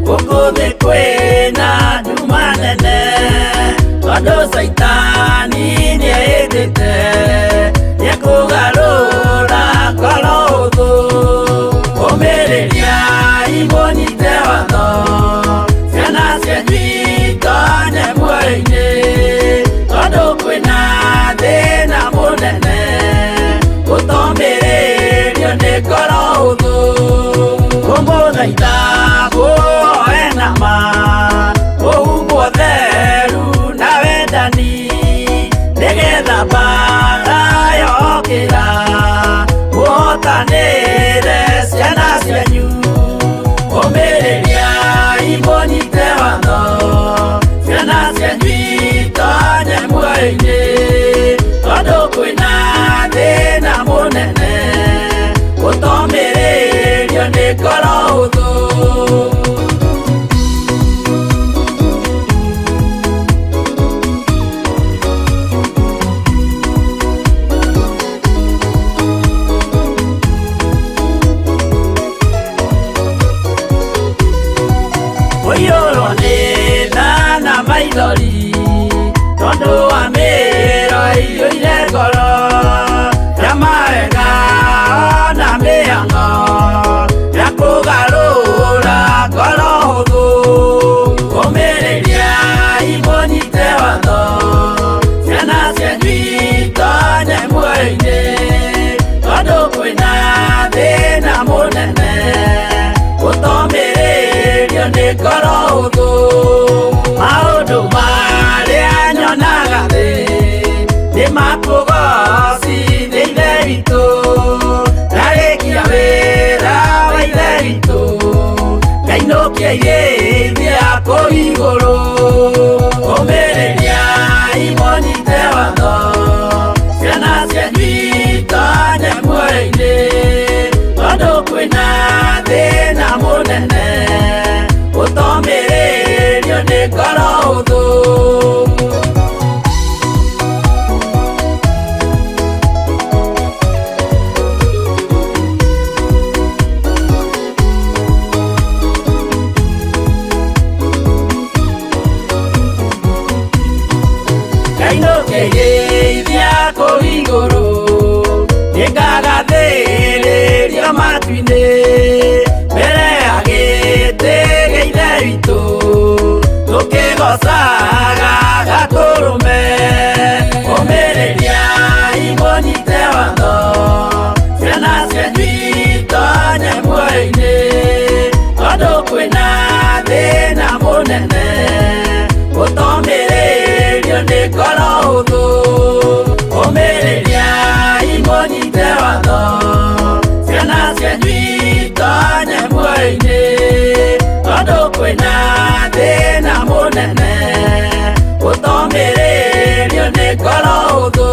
gũkũ thĩ kwĩna nduma nene, tondũ Caitani nĩehĩtĩte nĩekũgarũra ngoro hũthũ. Ũmĩrĩria mũnyite watho, ciana cianyu itonye muoyo-inĩ, tondũ kwĩna thĩna mũnene gũtomĩrĩrio nĩ ngoro hũthũ. Kũmũthaitha muoe na ma, mũhumbwo theru na wendani, nĩgetha mbara yokĩra mũhotanĩre ciana cianyu. Ũmĩrĩria mũnyite watho, ciana cianyu itonye muoyo-inĩ, tondũ kwĩna thĩna mũnene gũtomĩrĩrio nĩ ngoro hũthũ. Ũiyũrwo nĩ tha na maithori, tondũ wa mĩĩro ĩiyũire ngoro ya mawega na mĩhang'o ya kũgarũra ngoro hũthũ. Ũmĩrĩria mũnyite watho, ciana cianyu itonye muoyo-inĩ, tondũ kwĩna thĩna mũnene gũtomĩrĩrio nĩ ngoro hũthũ. Maũndũ marĩa nyonaga thĩ nĩ makũgocithia Ithe witũ, ndarĩkia wĩra wa Ithe witũ, ngainũkia irĩithia kũu igũrũ. Ũmĩrĩria mũnyite watho, ciana cianyu itonye muoyo-inĩ, tondũ kwĩna thĩna mũnene gũtomĩrĩrio nĩ ngoro hũthũ. Tondũ kwĩna thĩna mũnene ũtomĩrĩrio nĩ ngoro hũthũ. Ũmĩrĩriai mũnyite watho, ciana cianyu itonye muoyo-inĩ. Tondũ kwĩna thĩna mũnene ũtomĩrĩrio nĩ ngoro hũthũ.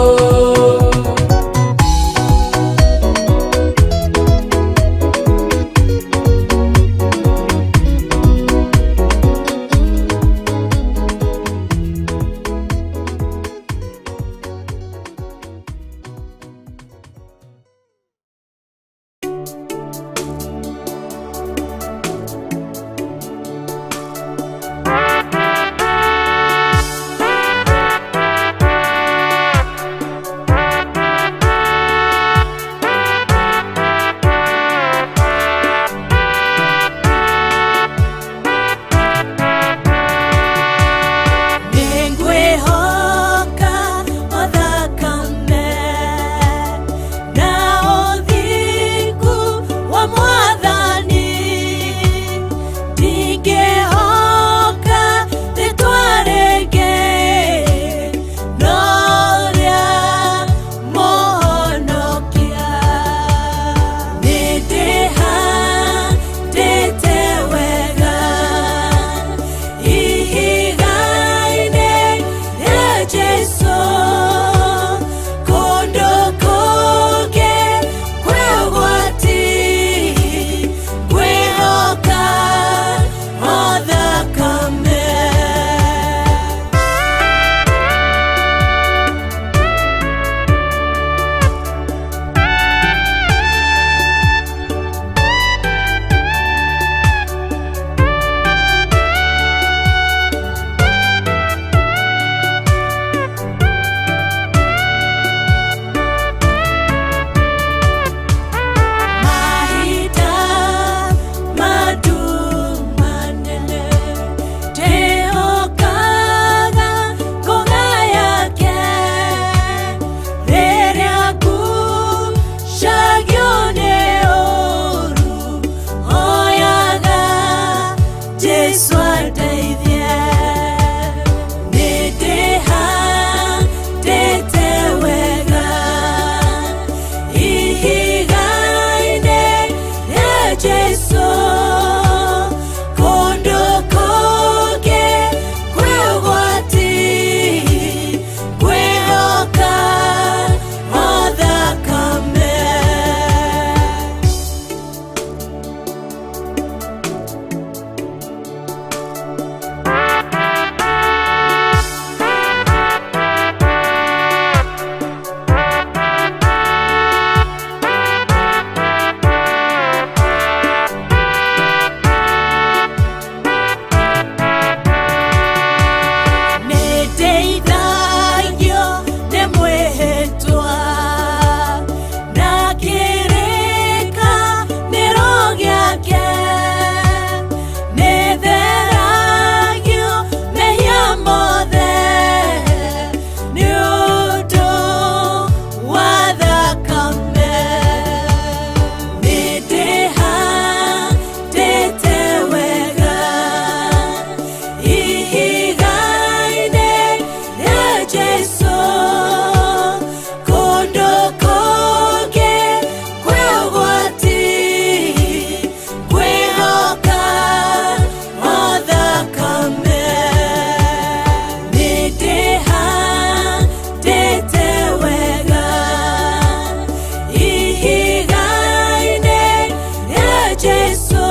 Nĩngwĩhoka o thakame na ũthingu wa Mwathani, ndingĩhoka rĩtwa rĩngĩ no rĩa Mũhonokia. Nĩndĩhandĩte wega ihiga-inĩ rĩa Jesũ, kũndũ kũngĩ kwĩ ũgwati, ngwĩhoka o thakame. Mahinda manene ndĩhokaga ngũga yake, rĩrĩa ngucagio nĩ ũũru, hoyaga Jesũ andeithie. Nĩndĩhandĩte wega ihiga-inĩ rĩa Jesũ, kũndũ kũngĩ kwĩ ũgwati, ngwĩhoka o thakame. Nĩndeithagio nĩ mwĩhĩtwa na kĩrĩkanĩro gĩake, nĩtheragio mehia mothe nĩ ũndũ wa thakame. Nĩndĩhandĩte wega ihiga-inĩ rĩa Jesũ, kũndũ kũngĩ kwĩ ũgwati, ngwĩhoka o thakame. Nĩndĩhandĩte wega ihiga-inĩ rĩa Jesũ,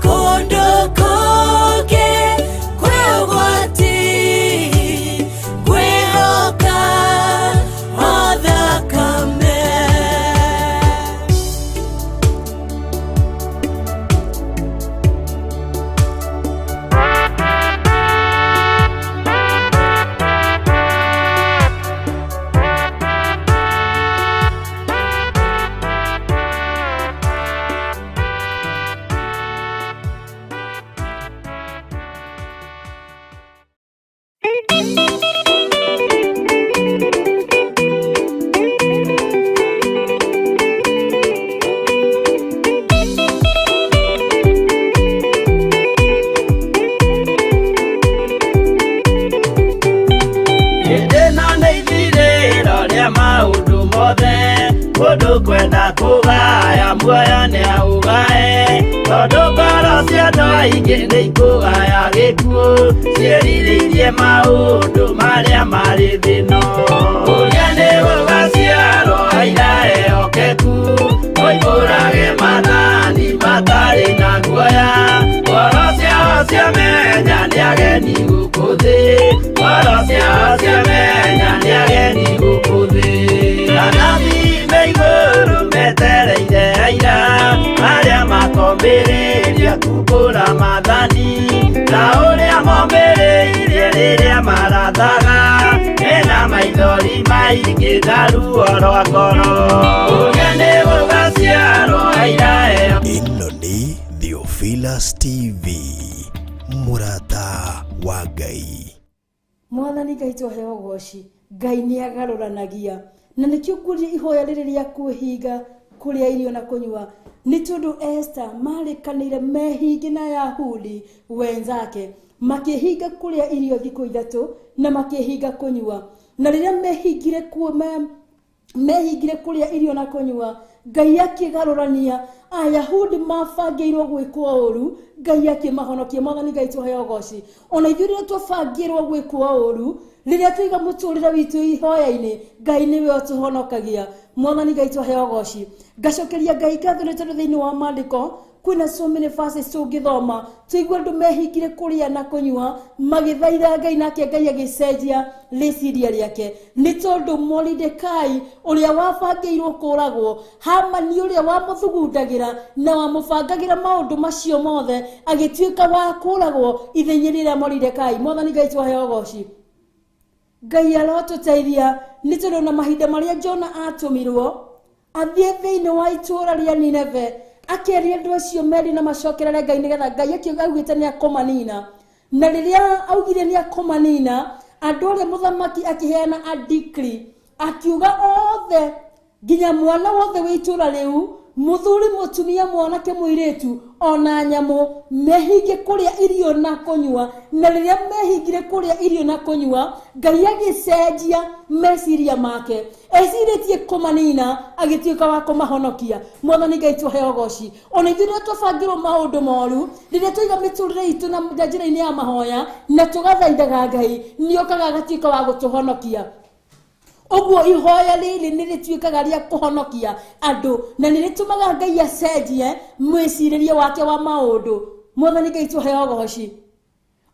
kũndũ kũngĩ kwĩ ũgwati, ngwĩhoka o thakame. Ngoro cia andũ aingĩ nĩ ikũgaya gĩkuũ, ciĩrirĩirie maũndũ marĩa marĩ thĩ-ĩno. Ũrĩa nĩ gũgaciarwo aira ehokeku, moimbũrage maathani matarĩ na guoya. Ngoro ciao ciamenya nĩ ageni gũkũ thĩ, ngoro ciao ciamenya nĩ ageni gũkũ thĩ. Anabii me igũrũ metereire aira, arĩa makombĩrĩria kumbũra maathani, ta ũrĩa mombĩrĩirie rĩrĩa marathaga, mena maithori maingĩ na ruo rwa ngoro. Ũrĩa nĩ gũgaciarwo aira eho. Ĩno nĩ Theophilus TV, mũrata wa Ngai. Mwathani Ngai tũheo goci. Ngai nĩ agarũranagia, na nĩkĩo nguria ihoya rĩrĩ rĩa kwĩhinga kũrĩa irio na kũnyua, nĩ tondũ Esther marĩkanĩire mehinge na Ayahudi wenzake, makĩhinga kũrĩa irio thikũ 3 na makĩhinga kũnyua. Na rĩrĩa mehingire mehingire kũrĩa irio na kũnyua, Ngai akĩgarũrania. Ayahudi mabangĩirwo gwĩkwo ũru, Ngai akĩmahonokia. Mwathani Ngai tũheo goci. Ona ithuĩ rĩrĩa twabangĩrwo gwĩkwo ũru, rĩrĩa twaiga mũtũrĩre witũ ihoya-inĩ, Ngai nĩwe ũtũhonokagia. Mwathani Ngai tũheo goci. Ngacokeria Ngai ngatho nĩ tondũ thĩinĩ wa maandĩko kwĩna so many verses tũngĩthoma tũigue andũ mehingire kũrĩa na kũnyua magĩthaitha Ngai, nake Ngai agĩcenjia rĩciria rĩake. Nĩ tondũ Moridekai ũrĩa wabangĩirwo kũragwo, Hamani ũrĩa wamũthugundagĩra na wamũbangagĩra maũndũ macio mothe agĩtuĩka wa kũragwo ithenya rĩrĩa Moridekai. Mwathani Ngai tũheo goci. Ngai arotũteithia nĩ tondũ na mahinda marĩa Jona atũmirwo athiĩ thĩinĩ wa itũũra rĩa Nineve akeria andũ acio meri na macokerere Ngai, nĩgetha Ngai akiuga augĩte nĩ akũmanina. Na rĩrĩa augire nĩ akũmanina, andũ arĩa mũthamaki akĩheana a decree akiuga othe nginya mwana wothe wĩ itũũra rĩu, mũthuri, mũtumia, mwanake, mũirĩtu, ona nyamũ, mehinge kũrĩa irio na kũnyua. Na rĩrĩa mehingire kũrĩa irio na kũnyua, Ngai agĩcenjia meciria make. Ecirĩtie kũmanina, agĩtuĩka wa kũmahonokia. Mwathani Ngai tũheo goci. Ona ithuĩ rĩrĩa twabangĩrwo maũndũ moru, rĩrĩa twaiga mĩtũrĩre itũ na njĩra-inĩ ya mahoya na tũgathaithaga Ngai, nĩokaga agatuĩka wa gũtũhonokia. Ũguo ihoya rĩrĩ nĩ rĩtuĩkaga rĩa kũhonokia andũ, na nĩ rĩtũmaga Ngai acenjie mwĩcirĩrie wake wa maũndũ. Mwathani Ngai tũheo goci.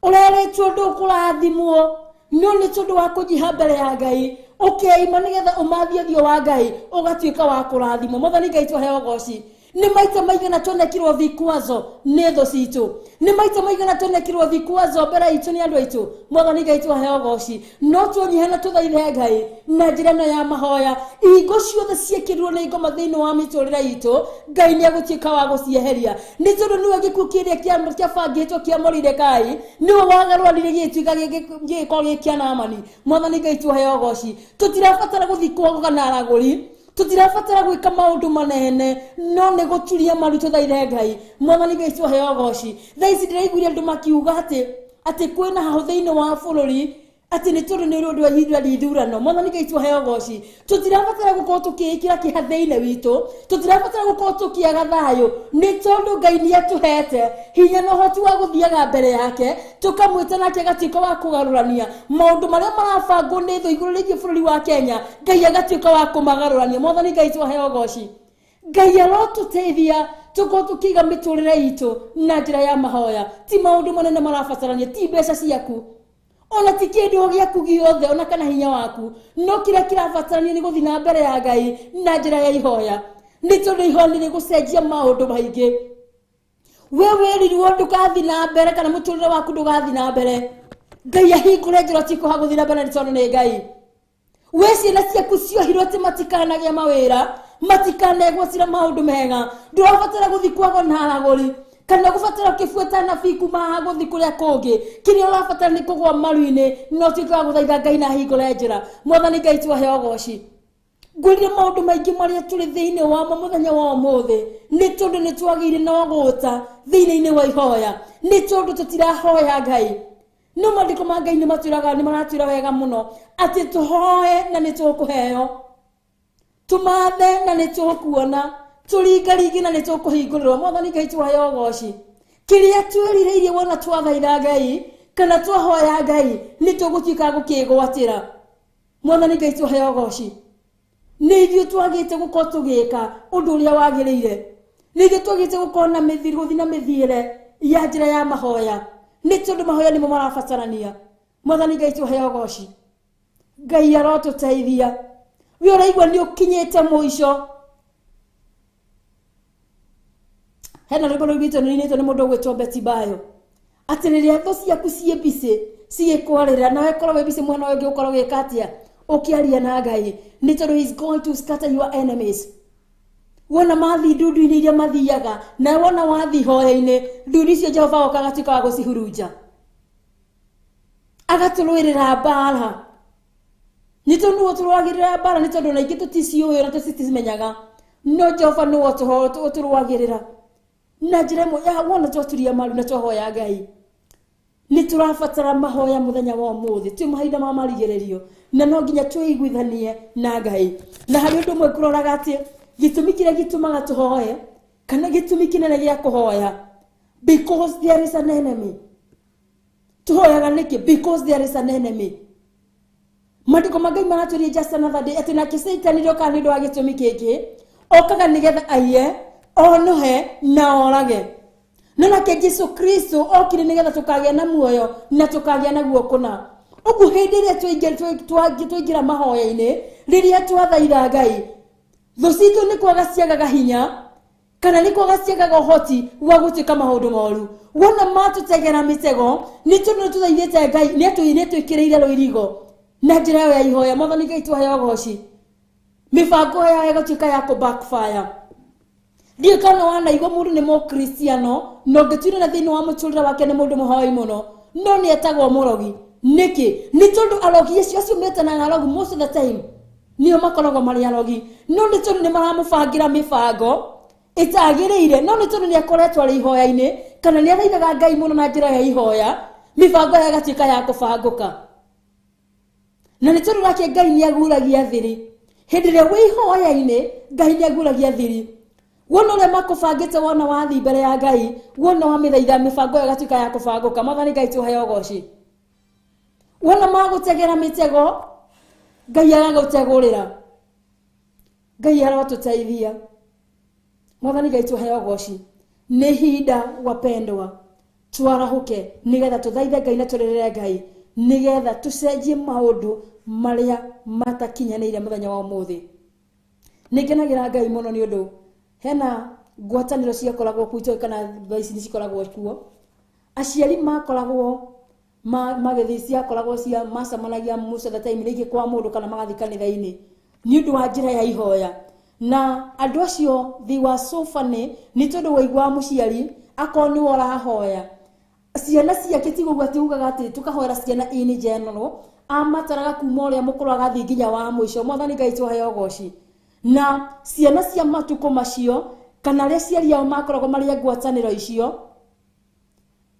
Ũrerĩtwo ndũkũrathimwo, no nĩ tondũ wa kũnyiha mbere ya Ngai, ũkeima nĩgetha ũmathie ũthiũ wa Ngai, ũgatuĩka wa kũrathimwo. Mwathani Ngai tũheo goci. Nĩ maita maigana twonekirwo vikwazo nĩ thũ citũ, nĩ maita maigana twonekirwo vikwazo mbere itũ nĩ andũ aitũ. Mwathani Ngai tũheo goci. No tuonyihe na tũthaithe Ngai na njĩra ĩno ya mahoya. Ihingo ciothe ciĩkĩrirwo nĩ ngoma thĩinĩ wa mĩtũrĩre itũ, Ngai nĩ egũtuĩka wa gũcieheria, nĩ tondũ nĩwe gĩkuũ kĩrĩa kĩabangĩtwo kĩa Moridekai nĩwe wagarũranire gĩgĩtuĩka gĩgĩkorwo gĩ kĩa Naamani. Mwathani Ngai tũheo goci. Tũtirabatara gũthiĩ kwa aragũri, tũtirabatara gwĩka maũndũ manene, no nĩ gũturia maru tũthaithe Ngai. Mwathani Ngai tũheo goci. Thaa ici ndĩraiguire andũ makiuga atĩ kwĩna hahũ thĩinĩ wa bũrũri, atĩ nĩ tondũ nĩ ũndũ wa ihinda rĩa ithurano. Mwathani Ngai tũheo goci. Tũtirabatara gũkorwo tũkĩĩkĩra kĩeha thĩinĩ witũ, tũtirabatara gũkorwo tũkĩaga thayũ, nĩ tondũ Ngai nĩ atũhete hinya na ũhoti wa gũthiaga mbere yake, tũkamwĩta nake agatuĩka wa kũgarũrania maũndũ marĩa marabangwo nĩ thũ igũrũ rĩgiĩ bũrũri wa Kenya. Ngai agatuĩka wa kũmagarũrania. Mwathani Ngai tũheo goci. Ngai arotũteithia tũkorwo tũkĩiga mĩtũrĩre itũ na njĩra ya mahoya. Ti maũndũ manene marabatarania, ti mbeca ciaku, ona ti kĩndũ gĩaku gĩothe, ona kana hinya waku, no kĩrĩa kĩrabatarania nĩ gũthiĩ na mbere ya Ngai na njĩra ya ihoya, nĩ tondũ ihoya nĩ rĩgũcenjia maũndũ maingĩ. We wĩrirwo ndũgathiĩ na mbere, kana mũtũrĩre waku ndũgathiĩ na mbere, Ngai ahingũre njĩra ũtuĩke wa gũthiĩ na mbere, nĩ tondũ nĩ Ngai. We ciana ciaku ciohirwo atĩ matikanagĩa mawĩra, matikanegwatĩra maũndũ mega, ndũrabatara gũthiĩ kwago na aragũri, kana gũbatara ũkĩbuata nabii kuma gũthiĩ kũrĩa kũngĩ. Kĩrĩa ũrabatara nĩ kũgũa maru-inĩ na ũtuĩke wa gũthaitha Ngai na ahingũre njĩra. Mwathani Ngai tũheo goci. Ngwĩrire maũndũ maingĩ marĩa tũrĩ thĩinĩ wamo mũthenya wa ũmũthĩ, nĩ tondũ nĩ twagĩire na ũgũta thĩinĩ-inĩ wa ihoya, nĩ tondũ tũtirahoya Ngai. No maandĩko ma Ngai nĩ matwĩraga, nĩ maratwĩra wega mũno atĩ tũhoe na nĩ tũkũheo, tũmathe na nĩ tũkuona, tũringaringe na nĩ tũkũhingũrĩrwo. Mwathani Ngai tũheo goci. Kĩrĩa twĩrirĩirie wona twathaitha Ngai kana twahoya Ngai nĩ tũgũtuĩka gũkĩgwatĩra. Mwathani Ngai tũheo ũgoci. Nĩ ithuĩ twagĩte gũkorwo tũgĩka ũndũ ũrĩa wagĩrĩire. Nĩ ithuĩ twagĩte gũkorwo na mĩthiĩ gũthiĩ na mĩthiĩre ya njĩra ya mahoya. Nĩ tondũ mahoya nĩmo marabatarania. Mwathani Ngai tũheo ũgoci. Ngai arotũteithia. We ũraigua nĩ ũkinyĩte mũico. Hena rwĩmbo rũigĩtwo nĩ nĩ mũndũ ũgwĩtwo Betty Bayo. Atĩ rĩrĩa thũ ciaku ciĩ busy cigĩkwarĩrĩra nawe korwo wĩ busy mwena ũyũ ũngĩ ũkorwo ũgĩka atĩa ũkĩaria na Ngai, nĩ tondũ he is going to scatter your enemies. Wona mathi ndundu-inĩ iria mathiaga na wona wathi hoya-inĩ ndundu icio Jehova oka agatuĩka wa gũcihurunja, agatũrũĩrĩra mbara. Nĩ tondũ nĩwe ũtũrũagĩrĩra mbara, nĩ tondũ na ingĩ tũticiũĩ na tũticimenyaga, no Jehova nĩwe ũtũrũagĩrĩra na njĩra ĩmwe ya wona twaturia maru na twahoya Ngai. Nĩ tũrabatara mahoya mũthenya wa ũmũthĩ, twĩ mahinda ma marigĩrĩrio na no nginya twĩiguithanie na Ngai. Na harĩ ũndũ ũmwe ngũroraga atĩ gĩtũmi kĩrĩa gĩtũmaga tũhoe kana gĩtũmi kĩnene gĩa kũhoya, because there is an enemy. Tũhoyaga nĩkĩ? Because there is an enemy. Maandĩko ma Ngai maratwĩria just another day atĩ nake Satan ndokaga nĩ ũndũ wa gĩtũmi gĩkĩ, okaga nĩgetha aiye, onohe na orage. No nake Jesu Kristo okire nĩgetha tũkagĩa na muoyo na tũkagĩa naguo kũna. Ũguo hĩndĩ ĩrĩa twaingĩra mahoya-inĩ, rĩrĩa twathaitha Ngai, thũ citũ nĩ kwaga ciagaga hinya kana nĩ kwaga ciagaga ũhoti wa gũtuĩka maũndũ moru. Wona matũtegera mĩtego nĩ tondũ nĩ tũthaithĩte Ngai, nĩ atwĩkĩrĩire rũirigo na njĩra ĩyo ya ihoya. Mwathani Ngai tũheo ũgoci. Mĩbango yao ĩgatuĩka ya kũ backfire. Ndiũĩ kana wanaigua mũndũ nĩ mũkristiano na ũngĩtuire na thĩinĩ wa mũtũrĩre wake nĩ mũndũ mũhoi mũno, no nĩ etagwo mũrogi. Nĩkĩ? Nĩ tondũ arogi acio metanaga arogi most of the time nĩo makoragwo marĩ arogi, no nĩ tondũ nĩ maramũbangĩra mĩbango ĩtagĩrĩire, no nĩ tondũ nĩ akoretwo arĩ ihoya-inĩ kana nĩ athaithaga Ngai mũno na njĩra ya ihoya, mĩbango yao ĩgatuĩka ya kũbangũka. Na nĩ tondũ nake Ngai nĩ aguragia thiri. Hĩndĩ ĩrĩa wĩ ihoya-inĩ Ngai nĩ aguragia thiri. Wona ũrĩa makũbangĩte, wona wathiĩ mbere ya Ngai, wona wamĩthaitha, mĩbango ĩyo ĩgatuĩka ya kũbangũka. Mwathani Ngai tũheo ũgoci. Wona magũtegera mĩtego, Ngai agagũtegũrĩra. Ngai arotũteithia. Mwathani Ngai tũheo ũgoci. Nĩ ihinda wapendwa twarahũke nĩgetha tũthaithe Ngai na tũrĩrĩre Ngai nĩgetha tũcenjie maũndũ marĩa matakinyanĩire mũthenya wa ũmũthĩ. Nĩ ngenagĩra Ngai mũno nĩ ũndũ hena ngwatanĩro ciakoragwo kuo itoĩ kana thaa ici nĩ cikoragwo kuo. Aciari makoragwo magĩthiĩ, ciakoragwo cia macemanagia most of the time rĩngĩ kwa mũndũ kana magathiĩ kanitha-inĩ nĩ ũndũ wa njĩra ya ihoya. Na andũ acio they were so funny nĩ tondũ waiguaga mũciari akorwo nĩwe ũrahoya ciana ciake, ti ũguo atĩ ugaga atĩ tũkahoera ciana in general, amataraga kuma ũrĩa mũkũrũ agathiĩ nginya wa mũico. Mwathani Ngai tũheo ũgoci. Na ciana cia matukũ macio kana arĩa aciari ao makoragwo marĩ a ngwatanĩro icio,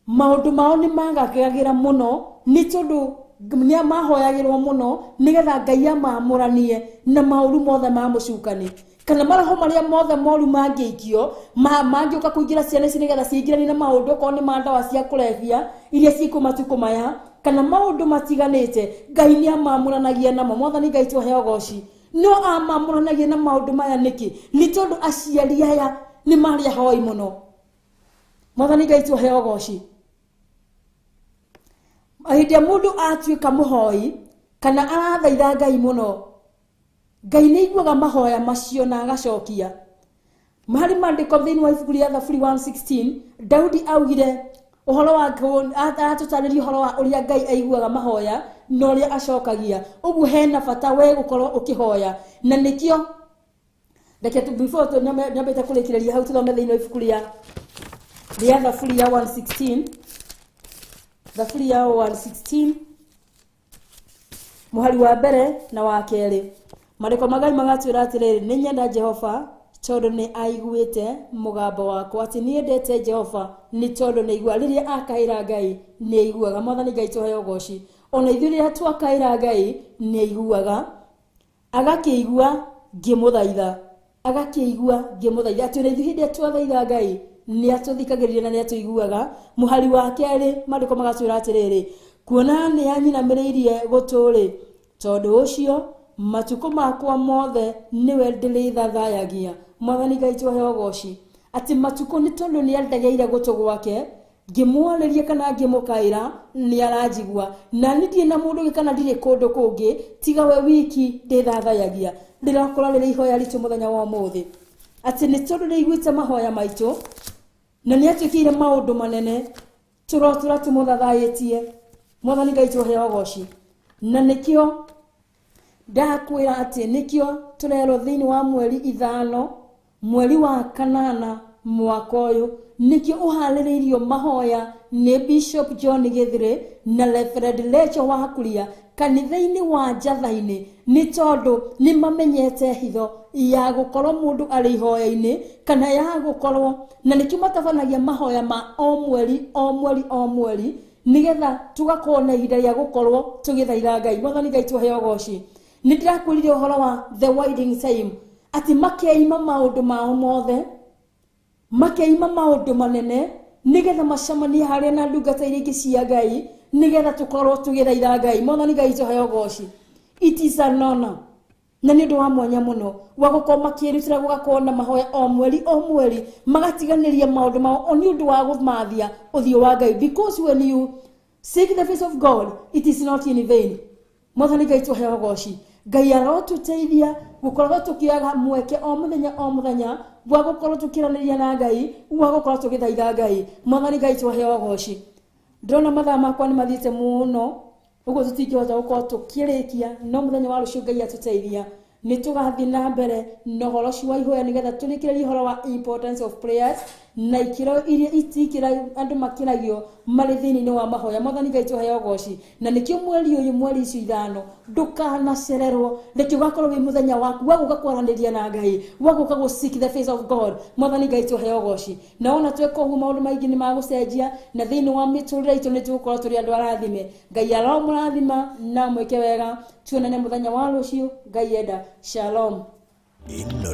maũndũ mao nĩ magagĩra mũno nĩ tondũ nĩ mahoyagĩrwo mũno nĩgetha Ngai amamũranie na maũru mothe ma mũcukani kana maroho marĩa mothe moru mangĩikio mangĩũka kũingĩra ciana ici nĩgetha ciingĩranie na maũndũ okorwo nĩ ma ndawa cia kũrebia iria ciĩkuo matukũ maya kana maũndũ matiganĩte. Ngai nĩ amamũranagia namo. Mwathani Ngai tũheo ũgoci. No amamũranagia na maũndũ maya nĩkĩ? Nĩ tondũ aciari aya nĩ marĩ ahoi mũno. Mwathani Ngai tũheo ũgoci. Hĩndĩ ĩrĩa mũndũ atuĩka mũhoi kana arathaitha Ngai mũno, Ngai nĩ aiguaga mahoya macio na agacokia. Harĩ maandĩko thĩinĩ wa ibuku rĩa Thaburi 116, Daudi augire ũhoro wa aratũtarĩria ũhoro wa ũrĩa Ngai aiguaga mahoya na ũrĩa acokagia. Ũguo hena bata we gũkorwo ũkĩhoya, na nĩkĩo reke before nyambĩte kũrĩkĩrĩria hau tũthome thĩinĩ wa ibuku rĩa Thaburi ya 116, Thaburi ya 116 mũhari wa mbere na wa kerĩ. Maandĩko ma Ngai magatwĩra atĩrĩrĩ, nĩ nyenda Jehova tondũ nĩ aiguĩte mũgambo wakwa, atĩ niĩ ndete Jehova nĩ tondũ nĩ aiguaga. Rĩrĩa akaĩra Ngai nĩ aiguaga. Mwathani Ngai tũheo ũgoci. Ona ithuĩ rĩrĩa twakaĩra Ngai nĩ aiguaga, agakĩigua ngĩmũthaitha, agakĩigua ngĩmũthaitha. Atĩ ona ithuĩ hĩndĩ ĩrĩa twathaitha Ngai Nĩ atũthikagĩrĩria na nĩ atũiguaga. Mũhari wa kerĩ maandĩko magatwĩra atĩrĩrĩ, kuona nĩ anyinamĩrĩirie gũtũ-rĩ, tondũ ũcio matukũ makwa mothe nĩwe ndĩrĩthathayagia. Mwathani Ngai tũhe ũgoci atĩ matukũ nĩ tondũ nĩ andegeire gũtũ gwake, ngĩmwarĩria kana ngĩmũkaĩra nĩ aranjigua, na niĩ ndirĩ na mũndũ ũngĩ kana ndirĩ kũndũ kũngĩ tiga we wiki ndĩthathayagia. Rĩrakora rĩrĩ ihoya ritũ mũthenya wa ũmũthĩ atĩ nĩ tondũ nĩaiguĩte mahoya maitũ na nĩ atuĩkĩire maũndũ manene, tũrotũra tũmũthathayĩtie. Mwathani Ngai tũhe ũgoci. Na nĩkĩo ndakwĩra atĩ nĩkĩo tũrerwo thĩinĩ wa mweri 5 mweri wa 8 mwaka ũyũ, nĩkĩo ũharĩrĩirio mahoya nĩ Bishop John Githure na Reverend Rachel Wakuria kanitha-inĩ wa Njatha-inĩ, nĩ tondũ nĩ mamenyete hitho ya gũkorwo mũndũ arĩ ihoya-inĩ kana ya gũkorwo, na nĩkĩo matabanagia mahoya ma o mweri o mweri o mweri, nĩgetha tũgakorwo na ihinda rĩa gũkorwo tũgĩthaitha Ngai. Mwathani Ngai tũhe ũgoci. Nĩ ndĩrakwĩrire ũhoro wa the winding time, atĩ makeima maũndũ mao mothe, makeima maũndũ manene, nĩgetha macemanie harĩa na ndungata iria ingĩ cia Ngai, nĩgetha tũkorwo tũgĩthaitha Ngai. Mwathani Ngai tũhe ũgoci. It is an honor na nĩ ũndũ wa mwanya mũno wa gũkorwo makĩrutĩra gũgakorwo na mahoya o mweri o mweri, magatiganĩria maũndũ mao o nĩ ũndũ wa gũmathia ũthiũ wa Ngai, because when you seek the face of God it is not in vain. Mwathani Ngai tũhe ũgoci. Ngai arotũteithia gũkorwo tũkĩaga mweke o mũthenya o mũthenya wa gũkorwo tũkĩranĩria na Ngai, wa gũkorwo tũgĩthaitha Ngai. Mwathani Ngai tũhe ũgoci. Ndĩrona mathaa makwa nĩ mathiĩte mũno, ũguo tũtingĩhota gũkorwo tũkĩrĩkia, no mũthenya wa rũciũ Ngai atũteithia nĩ tũgathiĩ na mbere na ũhoro ũcio wa ihoya, nĩgetha tũrĩkĩrĩrie ũhoro wa importance of prayers na ikĩro iria itikĩra andũ makĩragio marĩ thĩinĩ wa mahoya. Mwathani Ngai tũhe ũgoci. Na nĩkĩo mweri ũyũ, mweri icio 5, ndũkanacererwo, reke ũgakorwo wĩ mũthenya waku wa gũka kwaranĩria na Ngai, wa gũka gũ seek the face of God. Mwathani Ngai tũhe ũgoci. Na ona tweka ũguo maũndũ maingĩ nĩ magũcenjia, na thĩinĩ wa mĩtũrĩre itũ nĩ tũgũkorwo tũrĩ andũ arathime. Ngai aromũrathima na mwĩke wega. Tuonane mũthenya wa rũciũ Ngai enda. Shalom. Ĩno